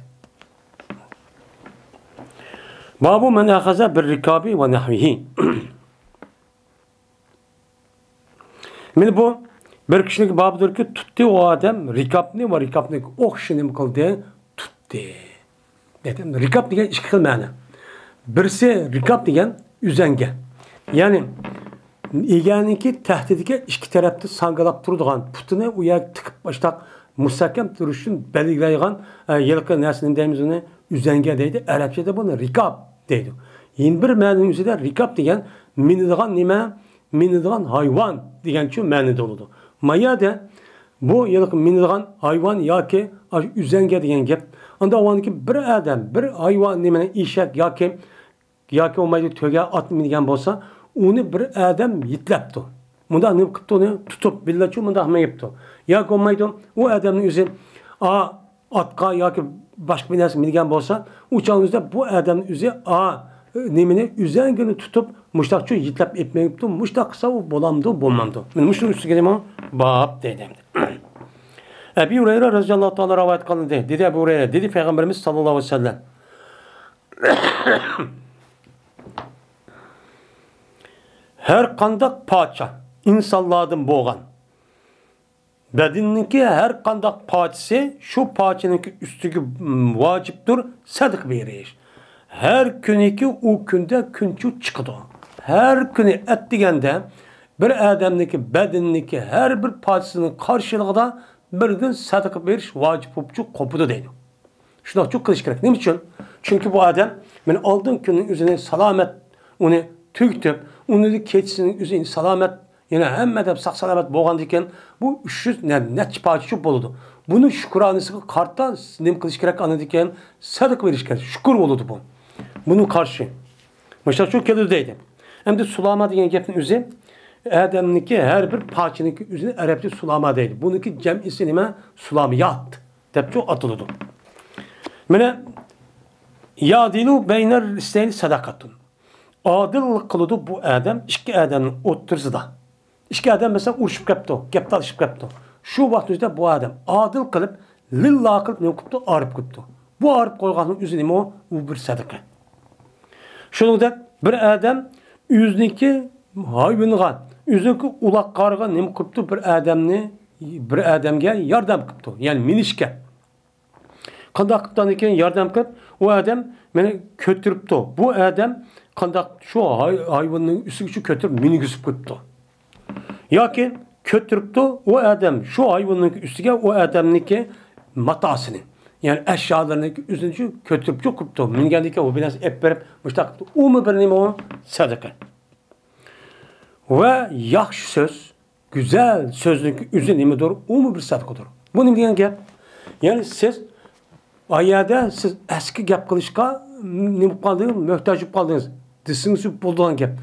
بابۇ مەن ئەخەزە بىر رىكابى ۋە نەھۋىھى. مانا بۇ بىر كىشىنىڭ بابىدۇركى، تۇتتى ئۇ ئادەم رىكابنى ۋە رىكابنىڭ ئوخشىشى نېمە قىلدى؟ تۇتتى. رىكاب دېگەن ئىككى خىل مەنە. بىرسى رىكاب دېگەن ئۈزەڭگە. يەنى ئېگەرنىڭكى تەختىدىكى ئىككى تەرەپتە ساڭگىلاپ تۇرىدىغان، پۇتىنى ئۇ يەرگە تىقىپ باشلاپ مۇستەھكەم تۇرۇش ئۈچۈن بەلگىلەيدىغان، ئە، ھېلىقى نەرسە نېمە دەيمىز ئۇنى؟ ئۈزەڭگە دەيدۇ. ئەرەبچىدە بۇنى رىكاب دەيدۇ. يەنە بىر مەنىنىڭ ئۆزىدە رىكاب دېگەن مىنىدىغان نېمە؟ مىنىدىغان ھايۋان دېگەنچۇ مەنىدە بولىدۇ. ما يەردە بۇ ھېلىقى مىنىدىغان ھايۋان ياكى ئاشۇ ئۈزەڭگە دېگەن گەپ. ئاندىن ئاۋۋالدىكى بىر ئادەم، بىر ھايۋان، نېمىنى، ئېشەك ياكى، ياكى بولمايدۇ تۆگە ئات مىنگەن بولسا، ئۇنى بىر ئادەم يېتىلەپتۇ. مۇنداق نېمە قىپتۇ، ئۇنى تۇتۇپ، بىللەچۇ مۇنداق مېڭىپتۇ. ياكى بولمايدۇ، ئۇ ئادەمنىڭ ئۆزى، ئا، ئاتقا ياكى باشقا بىر نەرسە مىنگەن بولسا، ئۇ چاغنىڭ ئۆزىدە بۇ ئادەمنىڭ ئۆزى، ئا، نېمىنى، ئۈزەڭگىنى تۇتۇپ، مۇشتاقچۇ يېتىلەپ ئېلىپ مېڭىپتۇ. مۇشتاق قىلسا ئۇ بولامدۇ، بولمامدۇ؟ مانا مۇشۇنىڭ ئۈستىگە نېمە؟ باب دەيدۇ ئەمدى. ئەبى ھۇرەيرە رەزىياللاھۇ تائالا رىۋايەت قىلىندى. دېدى ئەبۇ ھۇرەيرە، دېدى پەيغەمبىرىمىز ساللاللاھۇ ئەلەيھى ۋەسەللەم، ھەر قانداق پارچە ئىنسانلاردىن بولغان بەدىنىنىڭكى ھەر قانداق پارچىسى شۇ پارچىنىڭكى ئۈستىگە، م، ۋاجىپتۇر سەدىقە بېرىش. ھەر كۈنىكى ئۇ كۈندە كۈنچۇ چىقىدۇ. ھەر كۈنى ئەتىگەندە بىر ئادەمنىڭكى بەدىنىنىڭكى ھەر بىر پارچىسىنىڭ قارشىلىقىدا بىردىن سەدىقە بېرىش ۋاجىپ بولۇپچۇ قوپىدۇ دەيدۇ. شۇنداقچۇ قىلىش كېرەك. نېمە ئۈچۈن؟ چۈنكى بۇ ئادەم مانا ئالدىنقى كۈننىڭ ئۆزىنى سالامەت ئۇنى تۈگىتىپ، ئۇنى كېچىسىنىڭ ئۆزى سالامەت، يەنە ھەممە ئادەم ساق-سالامەت بولغاندىكىن، بۇ ئۈچ يۈز نە-، نەچچە پارچە چوپ بولىدۇ. بۇنى شۈكرانىسىگە قارىتا نېمە قىلىش كېرەك؟ ئاندىن كېيىن سەدىقە بېرىش كېرەك. شۈكۈر بولىدۇ بۇ. بۇنىڭ قارشى. مۇشۇنداقچۇ كېلىدۇ دەيدۇ. ئەمدى سۇلاما دېگەن گەپنىڭ ئۆزى ئادەمنىڭكى ھەر بىر پارچىنىڭكى ئۆزىنى ئەرەبچە سۇلاما دەيدۇ. بۇنىڭكى جەمئىسى نېمە؟ سۇلامىيات دەپچۇ ئاتىلىدۇ. مانا، يادىلۇ بەينەر رىسلەينى سەدەقەتۇن. ئادىللىق قىلىدۇ بۇ ئادەم ئىككى ئادەمنىڭ ئوتتۇرىسىدا. ئىككى ئادەم مەسىلەن ئۇرۇشۇپ كەپتۇ، گەپ تالىشىپ كەپتۇ. شۇ ۋاقىت ئۆزىدە بۇ ئادەم ئادىل قىلىپ، لىللا قىلىپ نېمە قىپتۇ؟ ئايرىپ قويۇپتۇ. بۇ ئايرىپ قويغاننىڭ ئۆزى نېمە؟ ئۇ بىر سەدىقە. شۇنىڭدەك بىر ئادەم ئۆزىنىڭكى ھايۋىنىغا، ئۆزىنىڭكى ئۇلاققارىغا نېمە قىپتۇ؟ بىر ئادەمنى، بىر ئادەمگە ياردەم قىپتۇ. يەنى مىنىشكە. قانداق قىپتۇ ئاندىن كېيىن ياردەم قىلىپ، ئۇ ئادەم مېنى كۆتۈرۈپتۇ. بۇ ئادەم قانداق شۇ ھاي-، ھايۋاننىڭ ئۈستىگە شۇ كۆتۈرۈپ مىنگۈزۈپ قويۇپتۇ. ياكى كۆتۈرۈپتۇ، ئۇ ئادەم شۇ ھايۋاننىڭ ئۈستىگە ئۇ ئادەمنىڭكى ماتاسىنى، يەنى ئەشيالىرىنى ئۆزىنى شۇ كۆتۈرۈپ شۇ قىپتۇ. مىنگەندىن كېيىن ئۇ بىر نەرسە ئېلىپ بېرىپ مۇشۇنداق قىپتۇ. ئۇمۇ بىر نېمە ئۇ؟ سەدىقە. ۋە ياخشى سۆز، گۈزەل سۆزنىڭ ئۆزى نېمىدۇر؟ ئۇمۇ بىر سەدىقىدۇر. بۇ نېمە دېگەن گەپ؟ يەنى سىز ئايەدە سىز ئەسكى گەپ قىلىشقا نېمە بولۇپ قالدىڭىز؟ موھتاج بولۇپ قالدىڭىز دېسىڭىز بولىدىغان گەپ.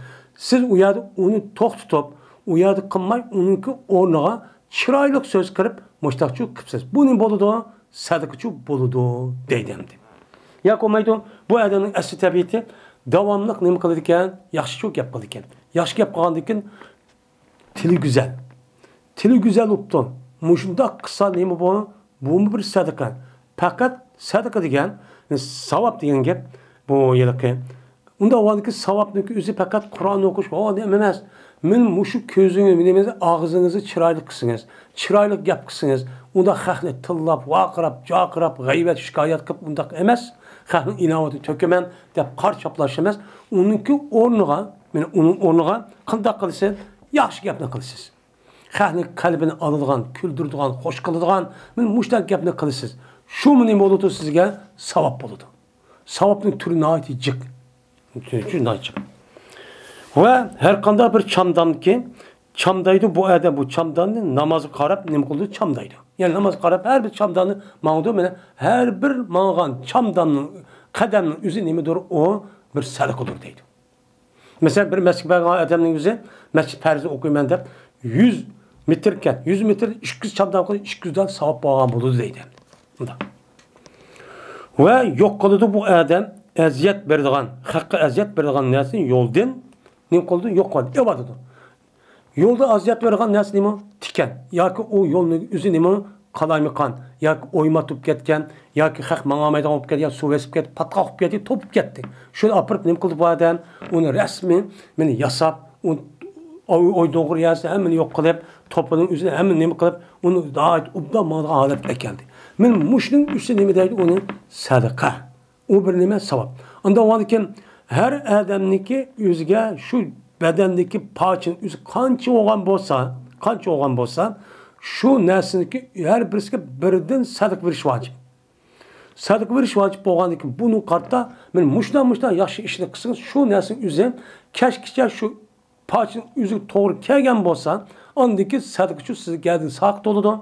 سىز ئۇ يەردە ئۇنى توختىتىپ، ئۇ يەردە قىلماي، ئۇنىڭكى ئورنىغا چىرايلىق سۆز قىلىپ، مۇشتاقچۇ قىپسىز. بۇ نېمە بولىدۇ؟ سەدىقىچۇ بولىدۇ دەيدۇ ئەمدى. ياق بولمايدۇ. بۇ ئادەمنىڭ ئەسلى تەبىئىتى داۋاملىق نېمە قىلىدىكەن؟ ياخشىچۇ گەپ قىلىدىكەن. ياخشى گەپ قىلغاندىكىن تىلى گۈزەل. تىلى گۈزەل بوپتۇ. مۇشۇنداق قىلسا نېمە بۇ؟ بۇمۇ بىر سەدىقە. پەقەت سەدىقە دېگەن، ساۋاب دېگەن گەپ بۇ ھېلىقى. ئۇنداق بولغاندىكىن ساۋابنىڭكى ئۆزى پەقەت قۇرئان ئوقۇش، ھو، نېمە ئەمەس. مېنىڭ مۇشۇ كۆزۈڭنى، نېمە، ئاغزىڭىزنى چىرايلىق قىلسىڭىز، چىرايلىق گەپ قىلسىڭىز، ئۇنداق خەقنى تىللاپ، ۋارقىراپ، جارقىراپ، غەيۋەت، شىكايەت قىلىپ، ئۇنداق ئەمەس. خەقنىڭ ئىناۋىتىنى تۆكىمەن دەپ قار چاپلاش ئەمەس. ئۇنىڭكى ئورنىغا، مانا ئۇنىڭ ئورنىغا قانداق قىلىسىز؟ ياخشى گەپنى قىلىسىز. خەقنىڭ قەلبىنى ئالىدىغان، كۈلدۈرىدىغان، خوش قىلىدىغان، مانا مۇشۇنداق گەپنى قىلىسىز. شۇمۇ نېمە بولىدۇ سىزگە؟ ساۋاب بولىدۇ. ساۋابنىڭ تۈرى ناھايىتى جىق. تۈرى ناھايىتى جىق. ۋە ھەر قانداق بىر چامدامكى، چامدايدۇ بۇ ئادەم بۇ چامدامنى نامازغا قاراپ نېمە قىلىدۇ؟ چامدايدۇ. يەنى نامازغا قاراپ ھەر بىر چامدامنى ماڭىدۇ، مانا ھەر بىر ماڭغان چامدامنىڭ، قەدەمنىڭ ئۆزى نېمىدۇر؟ ئۇ بىر سەدىقىدۇر دەيدۇ. مەسىلەن، بىر مەسچىتكە بارغان ئادەمنىڭ ئۆزى مەسچىت پەرزىنى ئوقۇيمەن دەپ، يۈز مېتىركەن، يۈز مېتىر ئىككى يۈز چامدام قىلىپ، ئىككى يۈز دان ساۋاب بولغان بولىدۇ دەيدۇ. مۇنداق. ۋە يوق قىلىدۇ بۇ ئادەم ئەزىيەت بېرىدىغان، خەققە ئەزىيەت بېرىدىغان نەرسىنى يولدىن نېمە قىلىدۇ؟ يوق قىلىدۇ، ئېلىۋاتىدۇ. يولدا ئەزىيەت بېرىدىغان نەرسە نېمە؟ تىكەن. ياكى ئۇ يولنىڭ ئۆزى نېمە؟ قالايمىقان. ياكى ئويما توپ كەتكەن. ياكى خەق ماڭالمايدىغان بولۇپ كەتكەن. يا سۇ بېسىپ كەتتى، پاتقاق بولۇپ كەتتى، توپۇپ كەتتى. شۇنى ئاپىرىپ نېمە قىلدى بۇ ئادەم؟ ئۇنى رەسمىي، مانا ياساپ، ئۇنى ئوي، ئوي دوغرا يەسە ھەممىنى يوق قىلىپ، توپىنىڭ ئۆزىنى ھەممىنى نېمە قىلىپ، ئۇنى ناھايىتى ئوبدان ماڭىدىغان ھالەتكە ئەكەلدى. مېنىڭ مۇشۇنىڭ ئۈستىدە نېمە دەيدۇ، ئۇنى سەدىقە. ئۇ بىر نېمە ساۋاب. ئاندىن ئۇنىڭدىن كېيىن ھەر ئادەمنىڭكى ئۆزىگە شۇ بەدەندىكى پارچىنىڭ ئۆزى قانچە بولغان بولسا، قانچە بولغان بولسا، شۇ نەرسىنىڭكى ھەر بىرسىگە بىردىن سەدىقە بېرىش ۋاجىپ. سەدىقە بېرىش ۋاجىپ بولغاندىن كېيىن، بۇنىڭغا قارىتا، مانا مۇشۇنداق، مۇشۇنداق ياخشى ئىشنى قىلسىڭىز، شۇ نەرسىنىڭ ئۆزى كەچكىچە شۇ پارچىنىڭ ئۆزىگە توغرا كەلگەن بولسا، ئاندىن كېيىن سەدىقىچۇ سىزگە گەدىن ساقىت بولىدۇ.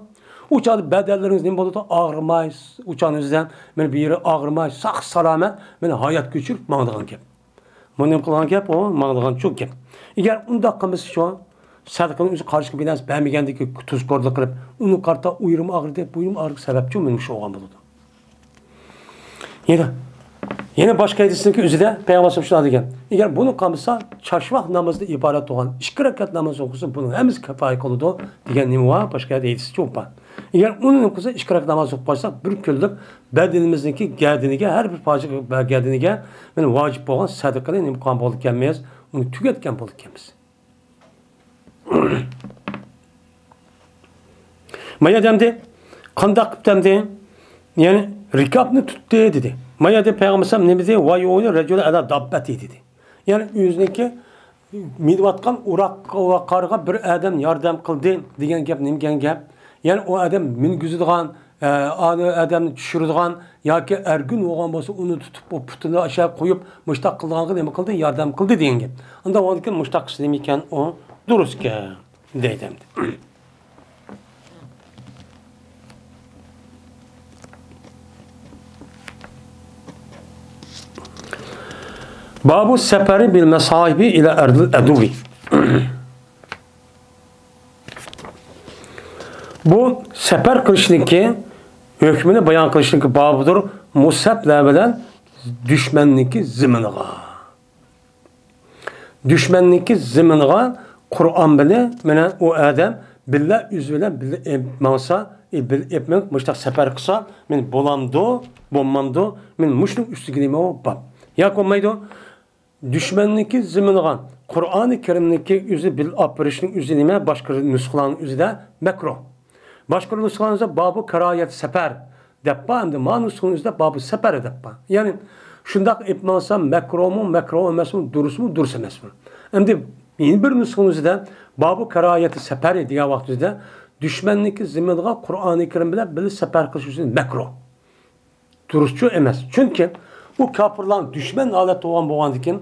ئۇ چاغدا بەدەنلىرىڭىز نېمە بولىدۇ؟ ئاغرىماي، ئۇ چاغنىڭ ئۆزىدە مانا بۇ يېرى ئاغرىماي، ساق سالامەت، مانا ھايات كۆچۈرۈپ ماڭىدىغان گەپ. بۇ نېمە قىلغان گەپ؟ ئۇ ماڭىدىغان شۇ گەپ. ئەگەر ئۇنداق قىلمىسا شۇ، سەدىقىنىڭ ئۆزى قارىشقا بىر نەرسە بەرمىگەندىن كېيىن تۇزكورلۇق قىلىپ، ئۇنىڭغا قارىتا ئۇ يېرىم ئاغرىدى، بۇ يېرىم ئاغرىدى، سەۋەبچۇ مانا شۇ بولغان بولىدۇ. يەنە، يەنە باشقا ھەدىسنىڭكى ئۆزىدە پەيغەمبەر ئەلەيھىسسالام شۇنداق دېگەن، ئەگەر بۇنى قىلمىسا، چاشماق نامىزىدىن ئىبارەت بولغان ئىككى رەكەت ناماز ئوقۇسا، بۇنىڭ ھەممىسى كۇپايە قىلىدۇ دېگەن نېمە بار؟ باشقا ھەدىسى چوڭ بار. ئەگەر ئۇنى قىلسا، ئىككى رەكەت ناماز ئوقۇپ قويسا، بىر كۈنلۈك بەدىنىمىزنىڭكى گەدىنىگە، ھەر بىر پارچە گەدىنىگە مانا ۋاجىپ بولغان سەدىقىنى نېمە قىلغان بولىدىكەنمىز؟ ئۇنى تۈگەتكەن بولىدىكەنمىز. ما يەردە ئەمدى قانداق قىپتۇ ئەمدى؟ يەنى رىكابنى تۇتتى دېدى. ما يەردە پەيغەمبەر ئەلەيھىسسالام نېمە دېدى؟ ۋايۇ رەجۇلى ئەلا داببەتى دېدى. يەنى ئۆزىنىڭكى مىنىۋاتقان ئۇراققا بىر ئادەم ياردەم قىلدى دېگەن گەپ نېمە دېگەن گەپ؟ يەنى ئۇ ئادەم مىنگۈزىدىغان، ئە، ئادەمنى چۈشۈرىدىغان ياكى ئەرگۈن بولغان بولسا، ئۇنى تۇتۇپ، ئۇ پۇتىنى ئاشۇ يەرگە قويۇپ، مۇشتاق قىلىدىغانغا نېمە قىلدى؟ ياردەم قىلدى دېگەن گەپ. ئاندىن ئۇنىڭدىن كېيىن مۇشتاق قىلسا نېمە ئىكەن؟ ئۇ دۇرۇسكەن دەيدۇ ئەمدى. بابۇ سەپەرى بىل مەساھىبى ئىلە ئەردىل ئەدۇۋى. بۇ سەپەر قىلىشنىڭكى ھۆكمىنى بايان قىلىشنىڭكى بابىدۇر، مۇسھەپلەر بىلەن دۈشمەننىڭكى زېمىنىغا. دۈشمەننىڭكى زېمىنىغا قۇرئان بىلەن مانا ئۇ ئادەم بىللە ئۆزى بىلەن بىللە ئېلىپ ماڭسا، ئى، بىللە ئېلىپ مېڭىپ مۇشۇنداق سەپەر قىلسا، مانا بولامدۇ، بولمامدۇ؟ مانا مۇشۇنىڭ ئۈستىگە نېمە بار؟ ياكى بولمايدۇ. دۈشمەننىڭكى زېمىنىغا قۇرئانى كەرىمنىڭكى ئۆزى بىللە ئاپىرىشنىڭ ئۆزى نېمە؟ باشقا نۇسخىلارنىڭ ئۆزىدە مەكرۇھ. باشقا نۇسخىلارنىڭ ئۆزىدە بابۇ كاراھىيەت سەپەر دەپ بار، ئەمدى ما نۇسخىنىڭ ئۆزىدە بابۇ سەپەر دەپ بار. يەنى شۇنداق ئېلىپ ماڭسا مەكرۇھمۇ، مەكرۇھ ئەمەسمۇ، دۇرۇسمۇ، دۇرۇس ئەمەسمۇ؟ ئەمدى يەنە بىر نۇسخىنىڭ ئۆزىدە بابۇ كاراھىيەتى سەپەرى دېگەن ۋاقتىمىزدا دۈشمەننىڭكى زېمىنىغا قۇرئانى كەرىم بىلەن بىللە سەپەر قىلىش ئۈچۈن مەكرۇھ. دۇرۇسچۇ ئەمەس. چۈنكى ئۇ كاپىرلارنىڭ دۈشمەن ھالەتتە بولغان بولغاندىكىن،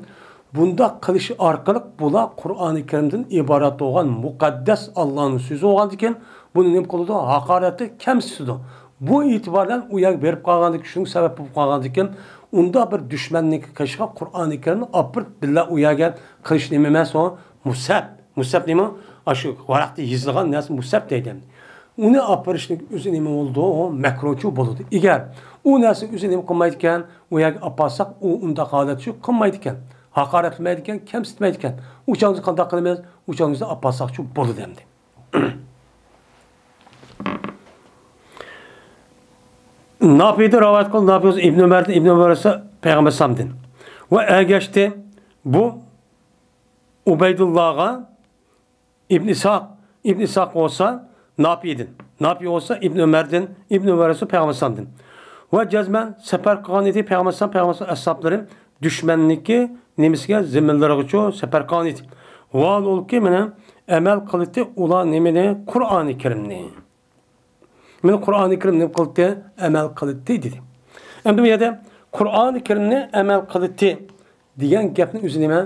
بۇنداق قىلىش ئارقىلىق بۇلار قۇرئانى كەرىمدىن ئىبارەت بولغان مۇقەددەس ئاللانىڭ سۆزى بولغاندىكىن، بۇنى نېمە قىلىدۇ؟ ھاقارەتلەپ، كەمسىتىدۇ. بۇ ئېتىبار بىلەن ئۇ يەرگە بېرىپ قالغاندىكىن، شۇنىڭ سەۋەب بولۇپ قالغاندىكىن، ئۇنداق بىر دۈشمەننىڭكى قېشىغا قۇرئانى كەرىمنى ئاپىرىپ، بىللە ئۇ يەرگە قىلىش نېمە ئەمەس ئۇ؟ مۇسھەپ. مۇسھەپ نېمە؟ ئاشۇ ۋاراقتا يېزىلغان نەرسە مۇسھەپ دەيدۇ. ئۇنى ئاپىرىشنىڭ ئۆزى نېمە بولىدۇ؟ ئۇ مەكرۇھچۇ بولىدۇ. ئەگەر ئۇ نەرسە ئۆزى نېمە قىلمايدىكەن، ئۇ يەرگە ئاپارساق، ئۇ ئۇنداق ھالەتچۇ قىلمايدىكەن. ھاقارەتلىمەيدىكەن، كەمسىتمەيدىكەن. ئۇ چاغدا قانداق قىلىمىز؟ ئۇ چاغدا ئاپارساقچۇ بولىدۇ ئەمدى. ناپىدىن رىۋايەت قىلىنىپ، ناپىي ئىبن ئۆمەردىن، ئىبن ئۆمەر بولسا پەيغەمبەر ئەلەيھىسسالامدىن. ۋە ئەگەشتى بۇ ئۇبەيدۇللاغا ئىبن ئىسھاق، ئىبن ئىسھاق بولسا ناپىدىن، ناپىي بولسا ئىبن ئۆمەردىن، ئىبن ئۆمەر بولسا پەيغەمبەر ئەلەيھىسسالامدىن. ۋە جەزمەن سەپەر قىلغان ئىدى پەيغەمبەر ئەلەيھىسسالام، پەيغەمبەر ئەلەيھىسسالام ئەسھابلىرى دۈشمەننىڭكى نېمىسىگە، زېمىنلىرىغىچۇ سەپەر قىلغان ئىدى. ۋالىھالكى مانا ئەمەل قىلدى ئۇلار نېمىنى؟ قۇرئانى كەرىمنى. مانا قۇرئانى كەرىم نېمە قىلدى؟ ئەمەل قىلدى دېدى. ئەمدى بۇ يەردە قۇرئانى كەرىمنى ئەمەل قىلدى دېگەن گەپنىڭ ئۆزى نېمە؟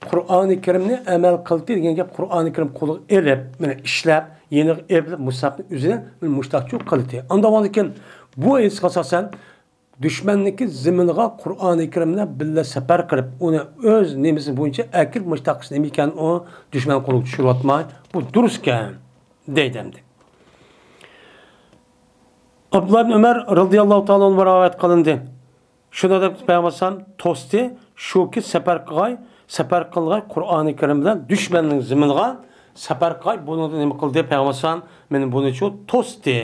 قۇرئانى كەرىمنى ئەمەل قىلدى دېگەن گەپ قۇرئانى كەرىم قولىغا ئېلىپ، مانا ئىشلەپ، يېنىغا ئېلىپ مۇسھەپنى ئۆزىنى مۇشتاقچۇ قىلدى. ئاندىن كېيىن بۇ ھەدىسكە ئاساسەن دۈشمەننىڭكى زېمىنىغا قۇرئانى كەرىم بىلەن بىللە سەپەر قىلىپ، ئۇنى ئۆز نېمىسى بويىچە ئەكىرىپ مۇشتاق قىلىش نېمە ئىكەن ئۇ دۈشمەن قولىغا چۈشۈرۈۋاتماي، بۇ دۇرۇس ئىكەن دەيدۇ ئەمدى. ئابدۇللا ئىبن ئۆمەر رەزىياللاھۇ تائالا ئەنھۇ رىۋايەت قىلىندى. شۇنى دەپ پەيغەمبەر ئەلەيھىسسالام توستى، شۇكى سەپەر قىلغاي، سەپەر قىلغاي قۇرئانى كەرىم بىلەن دۈشمەننىڭ زېمىنىغا سەپەر قىلغاي، بۇنىڭدا نېمە قىلدى پەيغەمبەر ئەلەيھىسسالام؟ مانا بۇنىچۇ توستى.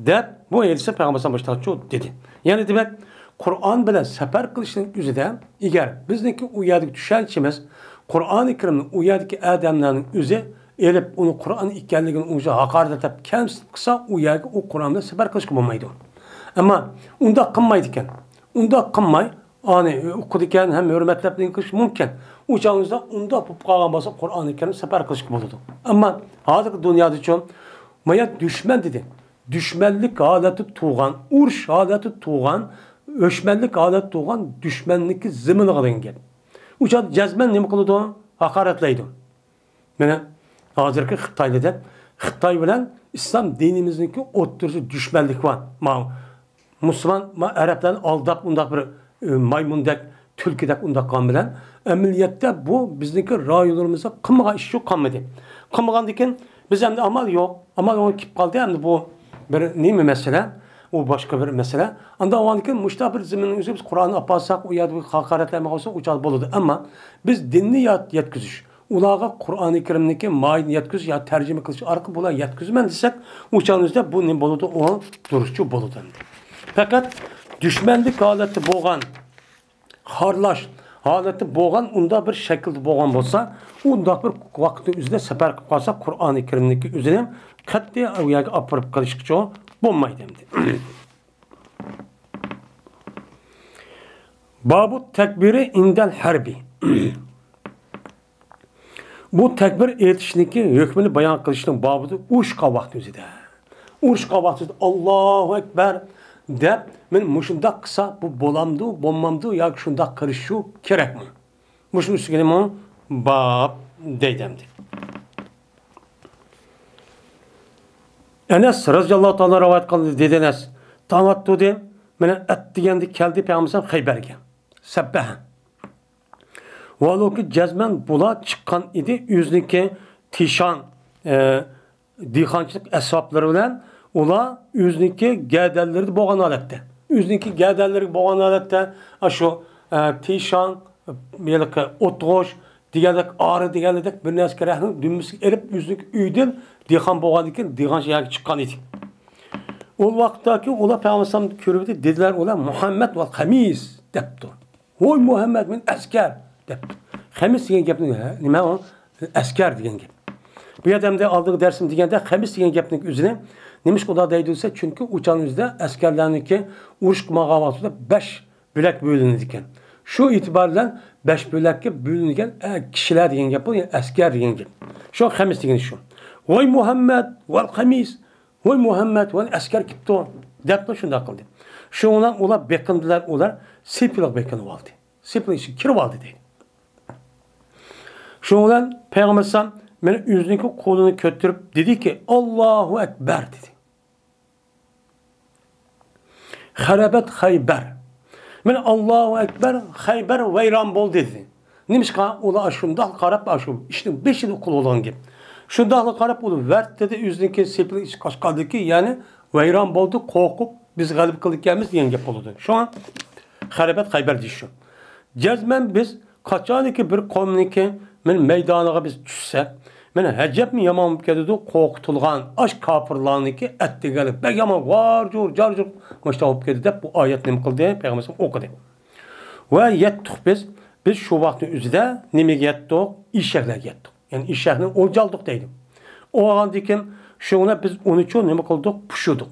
دەپ، بۇ ھەدىستە پەيغەمبەر ئەلەيھىسسالام مۇشۇنداقچۇ دېدى. يەنى دېمەك، قۇرئان بىلەن سەپەر قىلىشنىڭ ئۆزىدە، ئەگەر بىزنىڭكى ئۇ يەردىكى چۈشەنچىمىز قۇرئانى كەرىمنى ئۇ يەردىكى ئادەملەرنىڭ ئۆزى ئېلىپ، ئۇنى قۇرئان ئىكەنلىكىنى ئۇنچە ھاقارەت دەپ كەمسىتىپ قىلسا، ئۇ يەرگە ئۇ قۇرئان بىلەن سەپەر قىلىشقا بولمايدۇ. ئەمما ئۇنداق قىلمايدىكەن. ئۇنداق قىلماي، ئانى ئوقۇيدىكەن ھەم ھۆرمەتلەپ نېمە قىلىشى مۇمكىن. ئۇ چاغىڭىزدا ئۇنداق بولۇپ قالغان بولسا، قۇرئانى كەرىم سەپەر قىلىشقا بولىدۇ. ئەمما ھازىرقى دۇنيادىچۇ، مايا دۈشمەن دېدى. دۈشمەنلىك ھالەتتە تۇرغان، ئۇرۇش ھالەتتە تۇرغان، ئۆچمەنلىك ھالەتتە تۇرغان دۈشمەننىڭكى زېمىنىغا دېگەن گەپ. ئۇ چاغدا جەزمەن نېمە قىلىدۇ؟ ھاقارەتلەيدۇ. مانا ھازىرقى خىتايلىدەك، خىتاي بىلەن ئىسلام دىنىمىزنىڭكى ئوتتۇرىسىدا دۈشمەنلىك بار. ماۋۇ مۇسۇلمان، ما، ئەرەبلەرنى ئالداپ، ئۇنداق بىر، ئى، مايمۇندەك، تۈلكىدەك ئۇنداق قىلغان بىلەن، ئەمەلىيەتتە بۇ بىزنىڭكى رايونلىرىمىزدا قىلمىغان ئىش يوق قالمىدى. قىلمىغاندىكىن بىز ئەمدى ئامال يوق. ئامال يوق كېلىپ قالدى. ئەمدى بۇ بىر نېمە مەسىلە؟ ئۇ باشقا بىر مەسىلە. ئاندا ئۇندىكىن مۇشتا بىر زېمىننىڭ ئۆزى بىز قۇرئاننى ئاپارساق، ئۇ يەردە بىر ھاقارەتلەنمە قىلسا، ئۇ چاغدا بولىدۇ. ئەمما بىز دىننى يات-، يەتكۈزۈش، ئۇلارغا قۇرئانى كەرىمنىڭكى ماھىيىتىنى يەتكۈزۈش يا تەرجىمە قىلىش ئارقىلىق بۇلار يەتكۈزىمەن دېسەك، ئۇ چاغنىڭ ئۆزىدە بۇ نېمە بولىدۇ؟ ئۇ دۇرۇسچۇ بولىدۇ ئەمدى. پەقەت دۈشمەنلىك ھالەتتە بولغان، خارلاش ھالەتتە بولغان، ئۇنداق بىر شەكىلدە بولغان بولسا، ئۇنداق بىر ۋاقىتنىڭ ئۆزىدە سەپەر قىلىپ قالسا، قۇرئانى كەرىمنىڭكى ئۆزىنى قەتئىي ئۇ يەرگە ئاپىرىپ قىلىشقىچۇ بولمايدۇ ئەمدى. بابۇ تەكبىرى ئىندەل ھەربى. بۇ تەكبىر ئېيتىشنىڭكى ھۆكمىنى بايان قىلىشنىڭ بابىدا ئۇرۇشقا ۋاقتى ئۆزىدە. ئۇرۇشقا ۋاقتى ئۆزىدە «ئاللاھۇ ئەكبەر» دەپ، مەن مۇشۇنداق قىلسا بۇ بولامدۇ، بولمامدۇ ياكى شۇنداق قىلىشۇ كېرەكمۇ؟ مۇشۇنىڭ ئۈستىگە نېمە باب دەيدۇ ئەمدى. ئەنەس رەزىياللاھۇ تائالا رىۋايەت قىلدى، دېدى ئەنەس، تاڭ ئاتتۇردى، مانا ئەتىگەندە كەلدى پەيغەمبەر خەيبەرگە. سەببەھە. ۋالۇكى جەزمەن بۇلار چىققان ئىدى ئۆزىنىڭكى تىشان، ئە، دېھقانچىلىق ئەسۋابلىرى بىلەن، ئۇلار ئۆزىنىڭكى گەدەنلىرىدە بولغان ھالەتتە. ئۆزىنىڭكى گەدەنلىرىگە بولغان ھالەتتە، ئاشۇ، ئە، تىشان، ھېلىقى ئوتغۇچ دېگەندەك، ئارا دېگەندەك بىر نەرسە كېرەكنى دۈمبىسىگە ئېلىپ، ئۆزىنىڭكى ئۆيىدىن، دېھقان بولغاندىكىن دېھقان يەرگە چىققان ئىدى. ئۇ ۋاقىتتاكى ئۇلار پەيغەمبەر ئەلەيھىسسالامنى كۆرۈۋىدى، دېدىلەر ئۇلار، «مۇھەممەد ۋەل خەمىس» دەپتۇ. «ۋوي مۇھەممەد، مەن ئەسكەر» دەپتۇ. خەمىس دېگەن گەپنى، ھە، نېمە ئۇ؟ ئەسكەر دېگەن گەپ. بۇ يەردە ئەمدى ئالدىنقى دەرسىمدە دېگەندە، خەمىس دېگەن گەپنىڭ ئۆزىنى نېمىشقا ئۇنداق دەيدۇ دېسە، چۈنكى ئۇ چاغنىڭ ئۆزىدە ئەسكەرلەرنىڭكى ئۇرۇشقا ماڭغان ۋاقتىدا بەش بۆلەك بۆلۈنىدىكەن. شۇ ئېتىبار بىلەن بەش بۆلەككە بۆلۈنگەن، ئە، كىشىلەر دېگەن گەپ بۇ، يەنى ئەسكەر دېگەن گەپ. شۇ خەمىس دېگىنى شۇ. «ۋاي مۇھەممەد، ۋەل خەمىس، ۋاي مۇھەممەد، ۋاي ئەسكەر كېپتۇ» دەپلا شۇنداق قىلدى. شۇنىڭ بىلەن ئۇلار بېقىندىلەر، ئۇلار سېپىلىغا بېقىنىۋالدى. سېپىل ئىچىگە كىرىۋالدى دەيدۇ. شۇنىڭ بىلەن پەيغەمبەر ئەلەيھىسسالام مانا ئۆزىنىڭكى قولىنى كۆتۈرۈپ دېدىكى، «ئاللاھۇ ئەكبەر» دېدى. «خەرەبەت خەيبەر». مانا «ئاللاھۇ ئەكبەر، خەيبەر ۋەيران بولدى» دېدى. نېمىشقا؟ ئۇلار شۇنداق قاراپ، شۇ ئىشنىڭ بېشىدا قىلىۋالغان گەپ. شۇنداقلا قارىپ، ئۇلار ۋەرتتىدە ئۆزىنىڭكى سېپىلىنى ئىچىگە ئاچقاندىكى، يەنى ۋەيران بولدى، قورقۇپ، بىز غەلىبە قىلىدىكەنمىز دېگەن گەپ بولىدۇ. شۇڭا خەرەبەت خەيبەر دېيىش شۇ. جەزمەن بىز قاچانكى بىر قومنىڭكى مەن مەيدانىغا بىز چۈشسەك، مەن ئەجەبمۇ يامان بولۇپ كېتىدۇ، قورقۇتۇلغان ئاش كاپىرلارنىڭكى ئەتىگەنلىك بەك يامان ۋارجۇر جارجۇر مۇشۇنداق بولۇپ كېتىدۇ دەپ بۇ ئايەت نېمە قىلدى؟ پەيغەمبەر ئوقۇدى. ۋە يەتتۇق بىز، بىز شۇ ۋاقىتنىڭ ئۆزىدە نېمىگە يەتتۇق؟ ئېشەكلەرگە يەتتۇق. يەنى ئېشەكنى ئولجا ئالدۇق دەيدۇ. ئالغاندىكىن شۇڭا بىز ئۇنىچۇ نېمە قىلدۇق؟ پۇشۇدۇق.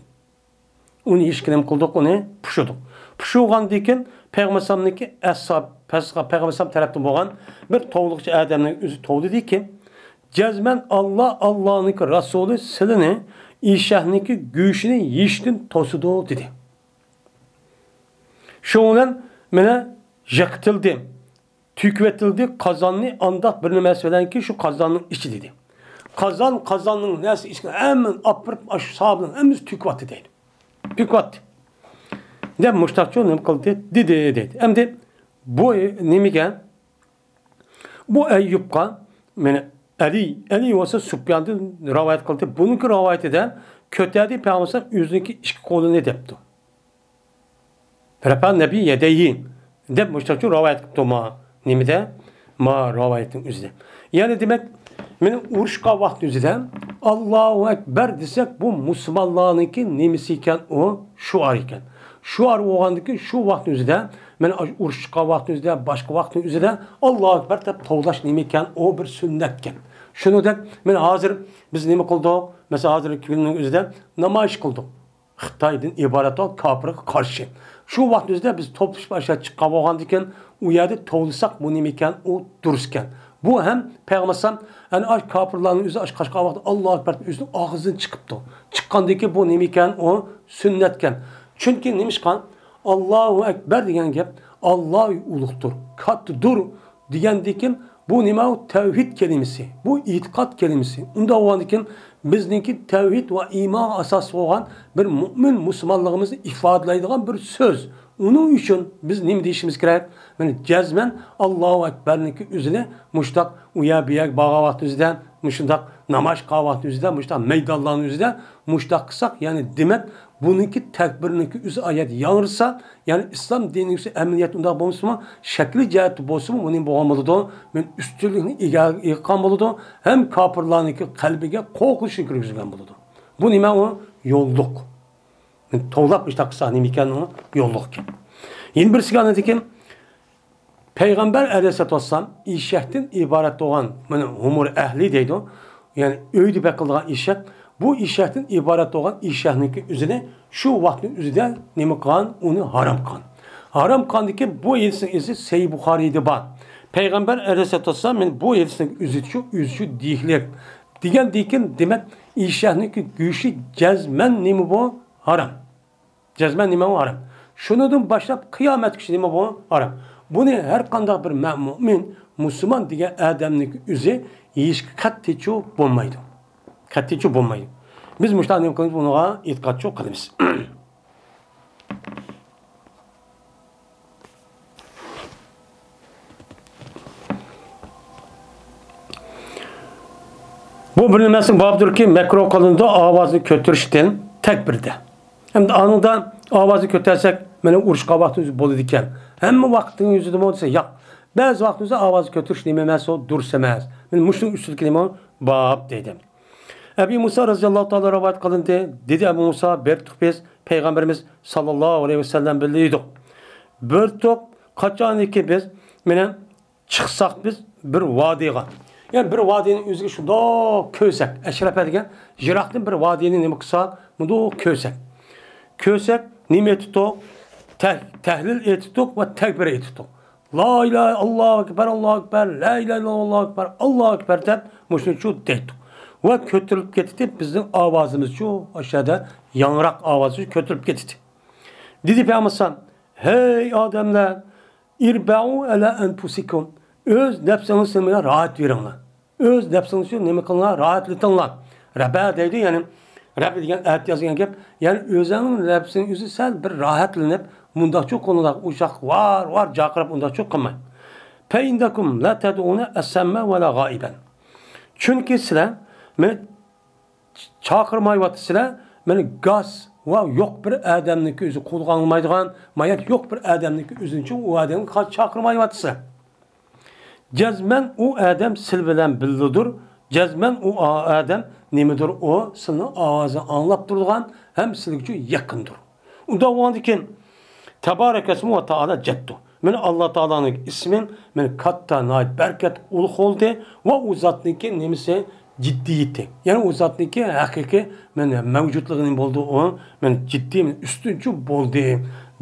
ئۇنى ئېشىككە نېمە قىلدۇق؟ ئۇنى پۇشۇدۇق. پۇشۇغاندىكىن پەيغەمبەر ئەلەيھىسسالامنىڭكى ئەسھاب، پەيغەمبەر ئەلەيھىسسالام تەرەپتىن بولغان بىر توۋلىغۇچى ئادەمنىڭ ئۆزى توۋلىدىكى، جەزمەن ئاللا، ئاللانىڭكى رەسۇلى سىلىنى ئېشەكنىڭكى گۆشىنى يېيىشتىن توسىدۇ دېدى. شۇنىڭ بىلەن مانا يىقىتىلدى. تۆكۈۋېتىلدى قازاننى، ئانداق بىر نېمىسى بىلەنكى شۇ قازاننىڭ ئىچى دېدى. قازان، قازاننىڭ نەرسە ئىچىگە ھەممىنى ئاپىرىپ، ئاشۇ ساھابىنىڭ ھەممىسى تۆكۈۋەتتى دەيدۇ. تۆكۈۋەتتى. دەپ مۇشتاقچۇ نېمە قىلدى؟ دېدى دەيدۇ. ئەمدى بۇ نېمىگە؟ بۇ ئەييۇبقا، مانا ئەلى، ئەلى بولسا سۇپياندىن رىۋايەت قىلدى. بۇنىڭكى رىۋايىتىدە كۆتەردى پەيغەمبەر ئۆزىنىڭكى ئىككى قولىنى دەپتۇ. رەفە نەبى يەدەيھى دەپ مۇشتاقچۇ رىۋايەت قىپتۇ ما نېمىدە؟ ما رىۋايەتنىڭ ئۆزىدە. يەنى دېمەك، مانا ئۇرۇشقا ۋاقىت ئۆزىدە ئاللاھۇ ئەكبەر دېسەك، بۇ مۇسۇلمانلارنىڭكى نېمىسى ئىكەن؟ ئۇ شوئار ئىكەن. شوئار بولغاندىكىن شۇ ۋاقىت ئۆزىدە مانا ئاشۇ ئۇرۇش چىققان ۋاقىتنىڭ ئۆزىدە، باشقا ۋاقىتنىڭ ئۆزىدە ئاللاھۇ ئەكبەر دەپ توۋلاش نېمە ئىكەن، ئۇ بىر سۈننەتكەن. شۇنىڭدەك مانا ھازىر بىز نېمە قىلدۇق؟ مەسىلەن، ھازىركى كۈننىڭ ئۆزىدە نامايىش قىلدۇق. خىتايدىن ئىبارەت بولغان كاپىرغا قارشى. شۇ ۋاقىتنىڭ ئۆزىدە بىز توپلىشىپ ئاشۇ چىققان بولغاندىكىن، ئۇ يەردە توۋلىساق، بۇ نېمە ئىكەن؟ ئۇ دۇرۇس ئىكەن. بۇ ھەم پەيغەمبەر ئەلەيھىسسالام، ئەنە ئاشۇ كاپىرلارنىڭ ئۆزى ئاشۇ قاچقان ۋاقىتتا ئاللاھۇ ئەكبەر ئۆزىنىڭ ئاغزىدىن چىقىپتۇ. چىققاندىكىن بۇ نېمە ئىكەن؟ ئۇ سۈننەتكەن. چۈنكى نېمىشقا؟ ئاللاھۇ ئەكبەر دېگەن گەپ، ئاللا ئۇلۇغدۇر، كاتتىدۇر دېگەندىكىن، بۇ نېمە؟ ئۇ تەۋھىد كەلىمىسى، بۇ ئېتىقاد كەلىمىسى. ئۇنداق بولغاندىكىن، بىزنىڭكى تەۋھىد ۋە ئىمانغا ئاساس بولغان بىر مۆمىن مۇسۇلمانلىقىمىزنى ئىپادىلەيدىغان بىر سۆز. ئۇنىڭ ئۈچۈن بىز نېمە دېيىشىمىز كېرەك؟ مانا جەزمەن ئاللاھۇ ئەكبەرنىڭكى ئۆزىنى مۇشتاق ئۇ يەر بۇ يەرگە بارغان ۋاقتىمىزدا، مۇشۇنداق ناماز قىلغان ۋاقتىمىزدا، مۇشۇنداق مەيدانلارنىڭ ئۆزىدە مۇشتاق قىلساق، يەنى دېمەك، بۇنىڭكى تەكبىرنىڭكى ئۆزى ئايەت ياڭرىسا، يەنى ئىسلام دىنىنىڭكى ئۆزى ئەمەلىيەتتە ئۇنداق بولمىسىمۇ، شەكلىي جەھەتتە بولسىمۇ، بۇ نېمە بولغان بولىدۇ؟ مەن ئۈستۈنلۈكنى ئىگە-، ئىگە قىلغان بولىدۇ، ھەم كاپىرلارنىڭكى قەلبىگە قورقۇنچنى كىرگۈزگەن بولىدۇ. بۇ نېمە؟ ئۇ يوللۇق. مەن توۋلاپ ئىشتاق قىلسا نېمە ئىكەن ئۇ؟ يوللۇق ئىكەن. يەنە بىرسىگە ئاندىن كېيىن پەيغەمبەر ئەلەيھىسسالاتۇ ۋەسسالام ئېشەكتىن ئىبارەت بولغان، مانا ھۇمۇر ئەھلى دەيدۇ. يەنى ئۆيدە بېقىلىدىغان ئېشەك. بۇ ئېشەكتىن ئىبارەت بولغان ئېشەكنىڭكى ئۆزىنى شۇ ۋاقىتنىڭ ئۆزىدە نېمە قىلغان؟ ئۇنى ھارام قىلغان. ھارام قىلغاندىكىن بۇ ھەدىسنىڭ ئىزى سەھىھ بۇخارىيدا بار. پەيغەمبەر ئەلەيھىسسالاتۇ ۋەسسالام، مانا بۇ ھەدىسنىڭ ئۆزى شۇ، ئۆزى شۇ دېيىشلىك. دېگەندىكىن، دېمەك، ئېشەكنىڭكى گۆشى جەزمەن نېمە بۇ؟ ھارام. جەزمەن نېمە ئۇ؟ ھارام. شۇنىڭدىن باشلاپ قىيامەتكىچە نېمە بۇ؟ ھارام. بۇنى ھەر قانداق بىر مە-، مۆمىن، مۇسۇلمان دېگەن ئادەمنىڭ ئۆزى يېيىشكە قەتئىيچۇ بولمايدۇ. قەتئىيچۇ بولمايدۇ. بىز مۇشۇنداق نېمە قىلىمىز؟ بۇنىڭغا ئېتىقادچۇ قىلىمىز. بۇ بىر نېمىسىنىڭ بابىدۇركى، مەكرۇھ قىلىنىدۇ ئاۋازنى كۆتۈرۈشتىن تەكبىردە. ئەمدى ئانىڭدا ئاۋازنى كۆتەرسەك، مانا ئۇرۇشقان ۋاقتىمىز بولىدىكەن. ھەممە ۋاقىتنىڭ ئۆزىدىمۇ دېسە، ياق. بەزى ۋاقتىمىزدا ئاۋازنى كۆتۈرۈش نېمە ئەمەس، ئۇ دۇرۇس ئەمەس. مانا مۇشۇنىڭ ئۈستىدىكى نېمە؟ باب دەيدۇ. ئەبى مۇسا رەزىياللاھۇ تائالا رىۋايەت قىلىندى. دېدى ئەبۇ مۇسا، بىر تۇق بىز پەيغەمبىرىمىز ساللاللاھۇ ئەلەيھى ۋەسەللەم بىلەن ئىدۇق. بىر تۇق قاچانكى بىز مانا چىقساق بىز بىر ۋادىغا. يەنى بىر ۋادىنىڭ ئۆزىگە شۇنداق كۆرسەك، ئەشرەپە دېگەن يىراقتىن بىر ۋادىنى نېمە قىلساق، مۇنداق كۆرسەك. كۆرسەك، نېمە ئېيتتۇق؟ تەھ-، تەھلىل ئېيتتۇق ۋە تەكبىر ئېيتتۇق. لا ئىلاھە، ئاللاھۇ ئەكبەر، ئاللاھۇ ئەكبەر، لا ئىلاھە ئىللاللاھ، ئاللاھۇ ئەكبەر، ئاللاھۇ ئەكبەر دەپ مۇشۇنچۇ دەيتتۇق. ۋە كۆتۈرۈلۈپ كېتىتتى، بىزنىڭ ئاۋازىمىزچۇ ئاشۇ يەردە ياڭراق ئاۋازى كۆتۈرۈلۈپ كېتىتتى. دېدى پەيغەمبەر، ھەي ئادەملەر، ئىربەئۇ ئەلا ئەنفۇسىكۇم. ئۆز نەپسىڭىزنى راھەت بېرىڭلار. ئۆز نەپسىڭىزنى نېمە قىلىڭلار؟ راھەتلىتىڭلار. رەبە دەيدۇ، يەنى رەبە دېگەن ئەتە يازغان گەپ. يەنى ئۆزۈڭنىڭ نەپسىڭ ئۆزى سەل بىر راھەتلىنىپ، مۇنداقچۇ قىلىڭلار، ئۇشاق ۋار ۋار جاقىراپ ئۇنداقچۇ قىلماي. فەئىننەكۇم لا تەدئۇنە ئەسەممە ۋەلا غائىبەن. چۈنكى سىلەر مېنى چاقىرمايۋاتىسىلەر، مانا گاس ۋە يوق بىر ئادەمنىڭكى ئۆزى قۇلىقى ئاڭلىمايدىغان، مايات يوق بىر ئادەمنىڭكى ئۆزىنىچۇ ئۇ ئادەمگە قا-، چاقىرمايۋاتىسىلەر. جەزمەن ئۇ ئادەم سىل بىلەن بىللىدۇر، جەزمەن ئۇ ئا-، ئادەم نېمىدۇر، ئۇ سىلنىڭ ئاۋازىنى ئاڭلاپ تۇرىدىغان ھەم سىلگىچۇ يېقىندۇر. ئۇنداق بولغاندىكىن، تەبارەكەسمۇ ۋە تائالا جەددۇ. مانا ئاللا تائالانىڭ ئىسمى، مانا كاتتا، ناھايىتى بەرىكەت، ئۇلۇغ بولدى ۋە ئۇ زاتنىڭكى نېمىسى، جىددىيىتى. يەنى ئۇ زاتنىڭكى ھەقىقىي، مانا مەۋجۇتلۇقى نېمە بولدى ئۇ، مانا جىددىي، مانا ئۈستۈنچۇ بولدى،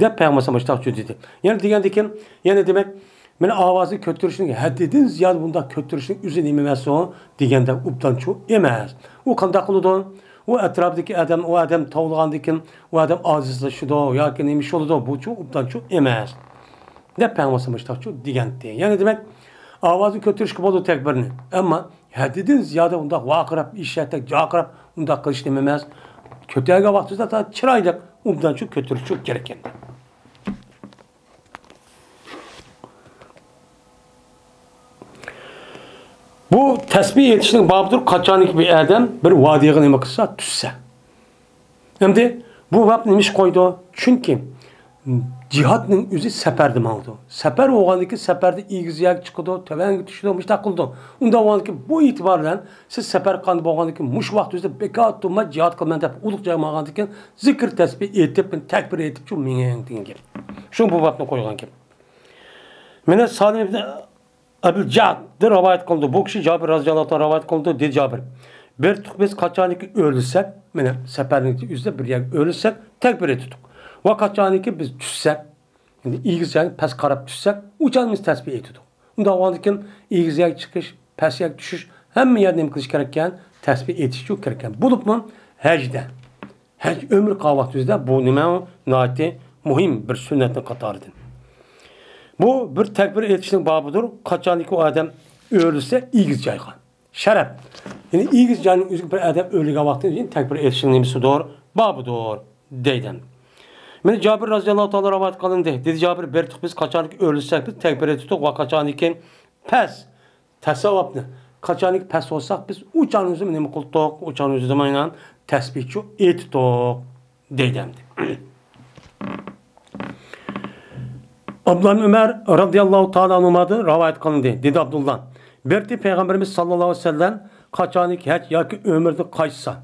دەپ پەيغەمبەر مۇشتاقچۇ دېدى. يەنە دېگەندىكىن، يەنە دېمەك، مانا ئاۋازنى كۆتۈرۈشنىڭ ھەددىدىن زىيادە بۇنداق كۆتۈرۈشنىڭ ئۆزى نېمە ئەمەس ئۇ دېگەندەك ئوبدانچۇ ئەمەس. ئۇ قانداق قىلىدۇ؟ ئۇ ئەتراپىدىكى ئادەم، ئۇ ئادەم توۋلىغاندىكىن ئۇ ئادەم ئاجىزلىشىدۇ ياكى نېمە ئىش بولىدۇ، بۇچۇ ئوبدانچۇ ئەمەس. دەپ پەيغەمبەر مۇشتاقچۇ دېگەنتى. يەنى دېمەك، ئاۋازنى كۆتۈرۈشكە بولىدۇ تەكبىرنى. ئەمما ھەددىدىن زىيادە ئۇنداق ۋارقىراپ، ئېشەكتەك جارقىراپ ئۇنداق قىلىش نېمە ئەمەس. كۆتەرگەن ۋاقتىدا تا چىرايلىق ئوبدانچۇ كۆتۈرۈشچۇ كېرەك ئىكەن. بۇ تەسبىھ ئېيتىشنىڭ بابىدۇر، قاچانكى بىر ئادەم بىر ۋادىغا نېمە قىلسا، چۈشسە. ئەمدى بۇ باب نېمە ئىش قويدى؟ چۈنكى جىھادنىڭ ئۆزى سەپەردە ماڭىدۇ. سەپەر بولغاندىكىن سەپەردە ئېگىز يەرگە چىقىدۇ، تۆۋەنگە چۈشىدۇ، مۇشۇنداق قىلىدۇ. ئۇنداق بولغاندىكىن بۇ ئېتىبار بىلەن سىز سەپەر قىلغان بولغاندىكىن مۇشۇ ۋاقىت ئۆزىدە بىكار تۇرماي جىھاد قىلىمەن دەپ ئۇلۇغ جەڭگە ماڭغاندىكىن زىكىر تەسبىھ ئېيتىپ، تەكبىر ئېيتىپ شۇ مېڭىڭ دېگەن گەپ. شۇ بۇ بابنى قويغان گەپ. مانا سالىم ئىبن ئەبۇل جەئددىن رىۋايەت قىلىنىدۇ. بۇ كىشى جابىر رازىياللاھۇ تائالا رىۋايەت قىلىنىدۇ. دېدى جابىر، بىر تۇق بىز قاچانكى ئۆلسەك، مانا سەپەرنىڭ ئۆزىدە بىر يەرگە ئۆلسەك، تەكبىر ئېيتتۇق. ۋە قاچانكى بىز چۈشسەك، يەنى ئېگىز يەرگە پەس قاراپ چۈشسەك، ئۇ چاغدا بىز تەسبىھ ئېيتتۇق. ئۇنداق بولغاندىكىن ئېگىز يەرگە چىقىش، پەس يەرگە چۈشۈش، ھەممە يەردە نېمە قىلىش كېرەككەن؟ تەسبىھ ئېيتىشچۇ كېرەككەن. بولۇپمۇ ھەجدە، ھەج ئۆمرە قىلغان ۋاقتىمىزدا بۇ نېمە؟ ناھايىتى مۇھىم بىر سۈننەتنىڭ قاتارىدىن. بۇ بىر تەكبىر ئېيتىشنىڭ بابىدۇر. قاچانكى ئۇ ئادەم ئۆلسە ئېگىز جايغا. شەرەپ. يەنى ئېگىز جاينىڭ ئۆزىگە بىر ئادەم ئۆلگەن ۋاقتىدا تەكبىر ئېيتىشنىڭ نېمىسىدۇر؟ بابىدۇر، دەيدۇ. مانا جابىر رازىياللاھۇ تائالا رىۋايەت قىلىندى. دېدى جابىر، بىر تۇق بىز قاچانكى ئۆلسەك، بىز تەكبىر ئېيتتۇق ۋە قاچانكى پەس تەسەۋۋۇپنى، قاچانكى پەس بولساق، بىز ئۇ چاغنىڭ ئۆزىدە نېمە قىلدۇق؟ ئۇ چاغنىڭ ئۆزىدە مانا تەسبىھچۇ ئېيتتۇق، دەيدۇ ئەمدى. ئابدۇللا ئىبن ئۆمەر رازىياللاھۇ تائالا ئەنھۇمادىن رىۋايەت قىلىندى. دېدى ئابدۇللا، بىر پەيغەمبىرىمىز ساللاللاھۇ ئەلەيھى ۋەسەللەم قاچانكى ھەج ياكى ئۆمرىدە قايتسا،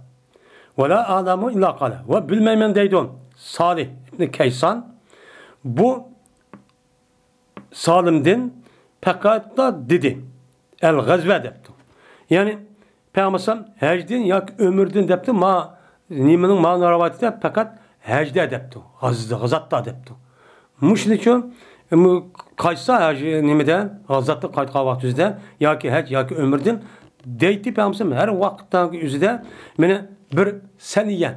ۋەلا ئەلەمۇ ئىللا قالە، ۋە بىلمەيمەن دەيدۇ سالىھ ئىبن كەيسان. بۇ سالىمدىن پەقەتلا دېدى، ئەل غەزۋە دەپتۇ. يەنى پەيغەمبەر ھەجدىن ياكى ئۆمرىدىن دەپتۇ. ما نېمىنىڭ مانا رىۋايىتىدە پەقەت ھەجدە دەپتۇ. غەز-، غازاتتا دەپتۇ. مۇشۇنىڭ ئۈچۈن، مۇ-، قايتسا ھەج نېمىدە، غازاتتا قايتقان ۋاقتىمىزدا ياكى ھەج ياكى ئۆمرىدىن دەيتتى پەيغەمبەر ھەر ۋاقىتتا ئۆزىدە مانا بىر سەنىيە،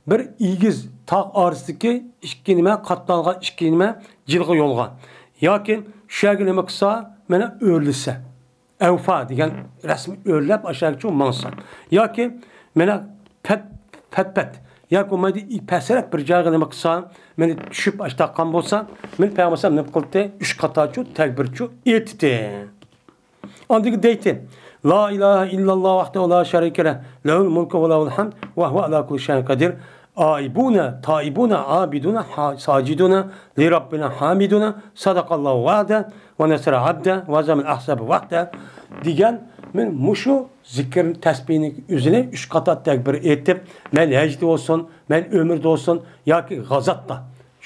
بىر ئېگىز تاغ ئارىسىدىكى ئىككى نېمە، قاتلانغان ئىككى نېمە، جىلغا يولغا. ياكى شۇ يەرگە نېمە قىلسا، مانا ئۆرلىسە. ئەۋفا دېگەن رەسمىي ئۆرلەپ ئاشاغىچە ماڭسا. ياكى مانا پەت-، پەت-پەت. ياكى بولمايدۇ، پەسرەك بىر جايغا نېمە قىلسا، مانا چۈشۈپ ئاشتاققان بولسا، مانا پەيغەمبەر نېمە قىلدى؟ ئۈچ قاتارچۇ تەكبىرچۇ ئېيتتى. ئاندىن دەيتتى، لا ئىلاھە ئىللاللا ۋەھدەھۇ لا شەرىكە لەھ، لەھۇل مۇلكۇ ۋە لەھۇل ھەمد، ۋە ھۇۋە ئەلا كۇللى شەيئىن قەدىر. ئائىبۇنە، تائىبۇنە، ئابىدۇنە، ھا-، ساجىدۇنە، لىرەببىنە ھامىدۇنە، سەدەقەللاھۇ ۋەئدە، ۋە نەسرە ئەبدە، ۋە ھەزەمەل ئەھزابە ۋەھدە دېگەن، مەن مۇشۇ زىكىر تەسبىھنىڭ ئۆزىنى ئۈچ قاتار تەكبىر ئېيتىپ، مەن ھەجدە بولسۇن، مەن ئۆمرىدە بولسۇن ياكى غازاتتا،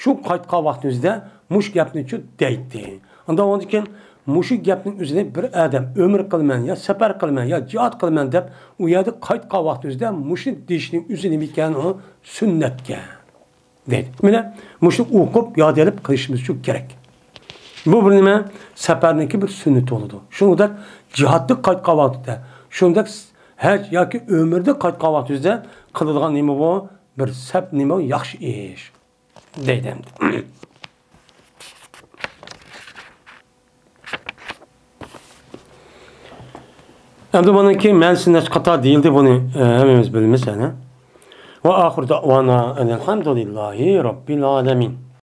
شۇ قايتقان ۋاقتىمىزدا مۇشۇ گەپنىچۇ دەيتتى. ئاندىن ئاندىن كېيىن مۇشۇ گەپنىڭ ئۆزىنى بىر ئادەم ئۆمرە قىلىمەن يا سەپەر قىلىمەن يا جىھاد قىلىمەن دەپ ئۇ يەردە قايتقان ۋاقتىمىزدا مۇشۇنى دېيىشنىڭ ئۆزى نېمە ئىكەن؟ ئۇ سۈننەتكەن دەيدۇ. مانا مۇشۇنى ئوقۇپ ياد ئېلىپ قىلىشىمىز ئۈچۈن كېرەك. بۇ بىر نېمە؟ سەپەرنىڭكى بىر سۈننىتى بولىدۇ. شۇنىڭدەك جىھادتىن قايتقان ۋاقتىدا، شۇنىڭدەك ھەج ياكى ئۆمرىدىن قايتقان ۋاقتىمىزدا قىلىدىغان نېمە بۇ؟ بىر سەپ نېمە؟ ياخشى ئىش. دەيدۇ ئەمدى. ئەمدى بۇنىڭكى مەنىسى نەچچە قاتار دېيىلدى، بۇنى، ئە، ھەممىمىز بىلىمىز يەنە. ۋە ئاخىر دەئۋانا ئەنىلھەمدۇلىللاھى رەببىل ئالەمىن.